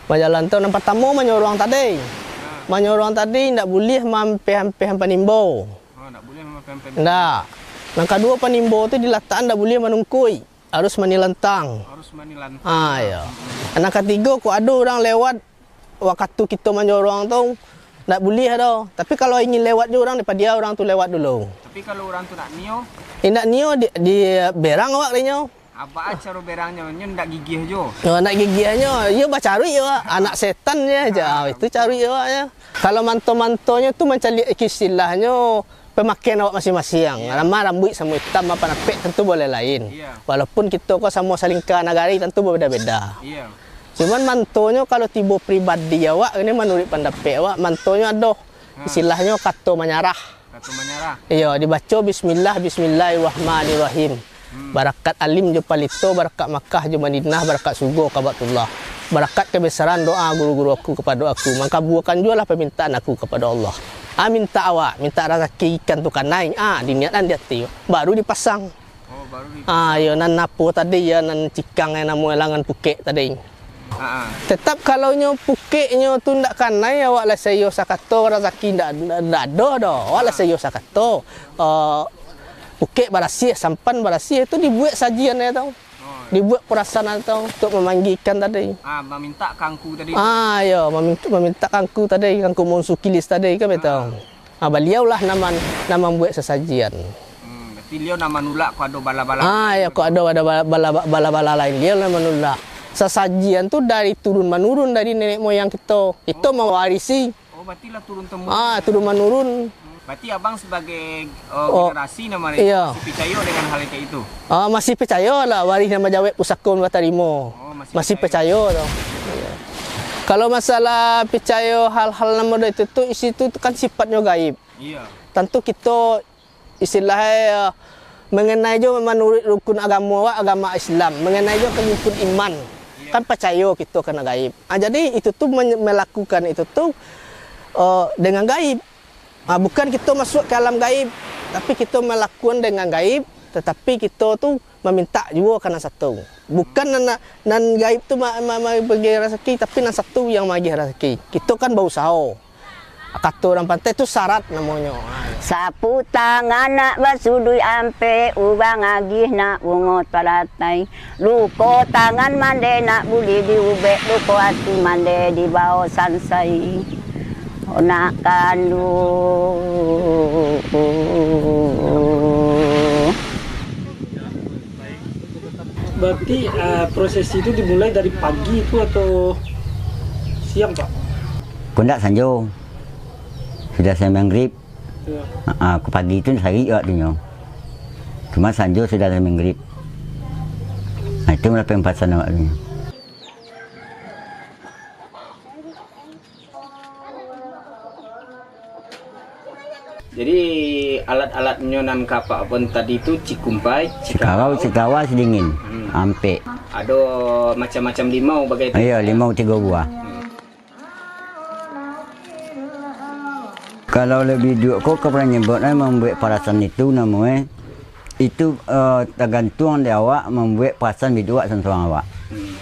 Bajalan tu, nan partamo manyoruang tadi. Ah. Manyoruang tadi ndak buliah maampeh-ampeh panimbo. Oh, ndak buliah maampeh-ampeh. Ndak. Nan kaduo, panimbo tu dilatakan ndak buliah manungkuik. Harus manilantang. Harus manilantang. Ah, iyo. Nan katigo, kok ado urang lewat, wakatu kito manyoruang tu, ndak buliah doh. Tapi kalau ingin lewat jo urang, dipadiah urang tu lewat dulu. Tapi kalau urang tu ndak nio? Indak nio, di, di berang awak dek nyo. Apo caro berangnyo? Nyo ndak gigih jo. Oh, ndak gigihnyo, iyo bacaruik awak. Anak setan je, ah, itu caruik awak je. Kalau manto-mantonyo tu mancaliak istilahnyo, pemakaian awak masing-masing. Iyo. Ramah rambuik samo itam, apo napek, tantu boleh lain. Iyo. Walaupun kito ko samo salingka nagari, tantu babeda-beda. Iyo. Cuman mantonyo kalau tibo pribadi awak, ini manuruik pandapek awak, mantonyo ado, ha, istilahnyo kato manyarah. Kato manyarah. Iyo, dibaco bismillah, bismillahirrahmanirrahim. Hmm. Barakat alim jo palito, barakat Makkah jo Madinah, barakat sugo Kabatullah. Barakat kebesaran doa guru-guru aku kapado aku, mangkabuakan juolah pamintaan aku kapado Allah. Ah, mintak awak, mintak rasaki ikan tu kanai. Ah, diniatkan di ati, baru dipasang. Oh, baru di Ah, yo, nan apo tadi, yo, nan cikang, yo, namo langan pukek tadi. Ha-ha. Tetap kalau nyo pukeknyo tu ndak kanai, awak lah sayo sakato, rasaki ndak, ndak, ndak ado doh. Awak lah sayo sakato. Eh, pukek barasiah, sampan barasiah, tu dibuek sajian, yo, tu. Oh. Dibuek perasan, yo, tu, untuk mamanggikan tadi. Ah, mamintak kangku tadi tu. Ah, yo, mamintak, mamintak kangku tadi, kangku monsu kilis tadi, kan, betul. Ah. Ah, baliau lah nan man-, nan mambuek sasajian. Hmm, berarti liau nan manulak kok ado bala-bala Ah, lain ya, tu. Kok ado, ado bala-, bala-, bala-bala lain, liau nan manulak. Sasajian tu dari turun manurun dari nenek moyang kito. Kito Oh. mawarisi. Oh, berarti lah turun temurun. Ah, turun manurun. Hmm, berarti abang sebagai, uh, Oh, generasi nama iya. masih percaya dengan hal kayak itu? Ah, masih percaya lah, waris nan bajawek pusako nan batarimo. Oh, masih Masih percaya. percaya tu. Iya. Kalau masalah percaya hal-hal nan model itu tu, isi tu kan sifatnyo gaib. Iya. Tantu kito, istilahnyo, mengenai jo manuruik rukun agamo awak, agama Islam, mengenai jo ka rukun iman, Iya. kan percaya kito kana gaib. Ah, jadi itu tu men-, melakukan itu tu, eh, dengan gaib. Ah, bukan kito masuk ke alam gaib, tapi kito melakukan dengan gaib, tetapi kito tu mamintak juo ka nan satu. Bukan nan, nan gaib tu ma-, ma-, ma-, magiah rasaki, tapi nan satu yang magiah rasaki. Kito kan bausaho. Kato urang pantai tu syarat namonyo. Sapu tangan nak basuduik ampek, urang agih nak bungo talatai. Luko tangan mande nak buli diubek, luko ati mande dibao sansai. Nak kanduang. Berarti, eh, prosesi itu dimulai dari pagi itu atau siang, Pak? Kondak sanjo. Sudah saya maghrib. Iya. Ah, ah, pagi itu sarik awak tu nyo. Cuma sanjo sudah saya maghrib. Nah, itu lah pempasan awak tu nyo. Jadi, alat-alatnyo nan ka apak pun tadi tu cikumpai, Cikarau, cikawa. Cikawa, sidingin. Hmm. Ampek. Ado macam-macam limau bagai tu? Iyo, limau tigo buah. Hmm. Kalau labiah duo ko, ka pernah nyebut, eh, mambuek parasan itu namo, eh, itu, eh, tagantuang di awak mambuek parasan biduak surang-surang awak. Hmm.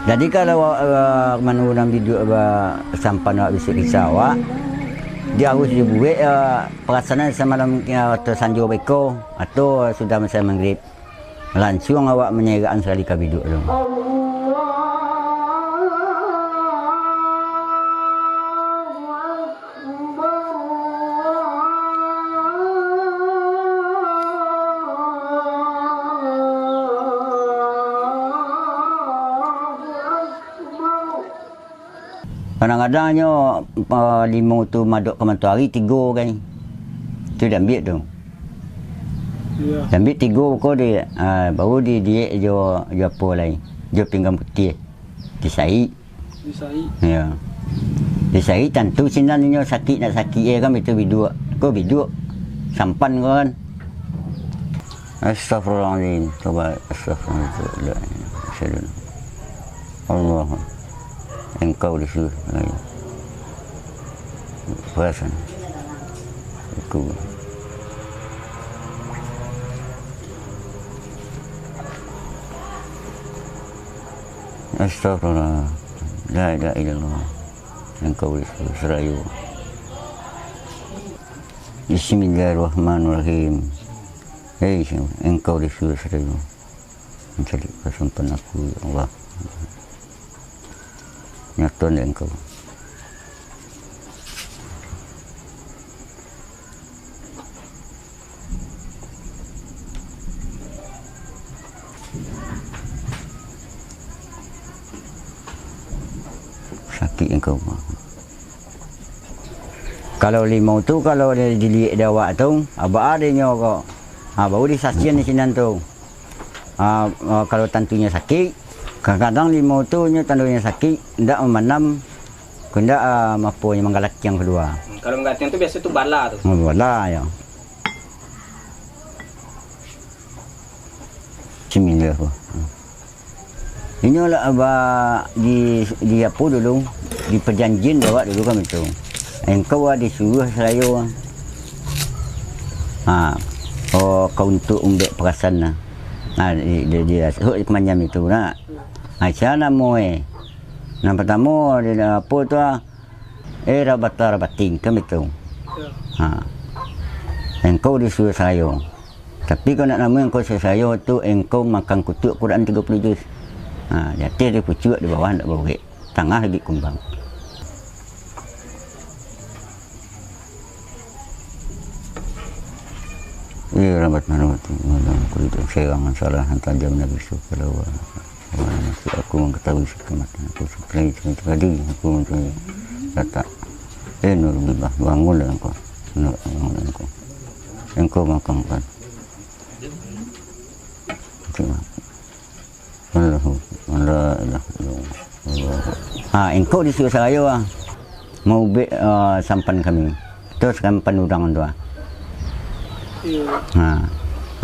Jadi, kalau, eh, manu urang biduak ba-, sampan awak bisuak bisa awak, di arus dibuek, eh, perasanan samalam, eh, atau sanjo beko, atau sudah masai maghrib, lansuang awak manyerakan sakali ka biduak tu. Kadang-kadang nyo, eh, limau tu madok ka matoari, tigo kan. Tu diambiak tu. Iya. Diambiak tigo ko di, ah, baru di-, didiek jo, jo apo lai? Jo pinggan putiah. Disaik. Disaik. Iyo. Disaik tantu sinan inyo sakik, nak sakik e kan, itu biduak. Ko biduak. Sampan ko kan. Astagfirullahaladzim. Tobat. Astagfirullahaladzim. Asyhadu an la ilaha illallah. Allah. Engkau disuruh. Ayo. Perasan. Aku. Astagfirullah. La ilaha illallah. Engkau disuruh serayu. Bismillahirrahmanirrahim. Hei, engkau disuruh serayu. Mencari kesempat aku, ya Allah. Nyaton dek engkau. Sakik engkau. Kalau limau tu, kalau di, diliek di awak tu, abaa dinyo ko. Ha, baru disasian di sinan tu. Ha, ha, kalau tantunyo sakik, kadang-kadang limau tu nyo tandonyo sakik, ndak mamanam, ko ndak, ha, apo nyo, manggalakiang kalua. Hmm, kalau manggalakiang tu biaso tu bala tu. Oh, bala, yo. Bismillah. Inyo lah ba, di, di apo dulu, di pajanjian jo awak dulu kan itu. Engkau lah disuruah sarayo. Ha, oh, ka untuak umbek parasan nah. Ha, di, di, di, di, di kemanjam itu nak. Ha, sia namo eh. Nan partamo, di, apo tu ah, eh, rabata rabating, kan itu. Ya. Ha. Engkau disuruah sarayo. Tapi kok nak namo engkau sasayo tu, engkau makan kutuak Quran tigo puluh juz. Ha, di ateh dia pucuak, di bawah ndak baurek. Tangah lagi kumbang. Iya, rahmat, rahmat. Malam kulit serang salah hantar jam Nabi Yusuf kalau Wah, masih aku mengetahui sekamatan aku seperti itu tadi, aku mencari kata, "Eh, Nur Billah, bangunlah engkau. Nur, bangunlah engkau. Engkau makan kan." Cuma, Allahu, la ilaha illallah. Allahu. Ha, engkau disuruah sarayo, ah. Maubek, ah, sampan kami. Terus sampan urang tu, ah. Iya. Ha.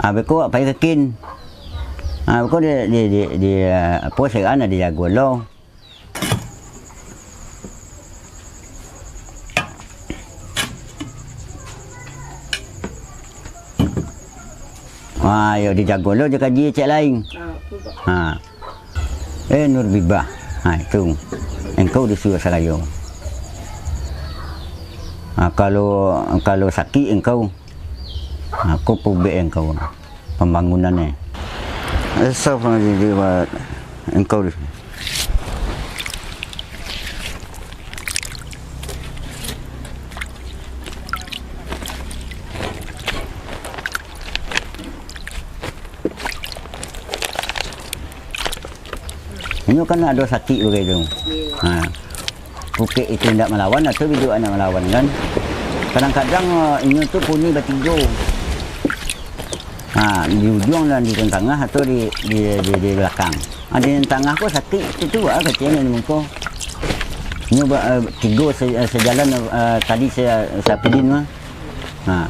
Ha, beko awak pai ka kin. Ha, beko di, di, di, di, ah, apo, seran ado jago lo. Ha, yo dijago lo jo kaji cek lain. Ah, tu, Pak. Ha. Eh, Nur Bibah. Ha, itu. Engkau disuruah sarayo. Ha, kalau, kalau sakik engkau, ha, ko paubek engkau. Pambangunan, eh. Eh, saf lah di, di, buat engkau di. Inyo kan ado sakik bagai tu. Ha. Pukek itu indak malawan, atau biduak indak malawan, kan. Kadang-kadang, eh, inyo tu puni batigo. Ha, di ujuang dan di tangah atau di, di, di, di balakang. Ha, di tangah ko sakik tu, tu, ah, kecil ni muko. Inyo ba-, eh, tigo se-, eh, sejalan, eh, tadi se-, sapidin mah. Ha.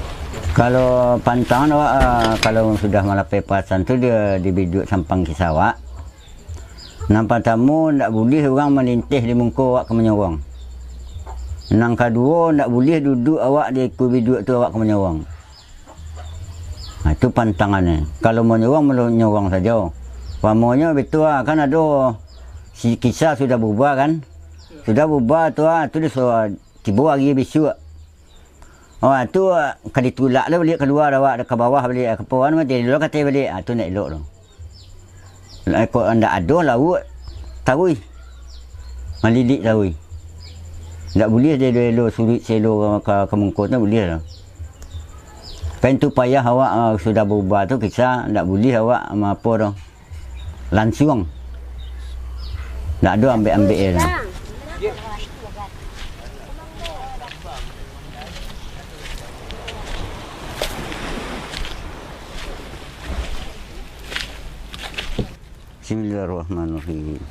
Kalau pantangan awak, eh, kalau sudah malapeh pasan tu, dia di biduak sampang kisa awak. Nan partamo, ndak buliah urang malinteh di muko awak ka manyuruang. Nan kaduo, ndak buliah duduak awak di ikua biduak tu awak ka manyuruang. Nah, itu pantangannyo. Kalau manyuruang, manyuruang sajo. Umpamonyo bitu, ah, kan ado si kisa sudah buba kan? Sudah buba tu, ah, tu disuruah tibo ari bisuak. Oh, tu, ah, ka ditulak lah baliak kalua awak, ka bawah baliak, ka bawah mah, jadi lo katai baliak. Ah, tu ndak elok tu. Lah, kok ndak ado lauak, taruih. Malilik taruih. Ndak buliah dielo-elo, suruik saelo ka, ka, ka muko tu, ndak buliah lah. Kan tu payah awak, ah, sudah baubah tu, kisa ndak buliah awak ma-, apo tu. Lansuang. Ndak ado ambek-ambek e tu. Bismillahirrahmanirrahim.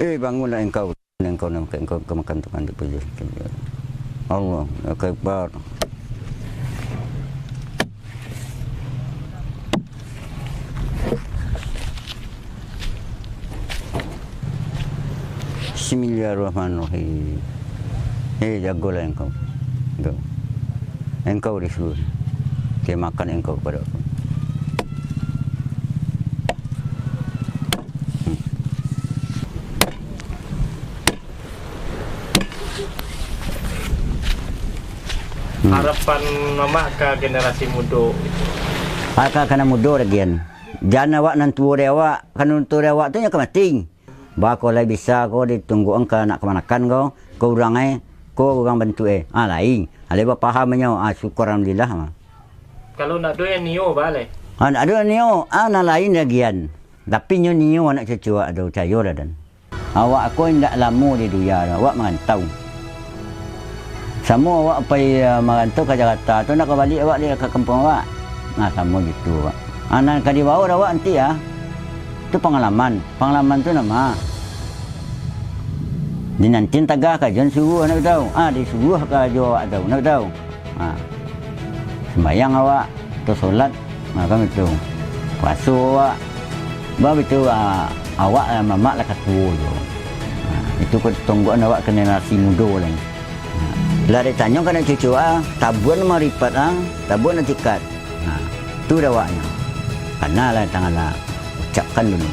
Eh, bangunlah engkau, engkau, engkau, engkau, engkau makan tu kan, Allah Akbar. Bismillahirrahmanirrahim. Eh, jagolah engkau. Tu. Engkau disuruh. Dia makan engkau kepada aku. Hmm. Hmm. Harapan Mamak ka generasi mudo? Ka, ka, ka nan mudo lagi an. Jan awak nan tuo dari awak, ka nan tuo dari awak tu nyo ka mati. Baa ko lai bisa ko ditungguan ka anak kamanakan ko, ko urang e, ko urang bantuak e. Ah, lain. Alai bapaham nyo, ah, syukur alhamdulillah. Kalau ndak ado yang nio, baa lai? Ah, ndak ado yang nio, ah, nan lain lagi an. Tapi nyo nio anak cucu awak tu, cayolah, Dan. Awak ko indak lamo di dunia tu, awak marantau. Samo awak pai, eh, marantau ka Jakarta tu, ndak ka baliak awak di ka kampuang awak. Nah, samo gitu awak. Ah, nan ka dibawa dek awak nanti, ah. Tu pangalaman. Pangalaman tu nama? Dinantian tagah ka jan suruah, nak tahu. Ah, disuruah ka jo awak tu, nak tahu. Ha, sumbayang awak, atau solat, ha, kan itu. Puaso awak, ba itu, ha, awak lah mamak lah katuo tu. Ha, itu ko tonggoan awak ka generasi mudo lai. Ha, lah ditanyo ka anak cucu, ha, tabuan maripat, ha, tabuan atikat. Ha, tu dek awaknyo. Kana lah tangan lah ucapkan dulu.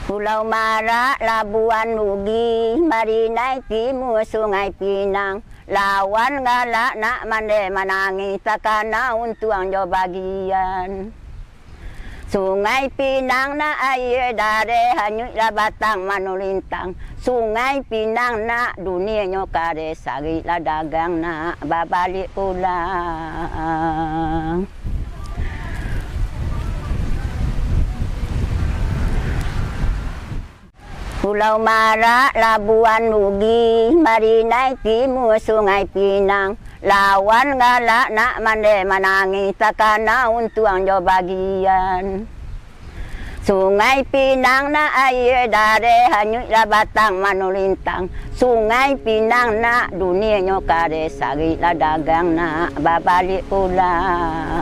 Pulau Marak, Labuan Bugih, Marinai Timur, Sungai Pinang, lawan galak nak mandeh manangih, takana untuang jo bagian. Sungai Pinang nak aia dareh, hanyuiklah batang manulintang. Sungai Pinang nak dunia nyo kareh, sariklah dagang nak babaliak pulang. Pulau Marak, Labuan Bugih, Marinai Timur, Sungai Pinang, lawan galak nak mandeh manangih, takana untuang jo bagian. Sungai Pinang nak aia dareh, hanyuiklah batang manulintang. Sungai Pinang nak dunia nyo kareh, sariklah dagang nak babaliak pulang.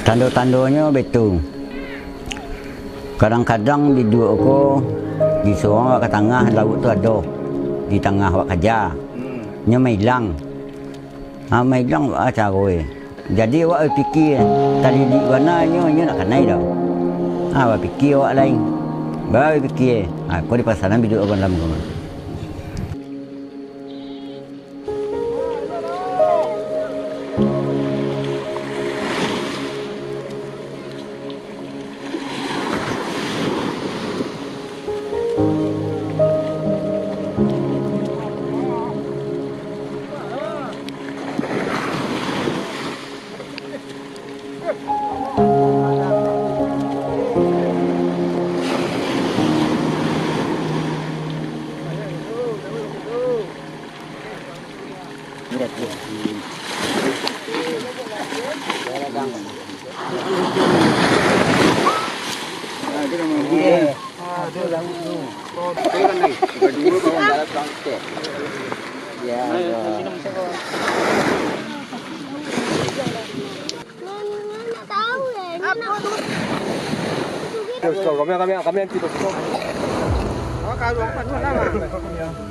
Tando-tandonyo baitu. Kadang-kadang biduak ko disorong awak ka tangah lauik tu ado, di tangah awak kaja. Nyo mailang. Ha, mailang awak caro e. Jadi awak bapikia, talilik bana nyo, nyo nak kanai dah. Ha, bapikia awak lain. Bapikia, ha, ko dipasanan biduak urang dalam ko. Kami, kami, kami anti baskom.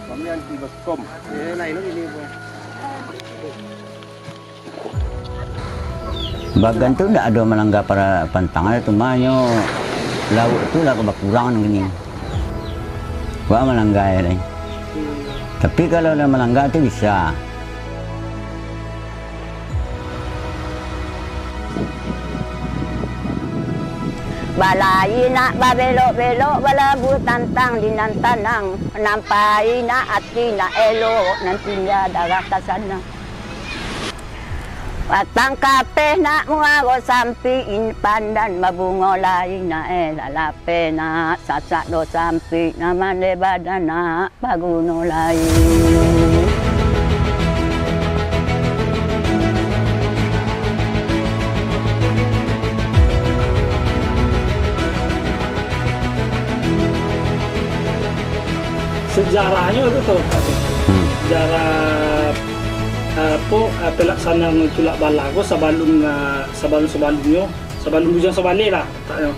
Kami anti baskom. Bagan tu ndak ado malangga para-, pantang, tu mah nyo lauik tu lah bakurang kini. Wak malangga lai. Tapi kalau lah malangga tu bisa. Balayi nak babelok-belok, balabuah tantang di nan tanang, nampai nak ati nak elok, nan tingga darah ka sanang. Batang kapeh nak muaro sampik, pandan babungo lai nak eh, lalapeh nak sasak do sampik, nan mandeh badan nak baguno lai. Sejarahnyo tu tau, Hmm. Sejarah, apo, pelaksanaan tulak bala ko sabalun, ah, sabalun-sabalunnyo, sabalun Bujang Sabaleh lah, lataknyo.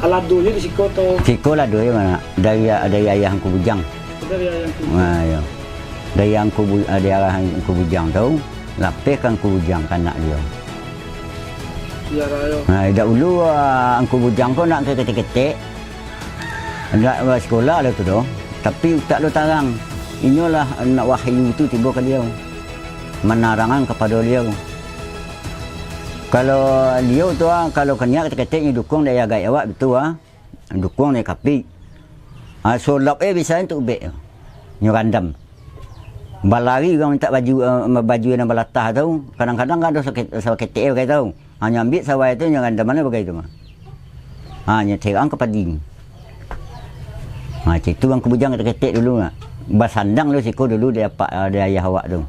Aladonyo di siko tau? Siko ladonyo ma, dari, dari ayah Angku Bujang. Dari ayah Angku Bujang. Ah, iyo. Dari Angku Bu-, ah, dari ayah Angku Bujang tau, lapeh ka Angku Bujang, ka anak dio. Iyo, iyo. Nah, dahulu, ah, Angku Bujang ko nak ketek-ketek. Ndak basikola lah tu doh, tapi utak lo tarang. Inyolah nak wahyu tu tibo ka liau, manarangan kapado liau. Kalau liau tu, ah, kalau kaniak ketek-ketek nyo dukuang dek ayah gaek awak, batua, ah. Dukuang dari kapik. Ha, sulap eh bisa untuak ubek tu. Nyo randam. Balari urang mintak baju, eh, baju nan balatah tu, kadang-kadang kan ado saketek, saketek eh bagai tu. Ha, nyo ambiak sawah tu, nyo randam mano bagai tu mah. Ha, nyo terang ka padi. Ha, cak itu urang Kubujang ketek-ketek dulu lah. Basandang dulu siko dulu di apak, di ayah awak tu.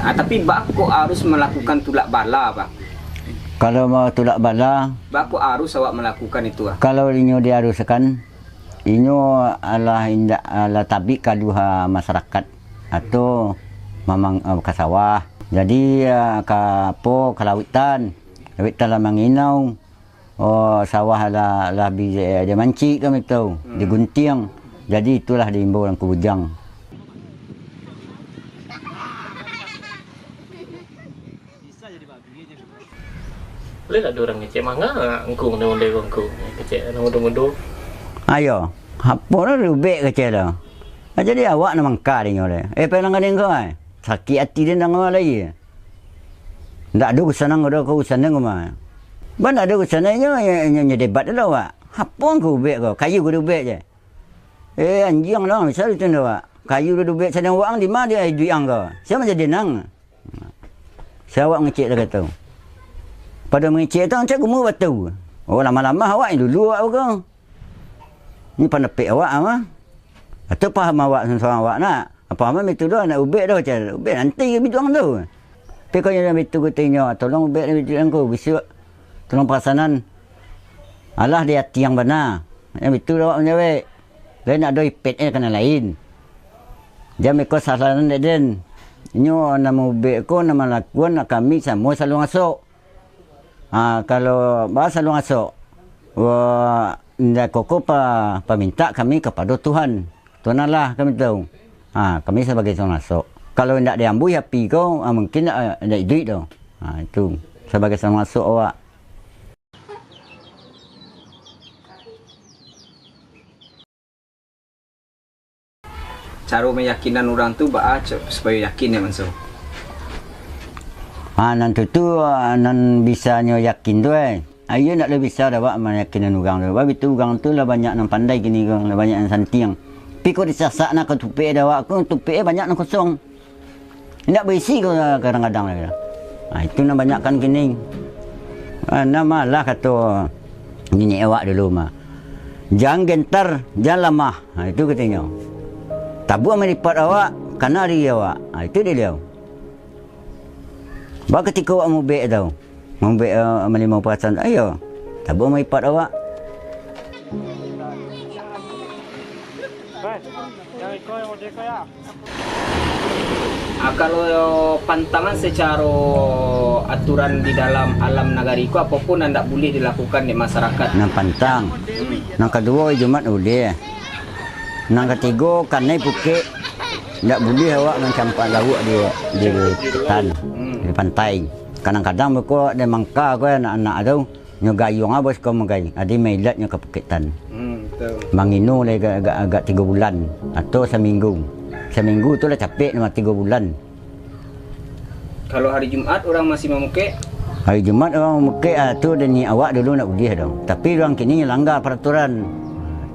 Ah, tapi baa kok harus malakukan tulak bala, Pak? Kalau mau tulak bala, baa kok harus awak malakukan itu, ah? Kalau inyo diharuskan, inyo alah indak, alah tabik ka luha masarakat, atau mamang, eh, ka sawah. Jadi, eh, ka apo, ka lauitan. Lauitan lah manginau. Oh, sawah lah, lah bi, eh, dia mancik kami tu, hmm, diguntiang. Jadi itulah diimbau urang Kubujang. Boleh tak ada orang ngecek manga? Engkung ni, boleh engkung. Kecek anak muda-muda. Ayo, apo lah diubek kecek tu. Ah, jadi awak nan mangka dinyo deh. Eh, pelang ka dengko ai. Sakik ati den danga lai. Ndak ado urusan ang, ado ko urusan den mah. Ban ndak ado urusan inyo, inyo, inyo debat dulu awak. Apo ang ko ubek ko? Kayu ko diubek je. Eh, anjiang lah, misal itu ndak awak. Kayu ko diubek sadang awak ang di ma dia iduik ang ko? Sia manjadi nang? Sia awak ngecek lah kato. Pado mangecek tu ang cak gumu batu. Oh, lamah-lamah awak yang dulu awak ko. Ni pandapek awak mah. Atau paham awak surang-surang awak nak. Paham itu doh, nak ubek doh, cak ubek nanti biduang tu. Tapi kok yang itu katonyo, tolong ubek biduang ko, bisuak tolong pasanan. Alah di ati yang bana. Yang itu awak manjawek. Lain nak ado ipet eh kana lain. Jam iko salahan dek den. Inyo nama ubek ko, nama lakuan nak kami samo saluang asok. Ha, kalau bahasa luang asok, wa, indak koko pa, pamintak kami kapado Tuhan. Tuhan Allah kami tahu. Ha, kami sabagai saluang asok. Kalau indak diambuih api ko, ha, mungkin indak, indak iduik doh. Ha, itu. Sabagai saluang asok awak. Caro mayakinan urang tu baa, cak, supayo yakin ya, Manso? Ah, nan tu, tu, ah, nan bisanyo yakin tu, eh. Ah, iyo ndak lai bisa dek awak mayakinan urang tu. Sabab itu urang tu lah banyak nan pandai kini ko, lah banyak nan santiang. Tapi kok disasak nak ka tupik dek awak ko, tupik eh banyak nan kosong. Indak baisi ko kadang-kadang lai. Ha, itu nan banyak kan kini. Ha, nan malah kato niniak awak dulu mah. Jan gentar, jan lamah. Ha, itu katonyo. Tabuah malipat awak, kana diri awak. Ha, itu dek baliau. Ba katiko awak mubek tu. Mambek, eh, malimo parasaan, ayo, tabuah maipat awak. Ah, kalau pantangan sacaro aturan di dalam alam nagari ko, apo pun nan ndak buliah dilakukan dek masarakat. Nan pantang. Hmm. Nan kaduo, Jumat buliah. Nan katigo, kanai pukek, ndak buliah awak mancampak lauak di, di hutan, di pantai. Kadang-kadang beko di mangka ko anak-anak tu, nyo gayuang abih ko magai, adi mailat nyo ka pukek tan. Hmm, betul. Mangino lai agak, agak, agak tigo bulan atau saminggu. Saminggu tu lah capek mah tigo bulan. Kalau hari Jumat urang masih mamukek? Hari Jumat urang mamukek, ah, tu dek niniak awak dulu ndak buliah doh. Tapi urang kini langgar paraturan.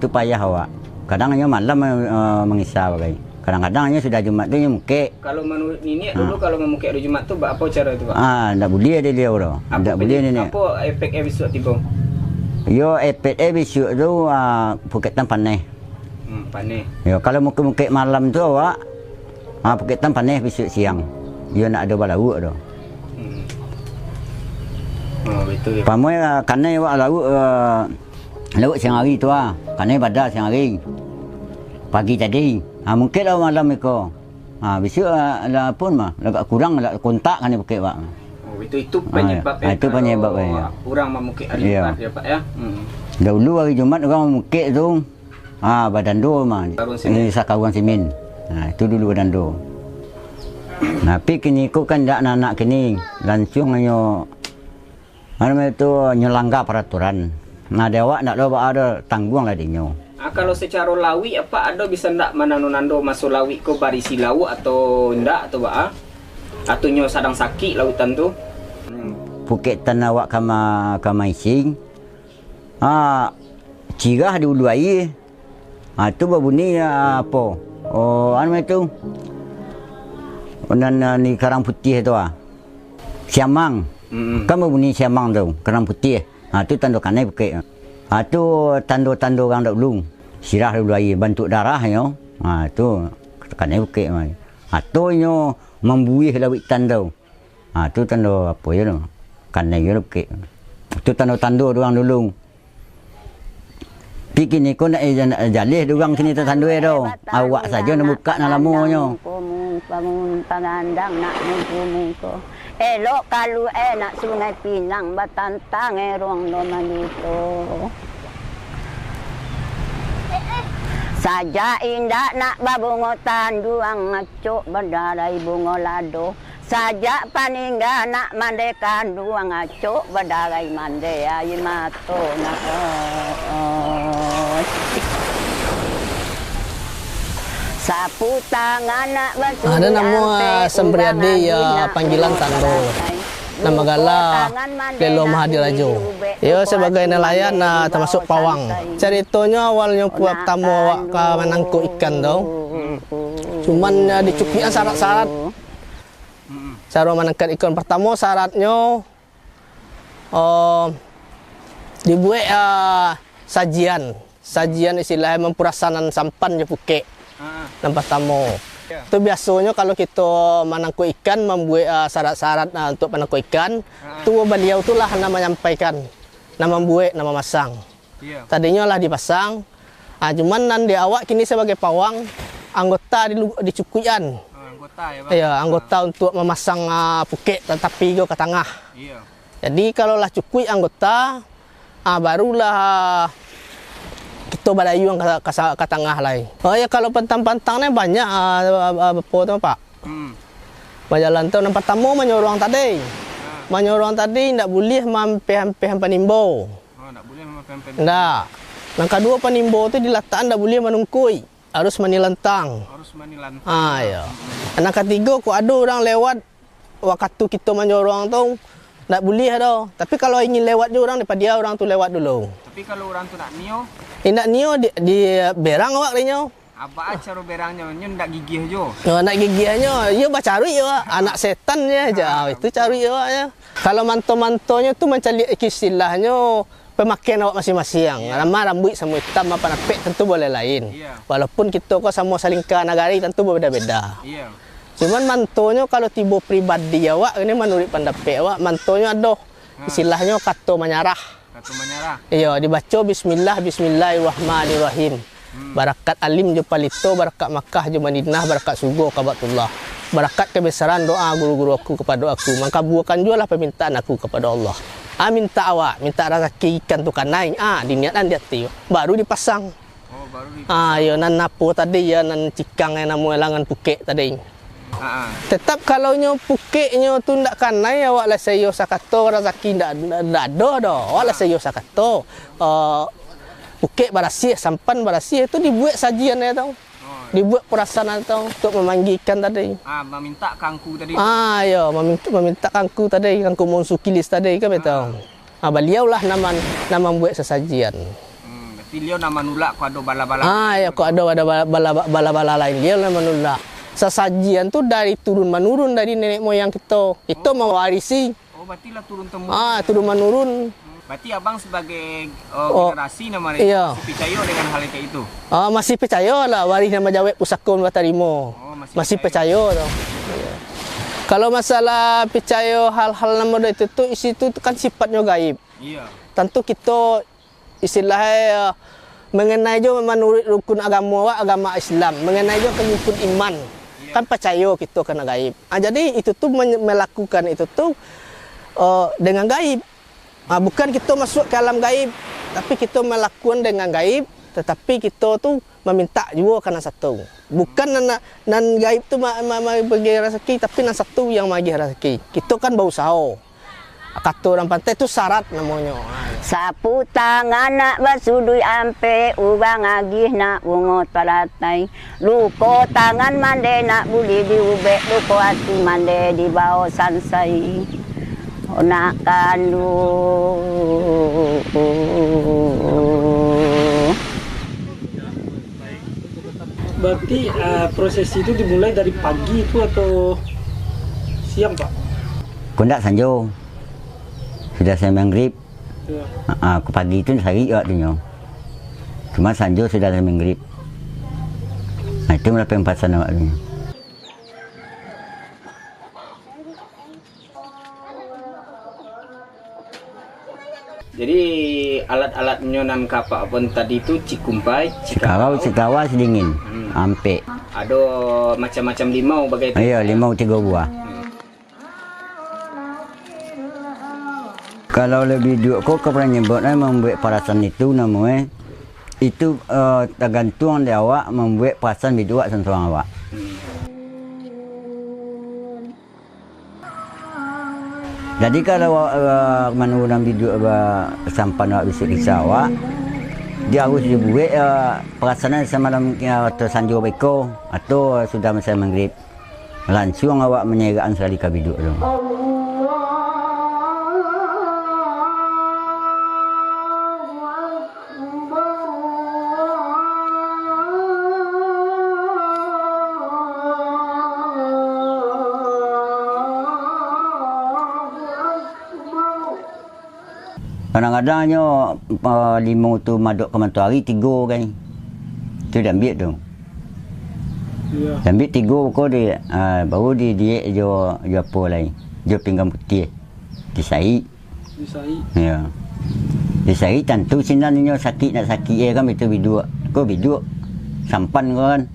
Tu payah awak. Kadang inyo malam, eh, mangisa bagai. Kadang-kadang inyo sudah Jumat tu inyo mukek. Kalau manuruik niniak dulu, kalau mamukek hari Jumat tu, baa apo caro tu, Pak? Ah, ndak buliah dek baliau doh. Ndak buliah niniak. Apo efek eh bisuak tibo? Yo, efek eh bisuak tu, ah, pukek tan paneh. Hmm, paneh. Yo, kalau mukek-mukek malam tu awak, ha, pukek tan paneh bisuak siang. Iyo ndak ado balauak doh. Hmm. Oh, betul ya. Pamuai, ah, kanai awak lauak, eh, lauak siang hari tu ah. Kanai bada siang hari. Pagi tadi. Ha, mukek lah malam iko. Ha, bisuak, ah, lah pun mah, lah agak kurang lah kontak kanai pukek awak. Oh, itu, itu penyebab, ah, eh, itu kalau penyebab, eh, ya. Urang mamukek hari Jumat ya, Pak, ya. Hmm. Dahulu hari Jumat urang mamukek tu, ah, badando mah. Sakaruang simin. Eh, sakaruang simin. Nah, itu dulu badando. Nah, tapi kini ko kan ndak anak-anak kini, lansuang nyo, anu namo tu, nyo langgar paraturan. Nah, dek awak ndak ado baa doh, tangguang lah dek inyo. Kalau sacaro lauik, apak ado bisa ndak manando-nando maso lauik ko barisi lauak atau indak, atau baa? Atau nyo sadang sakik lautan tu? Pukek tanah awak ka ma-, ka maising, ah, cirah di ulu aia. Ah, tu babunyi, ah, apo? Oh, anu namo tu? Nan, ah, di Karang Putiah tu, ah. Siamang. Mm-mm. Kan babunyi siamang tu, Karang Putiah. Ha, tu tando kanai pukek. Ha, tu tando-tando urang dahulu. Sirah dulu aia, bantuak darahnyo. Ha, tu kanai pukek. Ha, tu inyo mambuih lauik tando. Ha, tu tando apo yo tu? Kanai yo pukek. Tu tando-tando urang dulu. Tapi kini ko ndak, eh, ndak jaleh urang kini tatando tu. Awak sajo nan bukak nan lamonyo. Elok kalu enak Sungai Pinang, batantang erong no mangito. Sajak indak nak babungo tanduang, acok badarai bungo lado. Sajak paningga nak mandai kanduang, acok badarai mandai aia mato. Sapu tangan nak basulian, namo, ah, Sambriadi, yo, panggilan Tando. Namo gala Lelo Mahadi Rajo. Iyo, sabagai nalayan, ah, tamasuak pawang. Caritonyo awalnyo partamo awak ka manangkok ikan tu. Cuman, ah, dicukuikan sarat-sarat. Caro manangkok ikan partamo, saratnyo, oh, dibuek, ah, sajian. Sajian istilahnyo mampurasanan sampan jo pukek. Ah. Nan partamo. Yo. Tu biasonyo kalau kito manangkok ikan, mambuek, ah, sarat-sarat, ah, untuak manangkok ikan, ah, tu baliau tu lah nan manyampaikan, nan mambuek, nan mamasang. Iyo. Tadinyo lah dipasang. Ah, cuman nan di awak kini sabagai pawang, anggota dilu-, dicukuikan. Oh, anggota yo, Bang? Iyo, anggota untuak mamasang, ah, pukek ta-, tapi ko ka tangah. Iyo. Jadi, kalau lah cukuik anggota, ah, barulah kito badayuang ka, ka sa-, ka tangah lai. Oh yo, kalau pantang-pantang ni banyak, ah, ah, ah, apo tu, Pak. Hmm. Bajalan tu, nan partamo manyorong tadi. Ah. Manyorong tadi ndak buliah maampeh-ampeh panimbo. Oh, ndak buliah maampeh-ampeh. Ndak. Nan kaduo, panimbo tu dilatakan ndak buliah manungkuik. Harus manilantang. Harus manilantang. Ah, iyo. Nan katigo, kok ado urang lewat, wakatu kito manyorong tu, ndak buliah doh. Tapi kalau ingin lewat jo urang, dipadia urang tu lewat dulu. Tapi kalau urang tu ndak nio? Eh, ndak nio, di, di berang awak dek nyo. Apo caro berangnyo? Nyo ndak gigih jo. Yo, ndak gigihnyo, iyo bacaruik awak. Anak setan je, ah, itu caruik awak je. Kalau manto-mantonyo tu mancaliak istilahnyo, pemakaian awak masing-masing. Iyo. Nan ma rambuik samo itam, ma panapek, tantu boleh lain. Iyo. Walaupun kito ko samo salingka nagari, tantu babeda-beda. Iyo. Cuman mantonyo kalau tibo pribadi awak, ini manuruik pandapek awak, mantonyo ado, ha, istilahnyo kato manyarah. Kato manyarah. Iyo, dibaco bismillah, bismillahirrahmanirrahim. Hmm. Barakat alim jo palito, barakat Makkah jo Madinah, barakat sugo Kabatullah. Barakat kebesaran doa guru-guru aku kapado aku, mangkabuakan juolah pamintaan aku kapado Allah. Ah, mintak awak, mintak razaki ikan tu kanai, ah, diniatkan di ati, baru dipasang. Oh, baru dipasang. Ah, iyo, nan apo tadi, yo, nan cikang, yo, namo langan pukek tadi. Ha, ha. Tetap kalau nyo pukeknyo tu ndak kanai, awak lah saiyo sakato, razaki ndak, ndak, ndak ado doh. Awak lah saiyo sakato. Eh, pukek barasiah, sampan barasiah, tu dibuek sajian e tu. Oh. Dibuek purasanan tu, untuak mamanggiakan tadi. Ah, mamintak kangku tadi. Ah, iyo, mamintak, mamintak kangku tadi, kangku monsukilis tadi, kan betul. Ah. Ah, baliau lah nan man-, nan mambuek sasajian. Hmm, berarti baliau nan manulak kok ado bala-bala lain. Ah, iyo, kok ado, ado bala-, bala-, bala-bala lain, baliau nan manulak. Sasajian tu dari turun-manurun dari nenek moyang kito. Kito mawarisi. Oh, berarti lah turun temurun. Ah, turun-manurun. Berarti abang sebagai, eh, generasi nan ma-, iyo, masih picayo dengan hal yang kayak itu? Ah, masih picayo lah, warih nan majawek pusako nan batarimo. Oh, masih picayo. Masih picayo tu. Iyo. Kalau masalah picayo hal-hal nan model itu tu, isi tu kan sifatnyo gaib. Iyo. Tantu kito istilahnyo, eh, mengenai jo manuruik rukun agamo awak, agamo Islam, mengenai jo ka rukun iman. Iyo. Kan picayo kito kana gaib. Ah, jadi itu tu men-, melakukan itu tu, eh, dengan gaib. Ah, bukan kito masuak ka alam gaib, tapi kito malakuan dengan gaib, tatapi kito tu mamintak juo ka nan satu. Bukan nan, nan gaib tu ma-, ma-, ma-, bagi rasaki, tapi nan satu yang magih rasaki. Kito kan bausaho. Kato urang pantai tu sarat namonyo. Sapu tangan nak basuduik ampek, urang agih nak bungo talatai. Luko tangan mandeh nak buliah diubek, luko ati mandeh dibao sansai. Nak kanduang. Berarti, eh, prosesi itu dimulai dari pagi itu atau siang, Pak? Kondak sanjo. Sudah saya maghrib. Ya. Ah, ah, ku pagi tu sarik awak tu nyo. Cuma sanjo sudah lah maghrib. Nah, itu lah pampasan awak tu nyo. Jadi, alat-alatnyo nan kapak pun tadi tu cikumpai, Cikarau, cikawa, sidingin, Hmm. ampek. Ado macam-macam limau bagai tu. Iyo, limau tigo buah. Hmm. Kalau lah biduak ko, ka pernah nyebut, eh, mambuek parasan itu namo, eh, itu, eh, tagantuang di awak mambuek parasan biduak surang-surang awak. Jadi kalau, eh, manu urang biduak ba-, sampan awak bisuak kisah awak, dia harus dibuek, eh, parasan samalam, eh, atau sanjo beko, atau sudah masai maghrib. Lansuang awak manyerakan sakali ka biduak tu. Kadang-kadang nyo, eh, limau tu madok ka matoari tigo gai. Tu diambiak tu. Iyo. Diambiak tigo ko di, ah, baru di, didiek jo, jo apo lai? Jo pinggan putiah. Disaik. Disaik. Iyo. Disaik tantu sinan inyo sakik nak sakik eh kan, itu biduak. Ko biduak. Sampan ko kan.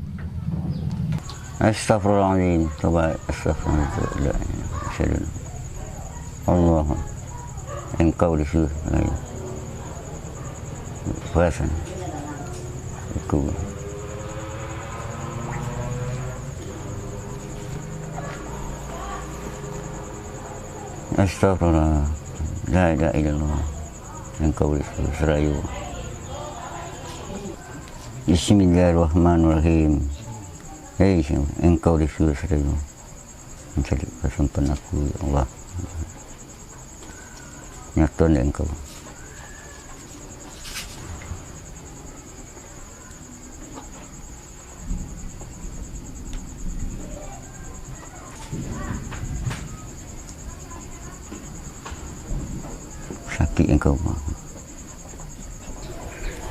Astagfirullahaladzim. Coba astagfirullahaladzim. Asyhadu an la ilaha illallah. Engkau disuruh lagi. Perasan. Aku. Astagfirullah. La ilaha illallah. Engkau disuruh serayu. Bismillahirrahmanirrahim. Hei, engkau disuruh serayu. Mancari pasampan aku, ya Allah. Nyato ndak engkau? Sakik engkau.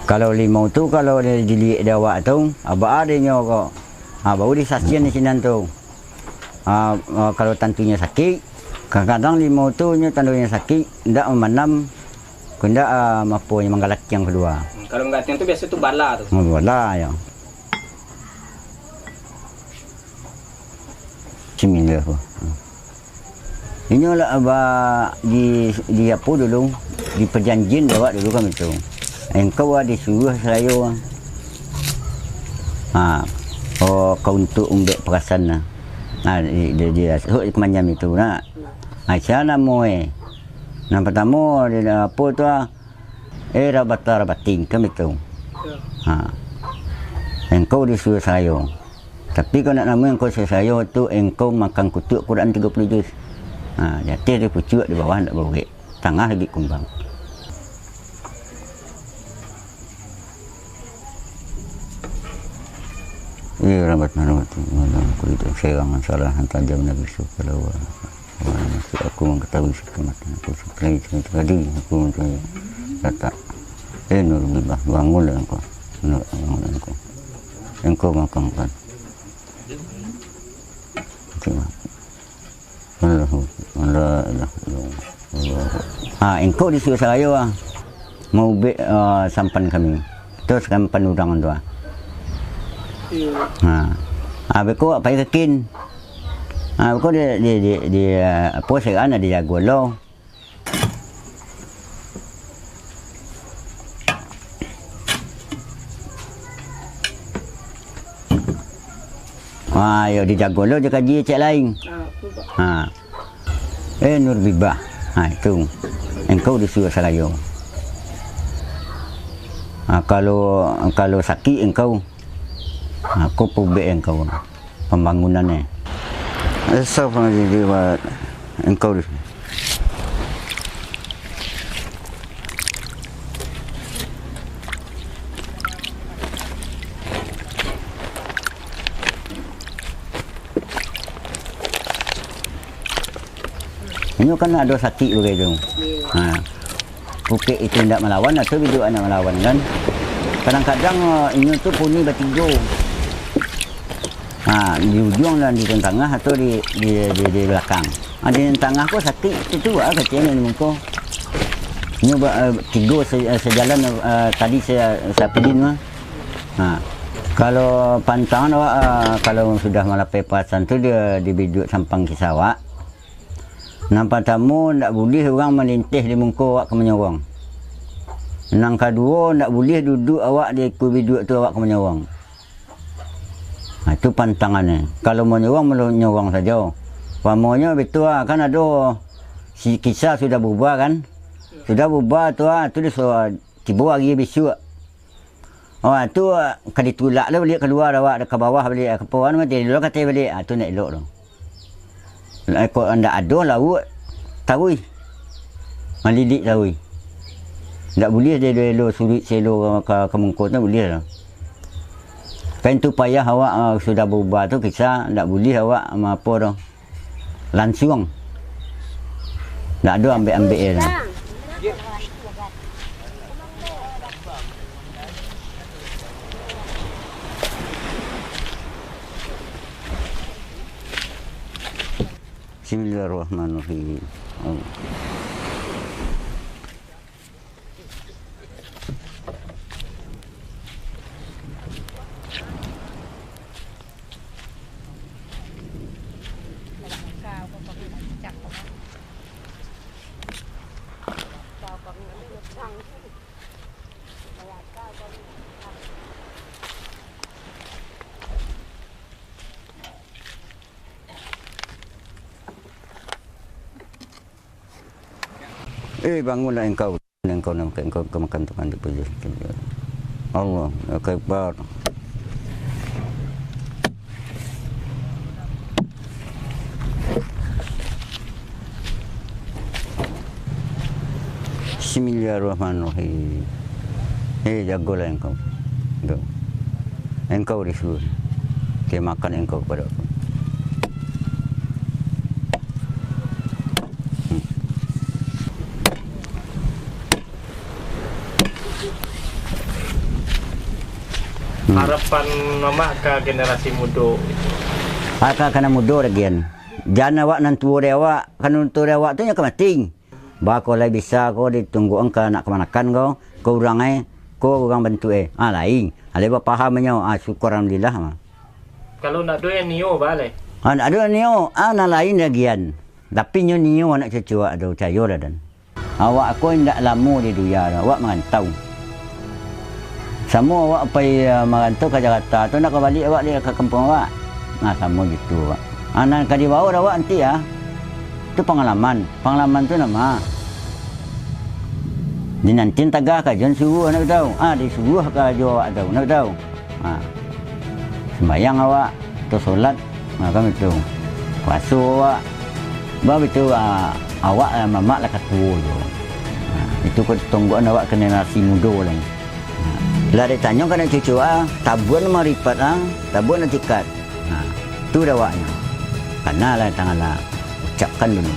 Kalau limau tu, kalau di, diliek di awak tu, abak adonyo ko. Ha, baru disasian di sinan tu. Ah, ah, kalau tantunyo sakik, kadang-kadang limau tu nyo tandonyo sakik, indak mamanam, ko indak, ah, apo nyo, manggalakiang kalua. Hmm, kalau manggalakiang tu biaso tu bala tu. Oh, bala, yo. Bismillah, ko. Inyo lah, aba, di, di apo dulu, di pajanjian dek awak dulu kan itu. Engkau lah disuruah sarayo. Ha. Oh, ka untuak umbek perasan lah. Ha, di, di, di, suruik ka manyam itu nak. Ha, sia namo, eh. Nan partamo, di, apo tu, ah? Eh, Rabata Rabatin, kan baitu. Ya. Ha. Engkau disuruah sarayo. Tapi kok nak namo engkau disuruah sarayo tu, engkau makan kutuak Quran tigo puluh juz. Ha, di ateh dia pucuak, di bawah ndak baurek. Tangah lagi kumbang. Iya, rahmat, rahmat, rahmat, kulit yang serang, salah, tajam, Nabi Yusuf, kalau, wah, masuk aku mengetahui sekamatan aku, seperti itu tadi, aku mencari letak. Eh, Nur Bibah, bangunlah engkau. Nur, bangunlah engkau. Engkau makan, kan? Terima. Allahu Akbar. La ilaha illallah. Allahu Akbar. Ha, engkau disuruah sarayo, ah. Maubek, ah, sampan kami. Tu sampan urang tu, ah. Iya. Ha. Ha, beko pai ka kin. Ha, beko di, di, di, di, ah, apo, sekarang ado jago lo. Ha, yo dijago lo jo kaji cek lain. Ah, betul, Pak. Ha. Eh, Nur Bibah. Ha, itu. Engkau disuruah sarayo. Ha, kalau, kalau sakik engkau, ha, ko paubek engkau. Pambangunan ni. Asa pangajadi buat engkau di sini. Inyo kan ado sakik bagai tu. Ha. Pukek itu indak malawan, atau biduak indak malawan, kan. Kadang-kadang, eh, inyo tu puni batigo. Ha, di ujuang dan di tangah atau di, di, di, di balakang. Ha, di tangah ko sakik, itu tu, ah, kecil ni muko. Inyo ba-, eh, tigo se-, eh, sejalan, eh, tadi se-, sapilin mah. Ha, kalau pantangan awak, eh, kalau sudah malapai pasan tu, dia di biduak sampang kisah awak. Nan partamo, ndak buliah urang malinteh di muko awak ka manyorong. Nan kaduo, ndak buliah duduak awak di ikua biduak tu awak ka manyorong. Nah, itu pantangannyo. Kalau manyorong, manyorong sajo. Umpamonyo bitu, ah, kan ado si kisah sudah bubar kan. Sudah bubar tu, ah, tu disuruah tibo ari bisuak. Oh, tu, ah, ka ditulak lah baliak kalua awak, ka bawah baliak, ka po, anu, mati dulu katai baliak. Ah, tu ndak elok tu. Lah, kok ndak ado lauak, taruih. Malidik taruih. Ndak buliah dielo-elo, suruik selo ka, ka, ka muko tu, ndak buliah tu. Kan tu payah awak, ah, sudah baubah tu, kisah, ndak buliah awak, ma, apo tu. Lansuang. Ndak ado ambek-ambek e tu. Bismillahirrahmanirrahim. Eh, bangunlah engkau, engkau nan engkau kamakan Tuhan dipuji. Allah Akbar. Bismillahirrahmanirrahim. Eh, jagolah engkau. Tu. Engkau disuruh. Dia makan engkau kepada aku. Hmm. Hmm. Harapan Mamak ka generasi mudo? Ka, ka anak mudo lagi an. Jan awak nan tuo dari awak, kan nan tuo dari awak tu nyo ka mati. Baa ko lai bisa ko ditungguakan ka anak kamanakan ko, ko urang ai, ko urang bantuak e. Ah, lain. Alai bapaham nyo, ah, syukur alhamdulillah mah. Kalau ndak ado yang nio, baa lai? Ah, ndak ado yang nio, ah, nan lain lagi an. Tapi nyo nio anak cucu awak tu, cayolah, Dan. Awak ko indak lamo di dunia tu, awak marantau. Samo awak pai, eh, marantau ka Jakarta tu, ndak ka baliak awak di, ka kampuang awak. Nah, samo gitu awak. Ah, nan ka dibawa awak nanti, ah, tu pangalaman. Pangalaman tu nama? Dinantian tagah ka jan suruah, nak tahu. Ah, disuruah ka jo awak tu, nak tahu. Ha. Sumbayang awak, atau solat, ha, kan baitu. Puaso awak, ba baitu, ha, awak lah mamak lah ka tuo juo. Ha, itu ko tonggoan awak generasi mudo lai. Ha. Lah ditanyo ka anak cucu, ha, tabuan maripat, ha, tabuan atikat. Ha, tu dah awaknyo. Kana lah tangan lah ucapkan dulu.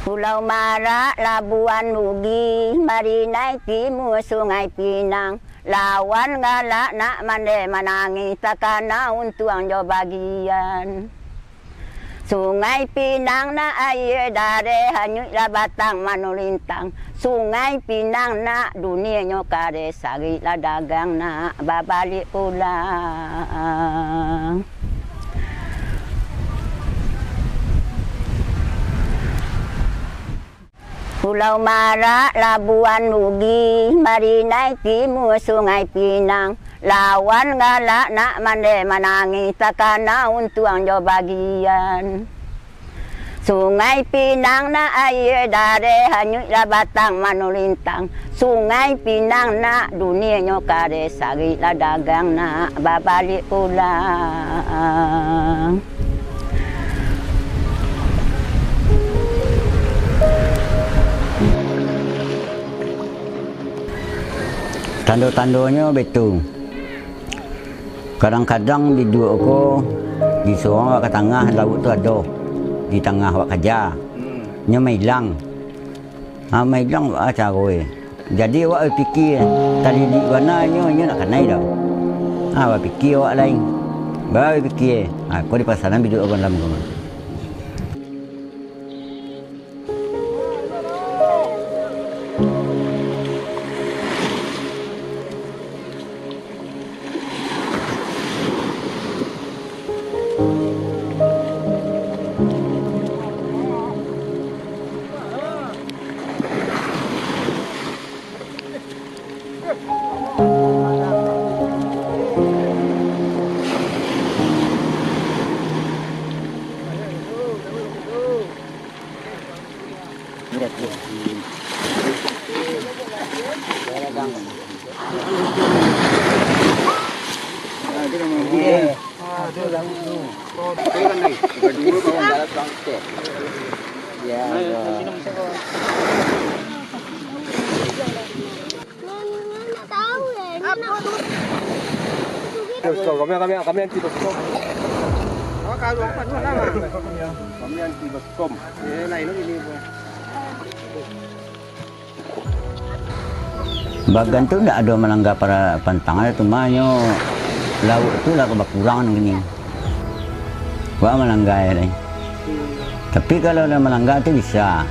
Pulau Marak, Labuan Bugih, Marinai Timur, Sungai Pinang, lawan galak nak mandeh manangih, takana untuang jo bagian. Sungai Pinang nak aia dareh, hanyuiklah batang manulintang. Sungai Pinang nak dunianyo kareh, sariklah dagang nak babaliak pulang. Pulau Marak, Labuan Bugih, Marinai Timur, Sungai Pinang, Lawan galak nak mandeh manangih, takana untuang jo bagian. Sungai Pinang nak aia dareh, hanyuiklah batang manulintang. Sungai Pinang nak dunianyo kareh, sariklah dagang nak babaliak pulang. Tando-tandonyo baitu. Kadang-kadang biduak ko disorong awak ka tangah, lauak tu ado di tangah awak kaja. Nyo mailang. Ha, mailang awak caro e. Jadi awak bapikia, talilik bana inyo, inyo nak kanai doh. Ha, bapikia awak lai. Bapikia, ha, ko dipasanan biduak urang dalam ko. Kami, kami, kami anti baskom. Kami anti baskom. Bagan tu ndak ado malangga para-, pantang, cumanyo lauak tu lah bakurang kini. Wak malangga lai. Tapi kalau lah malangga tu bisa.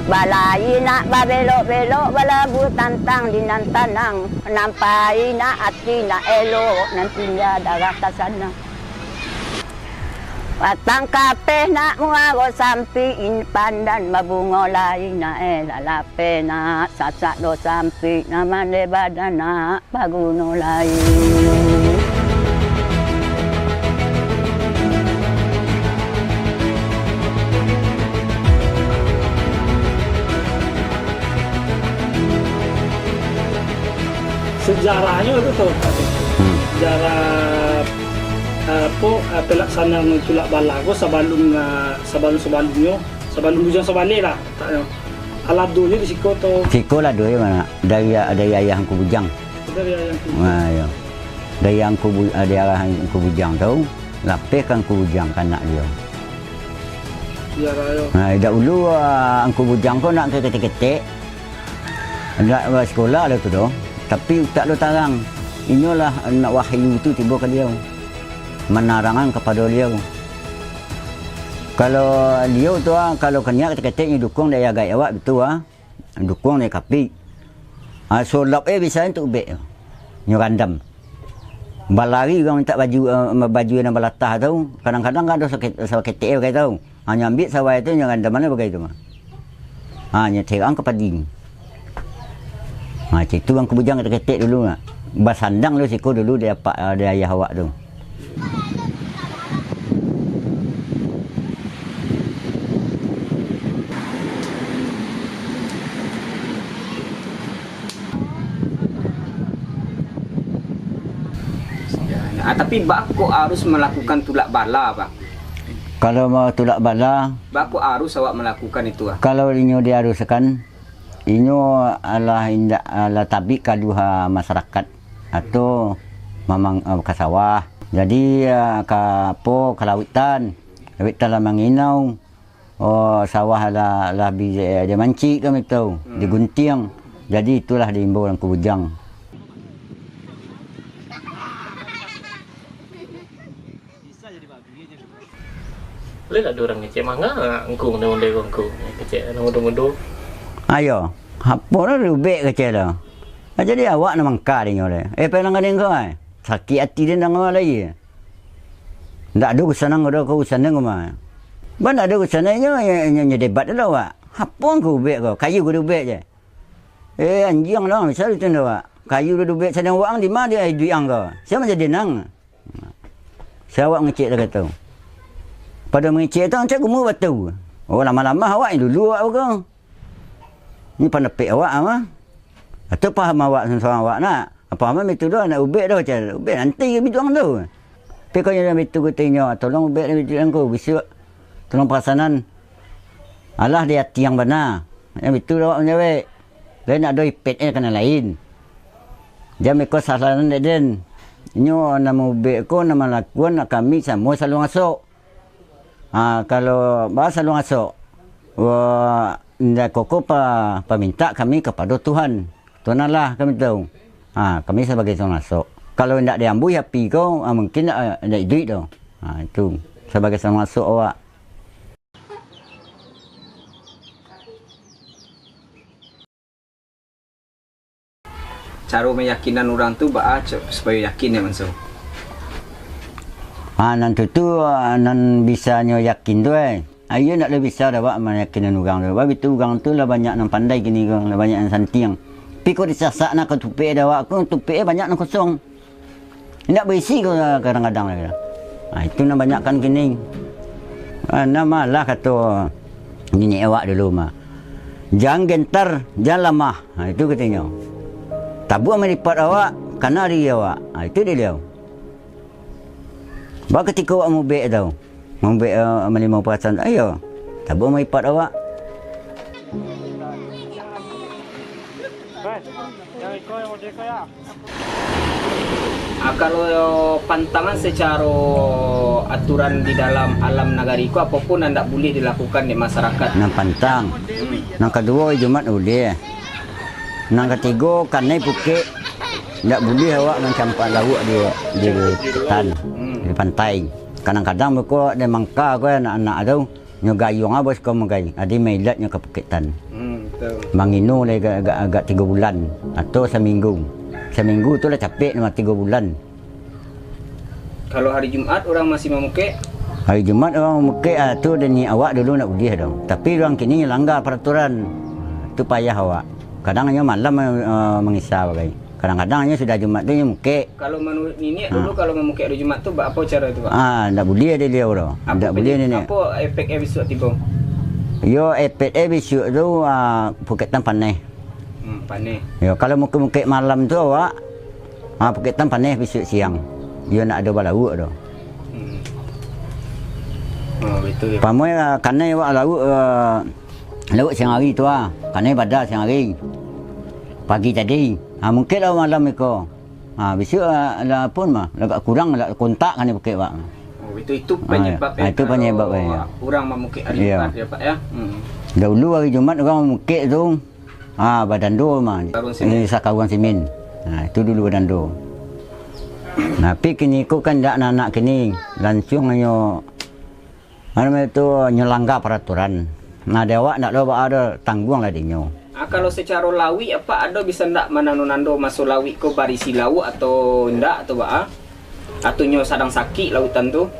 Balai nak babelok-belok, balabuah tantang di nan tanang, nampai nak ati nak elok, nan tingga darah ka sanang. Batang kapeh nak muaro sampik, pandan babungo lai nak, eh, lalapeh nak sasak do sampik, nan mandeh badan nak baguno lai. Sejarahnyo tu, tu. Hmm. Sejarah, eh, apo, eh, pelaksanaan tulak bala ko sabalun, eh, sabalun-sabalunnyo, sabalun Bujang Sabaleh lah, lataknyo. Aladonyo di siko tu. Siko ladonyo ma? Dari, dari ayah Angku Bujang. Dari ayah Angku Bujang. Ha, iyo. Dari Angku Bu-, dari ayah Angku Bujang tu, lapeh ka Angku Bujang, ka anak dio. Iyo, iyo. Ha, dahulu, ah, Angku Bujang ko nak ketek-ketek. Ndak basikola lah tu doh, tapi utak lo tarang. Inyolah nak wahyu tu tibo ka liau, manarangan kapado liau. Kalau liau tu, ah, kalau kaniak ketek-ketek nyo dukuang dek agak awak, batua, ah. Dukuang dek kapik. Ah, sulap eh bisa untuak ubek tu. Nyo randam. Balari urang mintak baju, eh, baju nan balatah tu, kadang-kadang kan ado saketek, saketek bagai tu. Ha, nyo ambiak sawai tu, nyo randam mano bagai tu mah. Ha, nyo terang ka padi. Ha, cak itu Angku Bujang ketek-ketek dulu nak. Basandang lo siko dulu di apak, di ayah awak tu. Ah, tapi baa kok harus malakukan tulak bala, Bang? Kalau mau tulak bala, baa kok harus awak malakukan itu, ah? Kalau inyo diharuskan, inyo alah indak, alah tabik kaluha masyarakat atau mamang, eh, ka sawah. Jadi, eh, ka apo, ka lautan. Lautan lah manginau. Oh, sawah lah, lah bi-, eh, dimancik kami tu, hmm, diguntiang. Jadi itulah diimbau Angku Bujang. Boleh lah ada orang ngecek manga, engkung ni ondeh engkung. Ngecek anak muda-muda. Ayo, apo lah diubek kecek tu. Ah, jadi awak nan mangka dinyo le. Eh, pai nan gadang ko ai. Sakik ati den danga lai. Ndak ado urusan ang, ado ko urusan ang mah. Ban ndak ado urusan ang nyo, nyo, nyo, nyo debat dulu awak. Apo ang ko ubek ko? Kayu ko diubek je. Eh, anjiang lah, misal itu ndak, Wak. Kayu ko diubek, sadang wak ang di ma dia iduik ang ko? Sia manjadi nang? Sia awak mangecek dah kato. Pado mangecek tu, ang cak gumua batu. Oh, lamah-lamah awak yang dulu awak ko. Ni pandapek awak, ama. Atau paham awak, sansuang awak nak. Apa ama itu doh, nak ubek doh, cak ubek nanti biduang tu. Tapi kau jangan bitu katonyo, tolong ubek biduang ko, bisuak tolong pasanan. Alah di ati yang bana. Yang bitu awak manjawek. Lain nak do ipet eh kana lain. Jam iko sasaran dek den. Inyo nama ubek ko, nama lakuan nak kami samo saluang asok. Ha, kalau ba saluang asok, wa, indak koko pa, pamintak kami kapado Tuhan. Tuhan Allah kami tahu. Ha, kami sabagai saluang asok. Kalau indak diambuih api ko, ha, mungkin indak, indak iduik doh. Ha, itu sabagai saluang asok awak. Caro mayakinan urang tu baa, cok, supayo yakin, ya, Manso? Ah, nan tu, tu, ah, nan bisanyo yakin tu, eh. Ah, iyo ndak lai bisa dek awak mayakinan urang tu. Sabab itu urang tu lah banyak nan pandai kini ko, lah banyak nan santiang. Tapi kok disasak nak katupek dek awak ko, tupek eh banyak nan kosong. Indak baisi ko kadang-kadang lai. Ha, itu nan banyak kan kini. Ha, nan malah kato niniak awak dulu mah, "Jan gentar, jan lamah." Ha, itu katonyo. Tabuah malipat awak, kana diri awak. Ha, itu dek baliau. Ba katiko awak mubek tu, mubek, eh, malimo parasaan, ayo, tabuah malipat awak. Ah, kalau pantangan sacaro aturan di dalam alam nagari ko, apo pun nan ndak buliah dilakukan dek masarakat. Nan pantang. Hmm. Nan kaduo, Jumat buliah. Nan katigo, kanai pukek. Ndak buliah awak mancampak lauak di, di hutan, hmm, di pantai. Kadang-kadang beko di Mangka ko anak-anak tu. Nyo gayuang abih ko magai, adi mailat nyo ka Pukektan. Hmm, betul. Mangino lai agak, agak, agak tigo bulan atau saminggu. Saminggu tu lah capek mah tigo bulan. Kalau hari Jumat urang masih mamukek? Hari Jumat urang mamukek, ah, tu dek awak dulu ndak buliah doh. Tapi urang kini langgar paraturan. Tu payah awak. Kadang nyo malam, eh, mangisa bagai. Kadang-kadang nyo sudah Jumat tu nyo mukek. Kalau manuruik niniak dulu, ha, kalau mamukek hari Jumat tu, baapo caro tu, Pak? Ah, ndak buliah dek baliau tu. Ndak buliah niniak. Apo efek e bisuak tibo? Yo, efek e bisuak tu, ah, Pukektan paneh. Hmm, paneh. Yo, kalau mukek-mukek malam tu awak, ah, Pukektan paneh bisuak siang. Yo, ndak ado balauak tu. Hmm. Oh, betul ya. Pamuai, ah, kanai awak lauak, ah, lauak siang hari tu, ah. Kanai bada siang hari. Pagi tadi. Ha, mukek lah malam iko. Ha, bisuak, ah, lah pun mah, lah agak kurang lah kontak kan pukek awak. Oh, itu, itu penyebab, ah, itu penyebab, kalau urang mamukek hari Jumat, ya, Pak, ya? Hmm. Dahulu hari Jumat urang mamukek tu, ha, badando mah. Sakaruang simin. Eh, sakaruang simin. Ha, itu dulu badando. Nah, tapi kini ko kan ndak anak-anak kini, lansuang nyo Anu itu nyo langgar paraturan. Nah, dek awak ndak lo baa do, tangguang lah dinyo. Ah, kalau sacaro lauik, apak ado bisa ndak manando-nando maso lauik ko barisi lauak atau indak, atau baa? Atau nyo sadang sakik lautan tu?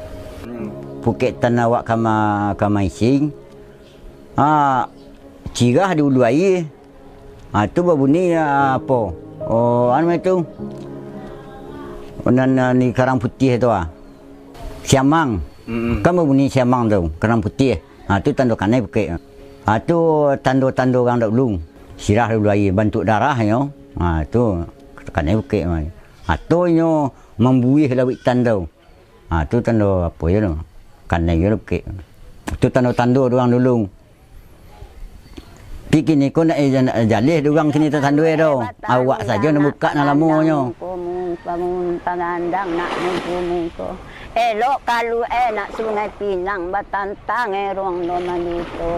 Hmm. Pukektan awak ka ma-, ka maising. Ah, cirah di ulu aia. Ha, tu babunyi, ah, apo? Oh, anu itu. Nan, nan di Karang Putiah tu, ah. Siamang. Mm-mm. Kan babunyi siamang tu, Karang Putiah. Ha, tu tando kanai pukek. Ha, tu tando-tando urang dahulu. Sirah dulu aia, bantuak darahnyo. Ha, tu kanai pukek. Ha, tu nyo mambuih lauik tando. Ha, tu tando apo yo tu? Kanai yo tu pukek. Tu tando-tando urang dulu. Tapi kini ko ndak, eh, ndak jaleh dek urang kini tatandoi doh. Awak sajo nan bukak nan lamonyo. Elok kalu eh nak Sungai Pinang batantang erong do mandito.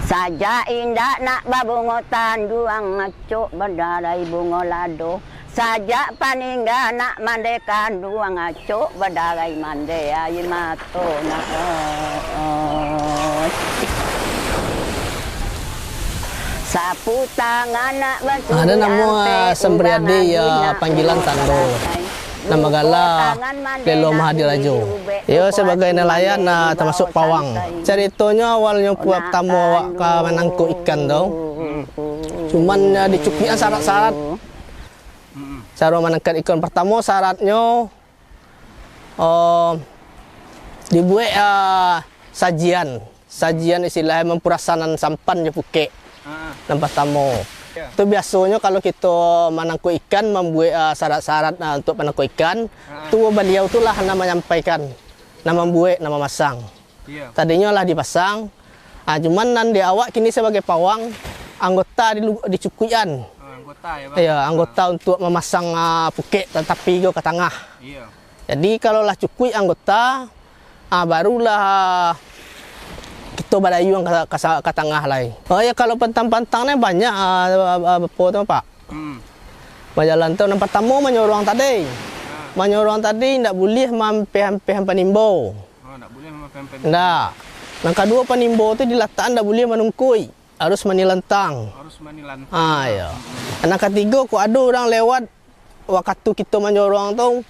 Sajak indak nak babungo tanduang, acok badarai bungo lado. Sajak paningga nak mandeh kanduang, acok badarai mandeh aia mato nak, oi. Sapu tangan nak basuah. Ada namo, ah, Sampriadi, ya, panggilan Tando. Nama gala Lelo Mahadi Rajo. Iyo, sabagai nalayan, ah, tamasuak pawang. Caritonyo awalnyo pertamo awak ka manangkok ikan tu. Cuman, ah, dicukuikan sarat-sarat. Caro manangkok ikan pertamo saratnyo, oh, dibuek, ah, sajian. Sajian istilahnyo mampurasanan sampan jo pukek. Ah. Nan partamo. Yo. Tu biasonyo kalau kito manangkok ikan, mambuek, ah, sarat-sarat, ah, untuak manangkok ikan, ah, tu baliau tu lah nan manyampaikan, nan mambuek, nan mamasang. Iyo. Tadinyo lah dipasang. Ah, cuman nan di awak kini sabagai pawang, anggota dilu-, dicukuikan. Oh, anggota yo, Bang? Iyo, anggota untuak mamasang, ah, pukek tatapi ko ka tangah. Iyo. Jadi, kalau lah cukuik anggota, ah, barulah kito badayuang ka, ka sa-, ka tangah lai. Oh ya, kalau pantang-pantang ni banyak, ah, ah, ah, apo tu, Pak? Hmm. Bajalan tu, nan partamo manyorong tadi. Ah. Manyorong tadi indak buliah maampeh-ampeh panimbo. Oh, ndak buliah maampeh-ampeh. Ndak. Nan kaduo, panimbo tu dilatakan ndak buliah manungkuik. Harus manilantang. Harus manilantang. Ah, iyo. Nan katigo, kok ado urang lewat, wakatu kito manyorong tu,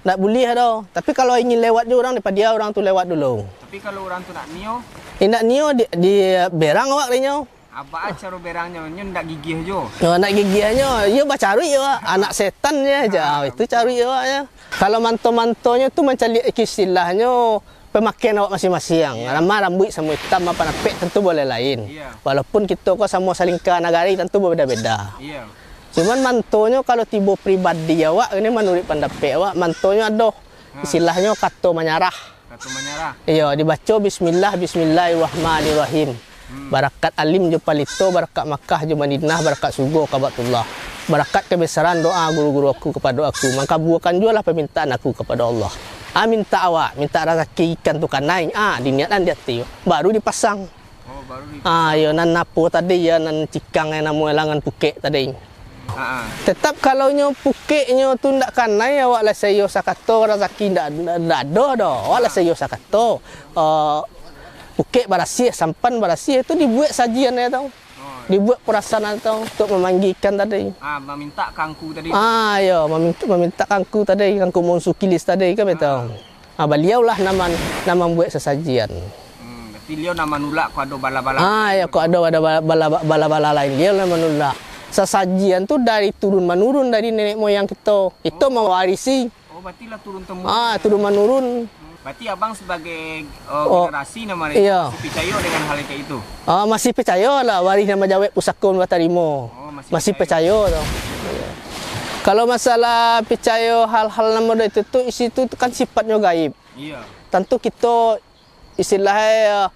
ndak buliah doh. Tapi kalau ingin lewat jo urang, dipadia urang tu lewat dulu. Tapi kalau urang tu ndak nio? Indak nio, di, di berang awak dek nyo. Apo caro berangnyo? Nyo ndak gigiah jo. Nyo ndak gigiahnyo, iyo bacaruik awak. Anak setan je, ah, itu caruik awak je. Kalau manto-mantonyo tu mancaliak istilahnyo, pemakaian awak masing-masing. Iyo. Nan ma rambuik samo itam, ma panapek, tantu boleh lain. Iyo. Walaupun kito ko samo salingka nagari, tantu babeda-beda. Iyo. Cuman mantonyo kalau tibo pribadi awak, ini manuruik pandapek awak, mantonyo ado, ha, istilahnyo kato manyarah. Kato manyarah. Iyo, dibaco bismillah, bismillahirrahmanirrahim. Hmm. Barakat alim jo palito, barakat Makkah jo Madinah, barakat sugo Kabatullah. Barakat kabesaran doa guru-guru aku kapado aku, mangkabuakan juolah pamintaan aku kapado Allah. Ah, mintak awak, mintak razaki ikan tu kanai, ah, diniatkan di ati, baru dipasang. Oh, baru dipasang. Ah, iyo, nan apo tadi, yo, nan cikang, yo, namo langan pukek tadi. Ha, ha. Tetap kalau nyo pukeknyo tu ndak kanai, awak lah saiyo sakato, razaki ndak, ndak, ndak ado doh. Awak lah saiyo sakato. Eh, pukek barasiah, sampan barasiah, tu dibuek sajian, yo, tu. Oh. Dibuek perasanan tu, untuk mamanggiakan tadi. Ah, mamintak kangku tadi tu. Ah, iyo, mamintak, mamintak kangku tadi, kangku monsukilis tadi, kan, betul. Ah. Ah, baliau lah nan man-, nan mambuek sasajian. Hmm, berarti baliau nan manulak kok ado bala-bala lain. Ah, iyo, kok ado, ado bala-, bala-, bala-bala lain, baliau lah manulak. Sasajian tu dari turun manurun dari nenek moyang kito. Kito mawarisi. Oh, berarti lah turun temurun. Ah, turun manurun. Berarti abang sebagai, eh, generasi nan ma-, iyo, masih picayo dengan hal kayak itu? Ah, masih picayo lah, warih nan majawek pusako nan batarimo. Oh, masih picayo. Masih picayo tu. Iyo. Kalau masalah picayo hal-hal nan model itu tu, isi tu kan sifatnyo gaib. Iyo. Tantu kito, istilahnyo,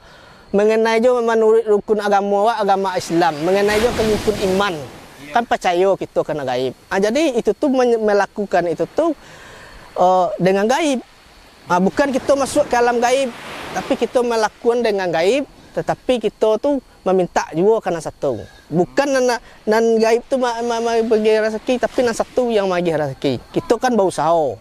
mengenai jo manuruik rukun agamo awak, agamo Islam, mengenai jo ka rukun iman, iyo, kan picayo kito kana gaib. Ah, jadi itu tu men-, melakukan itu tu, eh, dengan gaib. Ah, bukan kito masuak ka alam gaib, tapi kito melakukan dengan gaib, tatapi kito tu mamintak juo ka nan satu. Bukan nan, nan gaib tu ma-, ma-, ma-, maagiah rasaki, tapi nan satu yang maagiah rasaki. Kito kan bausaho.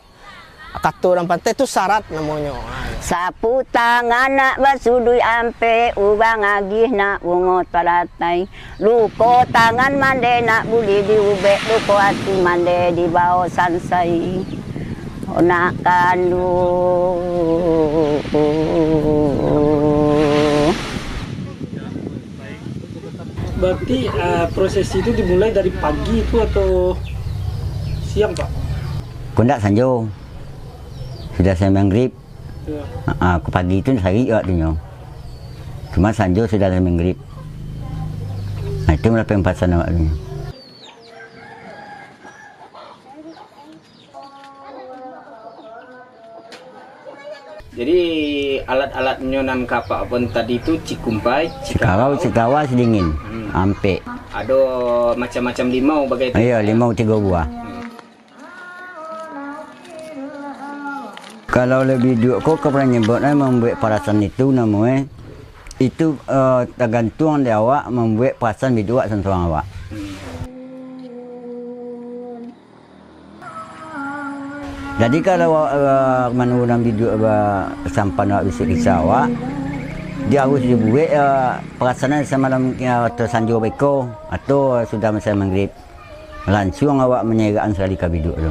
Kato urang pantai tu syarat namonyo. Sapu tangan nak basuduik ampek, urang agiah nak bungo talatai. Luko tangan mande nak buliah diubek, luko ati mande dibao sansai. Nak kanduang. Berarti, eh, prosesi itu dimulai dari pagi itu atau siang, Pak? Kok ndak sanjo. Sudah sampai maghrib. Iyo. Ah, ah, kok pagi itu sarik waktunyo. Cuma sanjo sudah sampai maghrib. Nah, itu mulai pemasan awak tu. Jadi, alat-alatnyo nan ka apak pun tadi tu cikumpai, cikarau, sikawa, sidingin, hmm, ampek. Ado macam-macam limau bagai tu? Iyo, limau tigo buah. Hmm. Kalau labiah duduak ko, ka pernah nyebut, eh, mambuek parasan itu namo, eh, itu, eh, tagantuang di awak mambuek parasan biduak surang-surang awak. Hmm. Jadi, kalau, eh, manurunan biduak ba-, sampan awak bisuak Isa awak, dia harus dibuek, eh, perasanan samalam, eh, atau sanjo beko, atau sudah masai maghrib. Lansuang awak manyerakan sakali ka biduak tu.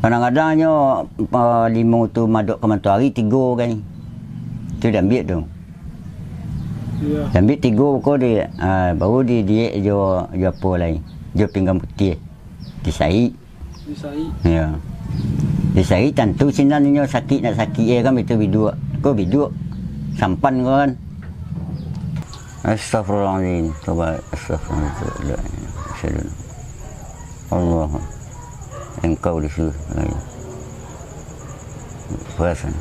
Kadang-kadang nyo, ah, limau tu madok ka matoari, tigo gai. Tu diambiak tu. Iyo. Diambiak tigo ko di, ah, baru di, diek jo, jo apo lai? Jo pinggan putiah. Disaik. Disaik. Iyo. Disaik tantu sinan inyo sakik, nak sakik e kan, itu biduak. Ko biduak. Sampan ko kan. Astagfirullahaladzim. Tobat. Astagfirullahaladzim. Allah. Engkau disuruh. Ayo. Perasan.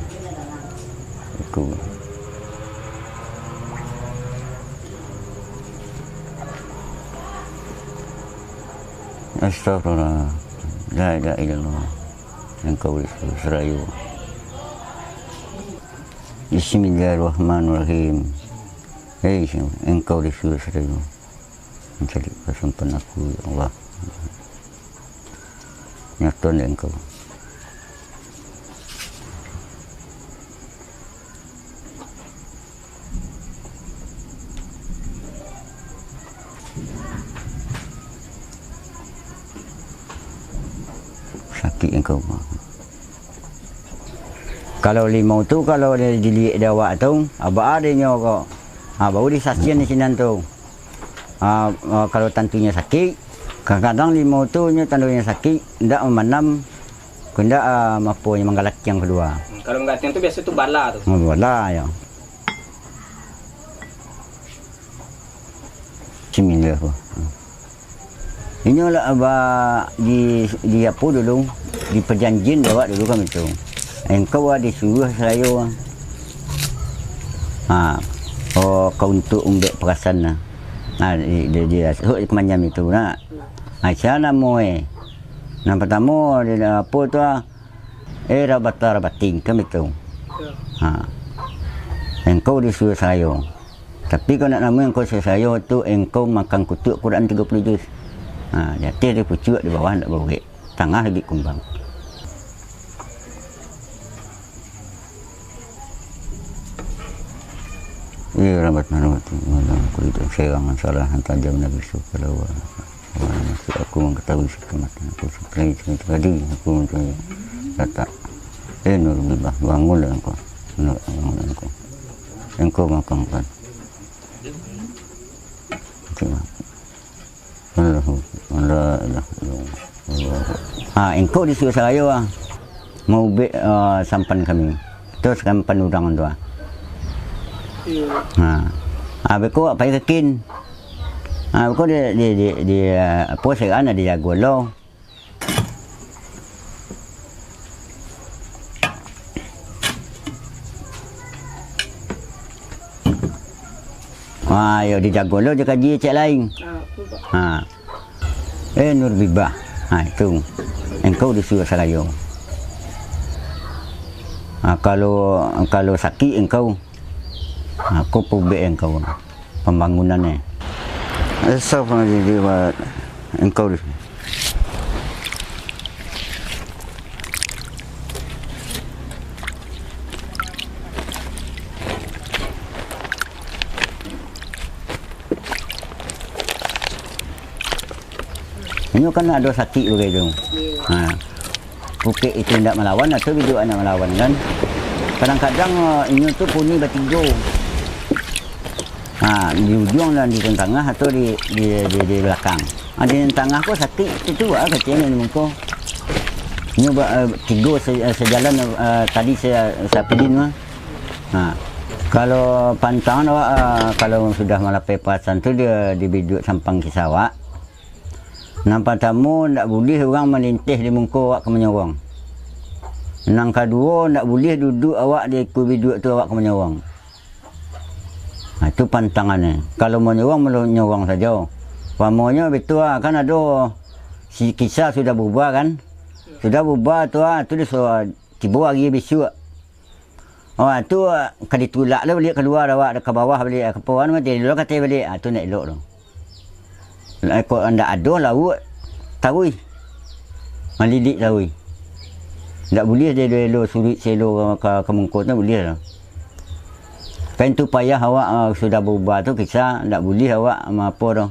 Aku. Astagfirullah. La ilaha illallah. Engkau disuruh serayu. Bismillahirrahmanirrahim. Hei, engkau disuruh serayu. Mancari pasampan aku, ya Allah. Nyato ndak engkau? Sakik engkau. Kalau limau tu, kalau di, diliek di awak tu, abak adonyo ko. Ha, baru disasian di sinan tu. Ah, ah, kalau tantunyo sakik, kadang-kadang limau tu nyo tandonyo sakik, ndak mamanam, ko ndak, ah, apo nyo, manggalakiang kaduo. Hmm, kalau manggalakiang tu biaso tu bala tu. Oh, bala, yo. Bismillah, ko. Inyo lah ba, di, di apo dulu, di pajanjian dek awak dulu kan itu. Engkau lah disuruh sarayo. Ha. Oh, ka untuak umbek perasan lah. Ha, di, di, di, hok ka manyam itu nak. Ha, sia namo e. Nan partamo, di, apo tu ah? Eh, rabata rabating, kan betul? Ya. Ha. Engkau disuruh sarayo. Tapi kok nak namo engkau disuruh sarayo tu, engkau makan kutuak Quran tigo puluh juz. Ha, di ateh dia pucuak, di bawah ndak baurek. Tangah lagi kumbang. Iya, rahmat, rahmat. Aku itu serang salah hantar jam Nabi Yusuf kalau aku mengetahui sekamatan aku seperti itu tadi aku mencari letak. Eh, Nur Bibah, bangunlah engkau. Nur, bangunlah engkau. Engkau makan kan. Terima. Allahu, la ilaha illallah. Allahu. Ha, engkau disuruh sarayo ah. Maubek, ah, sampan kami. Tu sampan urang tu ah. Iyo. Ha. Ha, beko pai ka kin. Ha, beko di, di, di, di, ah, apo, sekarang ado jago lo. Ha, yo dijago lo jo kaji cek lain. Ah, tu, Pak. Ha. Eh, Nur Bibah. Ha, itu. Engkau disuruh sarayo. Ha, kalau, kalau sakik engkau, ha, ko paubek engkau. Pambangunan e. Astagfirullahaladzim, Pak. Engkau di. Inyo kan ado sakik bagai tu. Iyo. Ha. Pukek itu indak malawan, atau biduak indak malawan, kan. Kadang-kadang, eh, inyo tu puni batigo. Ha, di ujuang dan di tangah atau di, di, di, di balakang. Ha, di tangah ko sakik, itu tu lah kecil di muko. Inyo ba-, eh, tigo se-, eh, sejalan, eh, tadi se-, sapilin mah. Ha, kalau pantang awak, eh, kalau sudah malapai pasan tu, dia di biduak sampang kisah awak. Nan partamo, ndak buliah urang malinteh di muko awak ka manyorong. Nan kaduo, ndak buliah duduak awak di ikua biduak tu awak ka manyorong. Nah, itu pantangannyo. Kalau manyorong, manyorong sajo. Umpamonyo bitu ah, kan ado si kisah sudah bubar kan? Sudah bubar tu ah, tu disuruh tibo ari bisuak. Oh, tu, ah, ka ditulak lah baliak kalua awak, ka bawah baliak, ka po, anu, mati lo katai baliak. Ah, tu ndak elok tu. Lah, kok ndak ado lauak, taruih. Malilik taruih. Ndak buliah dia elo suruik selo ka, ka, ka muko tu, buliah lah. Kan tu payah awak, ah, sudah berubah tu, kisah ndak buliah awak, ah, apo tu.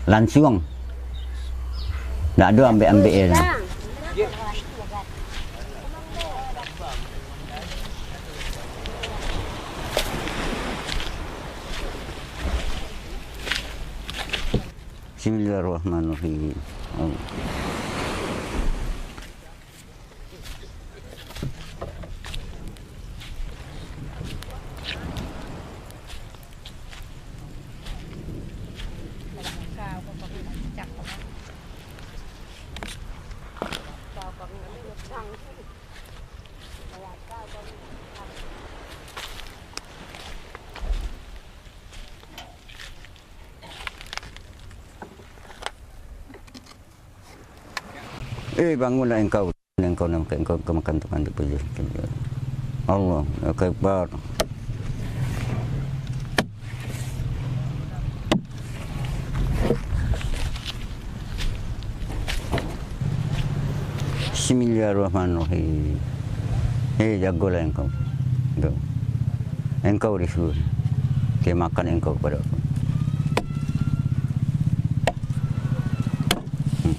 Lansuang. Ndak ado ambek-ambek e tu. Bismillahirrahmanirrahim. Eh, bangunlah engkau, engkau nak makan, engkau, engkau makan tu kan, tu puji. Allah Akbar. Bismillahirrahmanirrahim. Eh, jagolah engkau. Tu. Engkau disuruh. Dia makan engkau kepada aku. Hmm.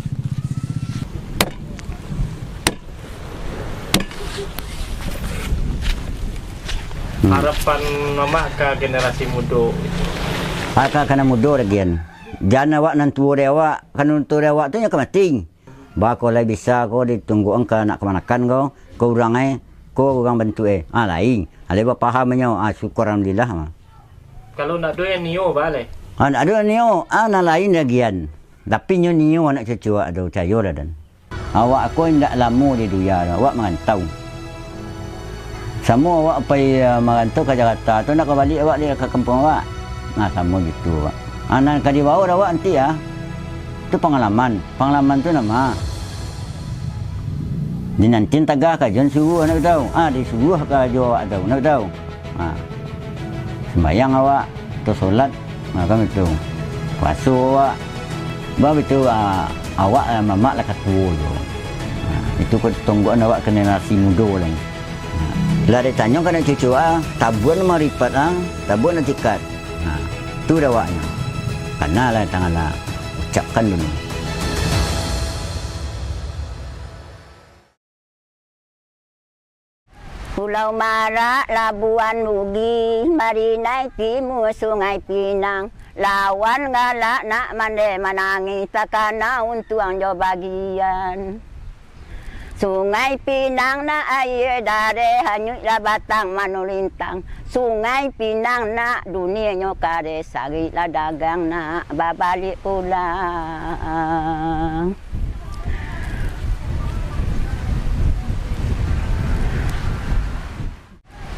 Hmm. Harapan Mamak ka generasi mudo? Ka, ka anak mudo lagi an. Jan awak nan tuo dari awak, kan nan tuo dari awak tu nyo ka mati. Baa kok lai bisa ko ditungguan ka anak kamanakan ko, ko urang e, ko urang bantuak e. Ah, lain. Alai bapaham inyo, ah, syukur alhamdulillah mah. Kalau ndak ado yang nio, baa lai? Ah, ndak ado yang nio, ah, nan lain lagi an. Tapi nyo nio anak cucu awak tu, cayolah dan. Awak ko indak lamo di dunia tu, awak marantau. Samo awak pai, eh, marantau ka Jakarta tu, ndak ka baliak awak di ka kampuang awak. Nah, samo gitu awak. Ah, nan ka dibawa dek awak nanti, ah, tu pangalaman. Pangalaman tu nan ma dinanti tagah ka jan suruah, nak tahu. Ah, disuruah ka jo awak tu, nak tahu. Ha, sumbayang awak, atau solat, ha, kan baitu. Puaso awak, baitu, ha, awak, ha, Mamak lah ka tuo juo. Ha, itu ko tonggoan awak generasi mudo lai. Ha, lah ditanyo ka anak cucu, ha, tabuan maripat, ha, tabuan atikat. Ha, tu dek awaknyo. Kana lah tangan lah ucapkan dulu. Pulau Marak, Labuan Bugih, Marinai Timur, Sungai Pinang, lawan galak nak mandeh manangih, takana untuang jo bagian. Sungai Pinang nak aia dareh, hanyuiklah batang manulintang. Sungai Pinang nak dunia nyo kareh, sariklah dagang nak babaliak pulang.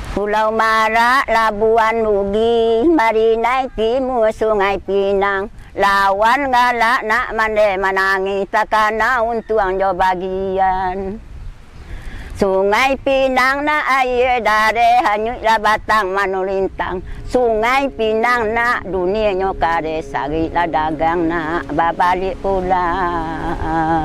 Pulau Marak, Labuan Bugih, Marinai Timur, Sungai Pinang, lawan galak nak mandeh manangih, takana untuang jo bagian. Sungai Pinang nak aia dareh, hanyuiklah batang manulintang. Sungai Pinang nak dunia nyo kareh, sariklah dagang nak babaliak pulang.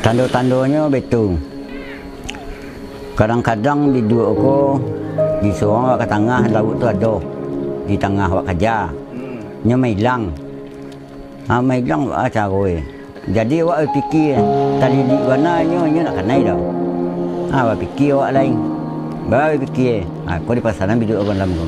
Tando-tandonyo baitu. Kadang-kadang biduak ko, di surang awak ka tangah lauik tu ado, di tangah awak kaja. Hmm. Nyo mailang. Ha, mailang baa caro e. Jadi awak bapikia, talilik bana nyo, nyo ndak kanai doh. Ha, bapikia awak lai. Baa bapikia, ha, ko dipasanan biduak ko dalam ko.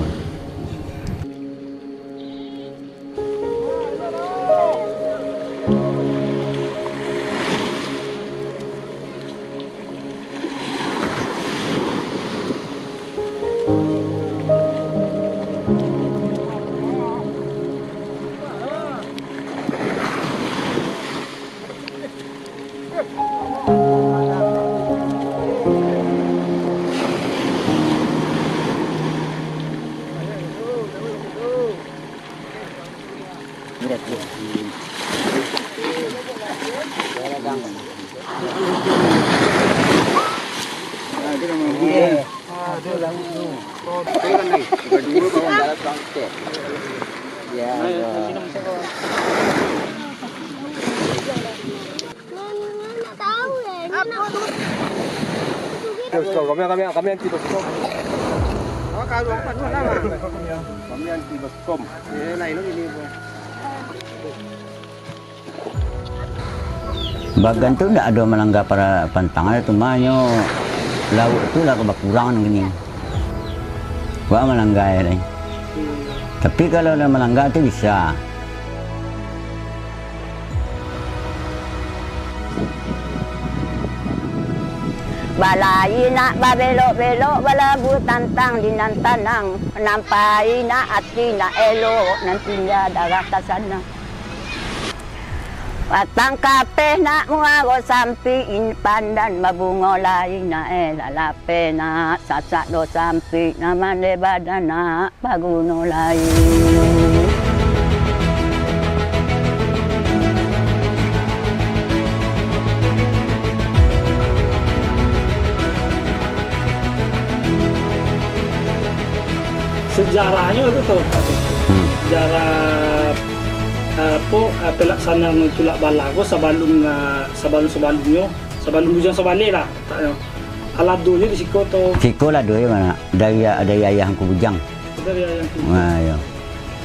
Kami, kami, kami anti baskom. Kami anti baskom. Bagan tu ndak ado malangga para-, pantangan tu mah nyo. Lauak tu lah bakurang kini. Wak malangga lai. Tapi kalau lah malangga tu bisa. Balayi nak babelok-belok, balabuah tantang di nan tanang, nampai nak ati nak elok, nan tingga darah ka sanang. Batang kapeh nak muaro sampik, pandan babungo lai nak eh, lalapeh nak sasak do sampik, nan mandeh badan nak baguno lai. Sejarahnyo tu, tu. Hmm. Sejarah, eh, apo, eh, pelaksanaan tulak bala ko sabalum, eh, sabalum-sabalunnyo, sabalum Bujang Sabaleh lah, letaknyo. Alah adonyo di siko tu. Siko lah adonyo mah, dari, dari ayah Angku Bujang. Dari ayah Angku Bujang. Ha, iyo.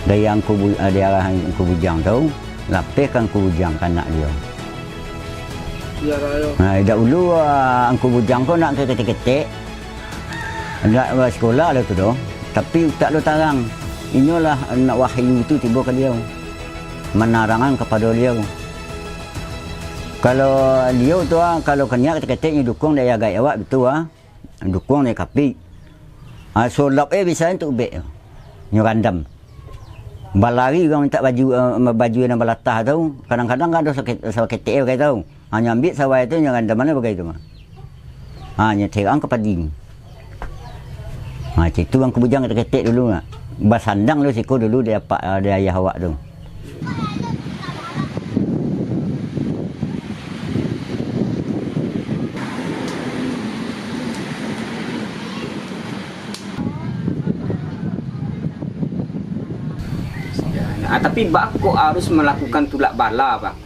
Dari Angku Bu-, dari ayah Angku Bujang tu, lapeh ka Angku Bujang, ka anak dio. Iyo lah, iyo. Ha, dahulu, ah, Angku Bujang ko nak ketek-ketek. Indak basikola lah tu doh, tapi utak lo tarang. Inyolah nak wahyu tu tibo ka liau, manarangan kapado liau. Kalau liau tu, ah, kalau kaniak ketek-ketek nyo dukuang dek ayah gaek awak, batua, ah. Dukuang dek kapik. Ah, sulap eh bisa untuak ubek tu. Nyo randam. Balari urang mintak baju, eh, baju nan balatah tu, kadang-kadang kan ado saketek, saketek eh, bagai tu. Ha, nyo ambiak sawai tu, nyo randam mano bagai tu mah. Ha, nyo terang ka padi. Ha, cak itu Angku Bujang ketek-ketek dulu nak. Basandang dulu siko dulu di apak, di ayah awak tu. Ah, tapi baa kok harus malakukan tulak bala, Bang?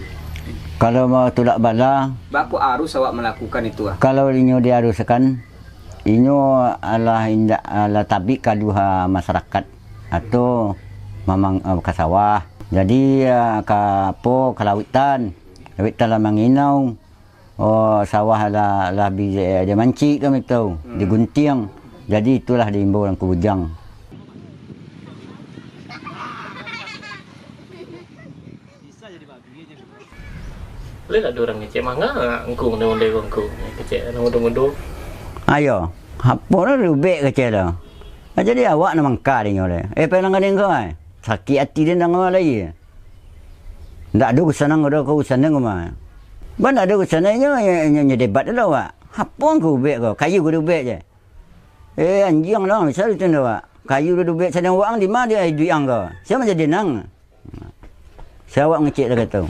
Kalau mau tulak bala, baa kok harus awak malakukan itu, ah? Kalau inyo diharuskan, inyo alah indak, alah tabik ka luha masarakat atau mamang, eh, ka sawah. Jadi, eh, ka apo, ka lauitan. Lauitan lah manginau. Oh, sawah lah, lah bi, eh, dia mancik kami tu, hmm, diguntiang. Jadi itulah diimbau Angku Bujang. Boleh lah ada orang ngecek manga, engkau, onde-onde ko engkau, ngecek anak mudo-mudo. Ayo, apo lah diubek kecek tu. Ah, jadi awak nan mangka dinyo le. Eh, pelang gading ko ai. Sakik ati den danga lai. Ndak ado urusan ang, ado ko urusan ang mah. Ban ndak ado urusan inyo, inyo, inyo debat dulu awak. Apo ang ko ubek ko? Kayu ko diubek je. Eh, anjiang lah, misal itu ndak awak. Kayu diubek sadang awak ang di ma dia iduik ang ko? Sia manjadi nang? Sia awak ngecek dah kato.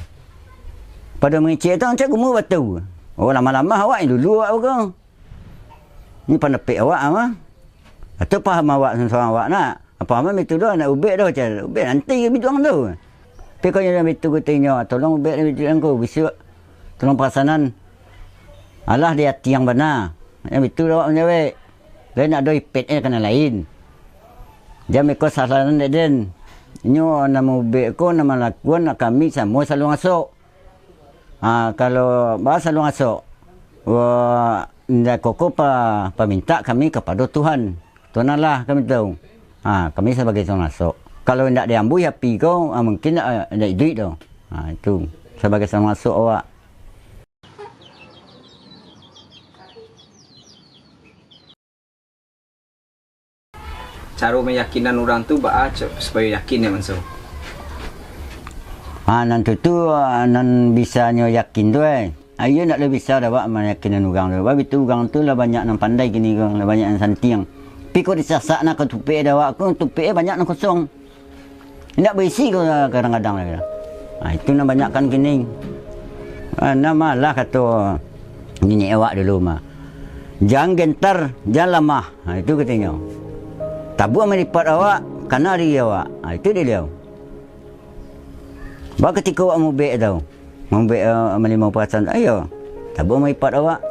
Pado mangecek tu, ang cak gumua batu. Oh, lamah-lamah awak yang dulu awak ko. Ni pandapek awak mah. Atau paham awak, surang-surang awak nak. Apo aman bitu doh, nak ubek doh, cak ubek nanti biduang tu. Tapi kalau yang bitu kutinyo, tolong ubek biduang ko, bisuak tolong pasanan. Alah di ati yang bana. Yang bitu awak manjawek. Lain nak ado ipek eh kana lain. Jam iko sasanan dek den. Inyo nan maubek ko, nan malakuan nak kami samo saluang asok. Ha, kalau baa saluang asok, wa, indak koko pa, pamintak kami kapado Tuhan. Tuhan Allah kami tahu. Ha, kami sabagai saluang asok. Kalau indak diambuih api ko, ha, mungkin indak, indak iduik doh. Ha, itu. Sabagai saluang asok awak. Caro meyakinan urang tu baa, cok, supayo yakin dek banso? Ha, nan tu, tu, ah, nan bisanyo yakin tu, eh. Ah, iyo ndak lai bisa dek awak meyakinan urang tu. Sabab itu urang tu lah banyak nan pandai kini ko, lah banyak nan santiang. Tapi kok disasak nak ka tupek dek awak ko, tupek eh banyak nan kosong. Indak baisi ko kadang-kadang lai. Ha, itu nan banyakkan kini. Ha, nan malah kato niniak awak dulu mah, "Jan gentar, jan lamah." Ha, itu katinyo. Tabuah malipat awak, kana diri awak. Ha, itu dek liau. Ba katiko awak mubek tu. Mubek, eh, malimo parasaan. Ayo. Tabuah malipat awak.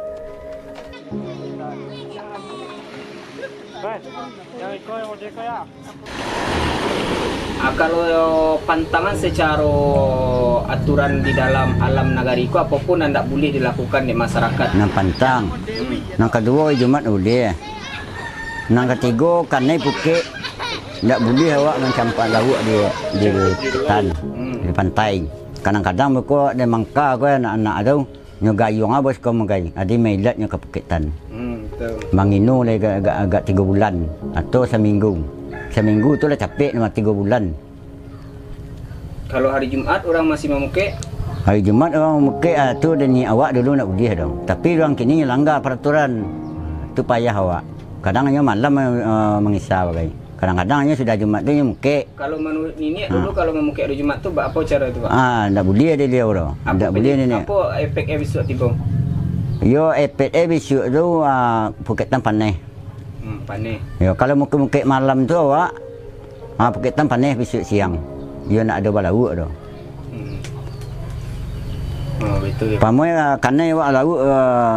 Ah, kalau pantangan secaro aturan di dalam alam nagari ko, apo pun nan ndak buliah dilakukan dek masarakat. Nan pantang. Hmm. Nan kaduo, hari Jumat buliah. Nan katigo, kanai pukek, ndak buliah awak mancampak lauak di, di lautan, di pantai. Kadang-kadang beko awak dari Mangka ko anak-anak tu, nyo gayuang abih ko magai, adi mailat nyo ka Pukek Tan. Hmm, betul. Mangino lai agak, agak, agak tigo bulan atau saminggu. Saminggu tu lah capek mah, tigo bulan. Kalau hari Jumat urang masih mamukek? Hari Jumat urang mamukek, ah, tu dah niat awak dulu ndak buliah doh. Tapi urang kini langgar paraturan. Tu payah awak. Kadang nyo malam, eh, mangisa bagai. Kadang-kadang nyo sudah Jumat tu nyo mukek. Kalau manuruik niniak dulu, kalau mamukek hari Jumat tu, baapo caro tu, Pak? Ah, ndak buliah dek baliau doh. Ndak buliah niniak. Apo efek e bisuak tibo? Yo, efek e bisuak tu, ah, Pukek Tan paneh. Hmm, paneh. Yo, kalau mukek-mukek malam tu awak, ah, Pukek Tan paneh bisuak siang. Yo, ndak ado balauak doh. Hmm. Oh, betul yo. Pamuai, ah, kanai awak lauak, eh,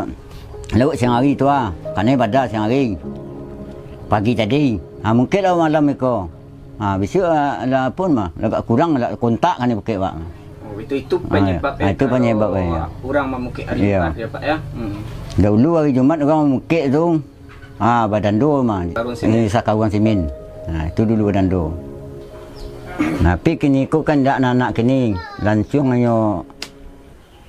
lauak siang hari tu, ah. Kanai bada siang hari. Pagi tadi. Ah, mukek lah malam iko. Ah, bisuak, ah, lah pun mah, lah agak kurang lah kontak kanai pukek awak. Oh, itu, itu penyebab, ah, itu penyebab, kalau urang mamukek hari Jumat, yo, Pak, yo? Hmm. Dahulu hari Jumat urang mamukek tu, ah, badando mah. Sakaruang simin. Eh, sakaruang simin. Nah, itu dulu badando. Nah, tapi kini ko kan ndak, anak-anak kini, langsuang nyo,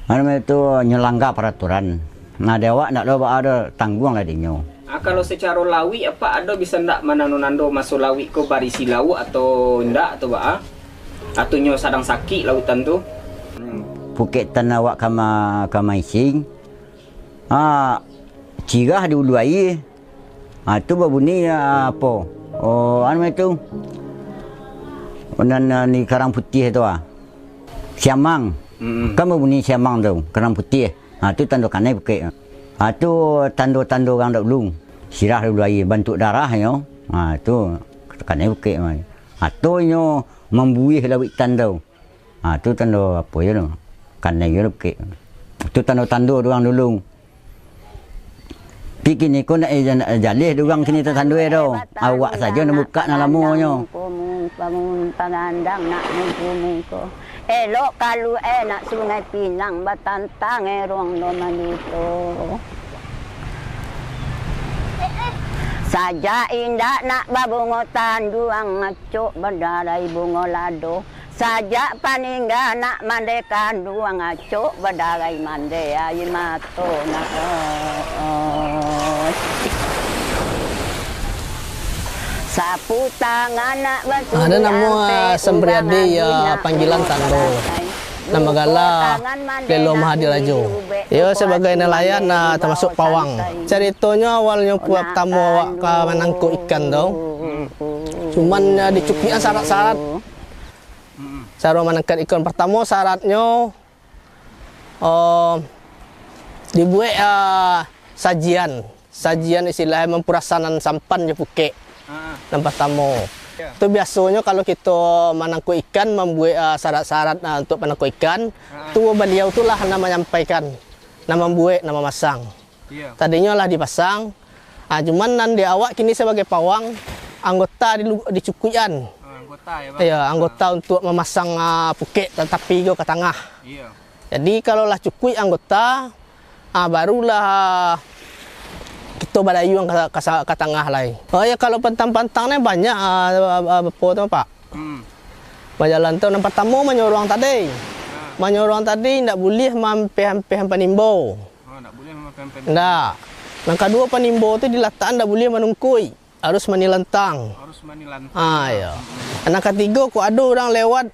anu namo tu, nyo langgar paraturan. Nah, di awak ndak ado baa doh, tangguang lah dinyo. Ah, kalau sacaro lauik, Apak ado bisa ndak manando-nando maso lauik ko barisi lauak atau indak tu, Pak, ah? Atau nyo sadang sakik lautan tu? Hmm. Pukek Tan awak ka ma-, ka maising. Ah, cirah di ulu aia. Ah, tu babunyi, ah, apo? Oh, anu itu. Nan, ah, di Karang Putiah tu, ah. Siamang. Mm-mm. Kan babunyi siamang tu, Karang Putiah. Ah, tu tando kanai pukek. Ah, tu tando-tando urang dahulu. Sirah dulu aia, bantuak darahnyo. Ah, tu kanai pukek. Atau nyo mambuih lauik tan tu. Ha, tu tando apo yo tu? Kanai yo pukek. Tu tando-tando urang dulu. Tapi kini ko ndak, eh, ndak jaleh urang kini tatando e doh. Awak sajo nan bukak nan lamonyo. Elok kalu e nak Sungai Pinang batantang e ruang do manduto. Sajak indak nak babungo tanduang, acok badarai bungo lado. Sajak paningga nak mande kanduang, acok badarai mande aia mato nak, oh, oh. Sapu tangan nak basuah. Ado namo, ah, Sampriadi, yo, panggilan Tando. Namo gala Lelo Mahadi Rajo. Iyo, sabagai nalayan, ah, tamasuak pawang. Caritonyo awalnyo partamo awak ka manangkok ikan tu. Cuman, ah, dicukuikan sarat-sarat. Caro manangkok ikan partamo saratnyo, oh, dibuek, ah, sajian. Sajian istilahnyo mampurasanan sampan jo pukek. Ah. Nan partamo. Yo. Tu biasonyo kalau kito manangkok ikan, mambuek, ah, sarat-sarat, ah, untuak panangkok ikan, ah, tu baliau tu lah nan manyampaikan, nan mambuek, nan mamasang. Iyo. Tadinyo lah dipasang. Ah, cuman nan di awak kini sabagai pawang, anggota dilu-, dicukuikan. Oh, anggota yo, Bang? Iyo, anggota untuak mamasang, ah, pukek tatapi ko ka tangah. Iyo. Jadi, kalau lah cukuik anggota, ah, barulah kito badayuang ka, ka sa-, ka tangah lai. Oh yo, kalau pantang-pantang ni banyak, ah, ah, ah, apo tu, Pak? Hmm. Bajalan tu, nan partamo manyorong tadi. Ha. Manyorong tadi ndak buliah maampeh-ampehan panimbo. Oh, ndak buliah maampeh-ampehan. Ndak. Nan kaduo, panimbo tu dilatakan ndak buliah manungkuik, harus manilantang. Harus manilantang. Ah, iyo. Hmm. Nan katigo, kok ado urang lewat,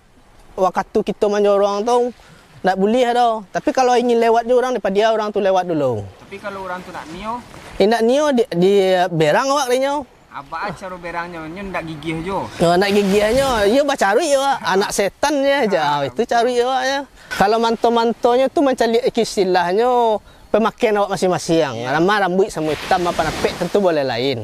wakatu kito manyorong tu, ndak buliah doh. Tapi kalau ingin lewat jo urang, dipadia urang tu lewat dulu. Tapi kalau urang tu ndak nio? Eh, ndak nio, di, di berang awak dinyo. Apo caro berangnyo? Nyo ndak gigiah jo. Yo, ndak gigiahnyo, iyo bacaruik yo, Wak. Anak setan je, ja, ah, itu caruik yo, Wak, yo. Kalau manto-mantonyo tu mancaliak istilahnyo, pemakaian awak masing-masing. Iyo. Ramah rambuik samo itam, apo napek, tantu boleh lain.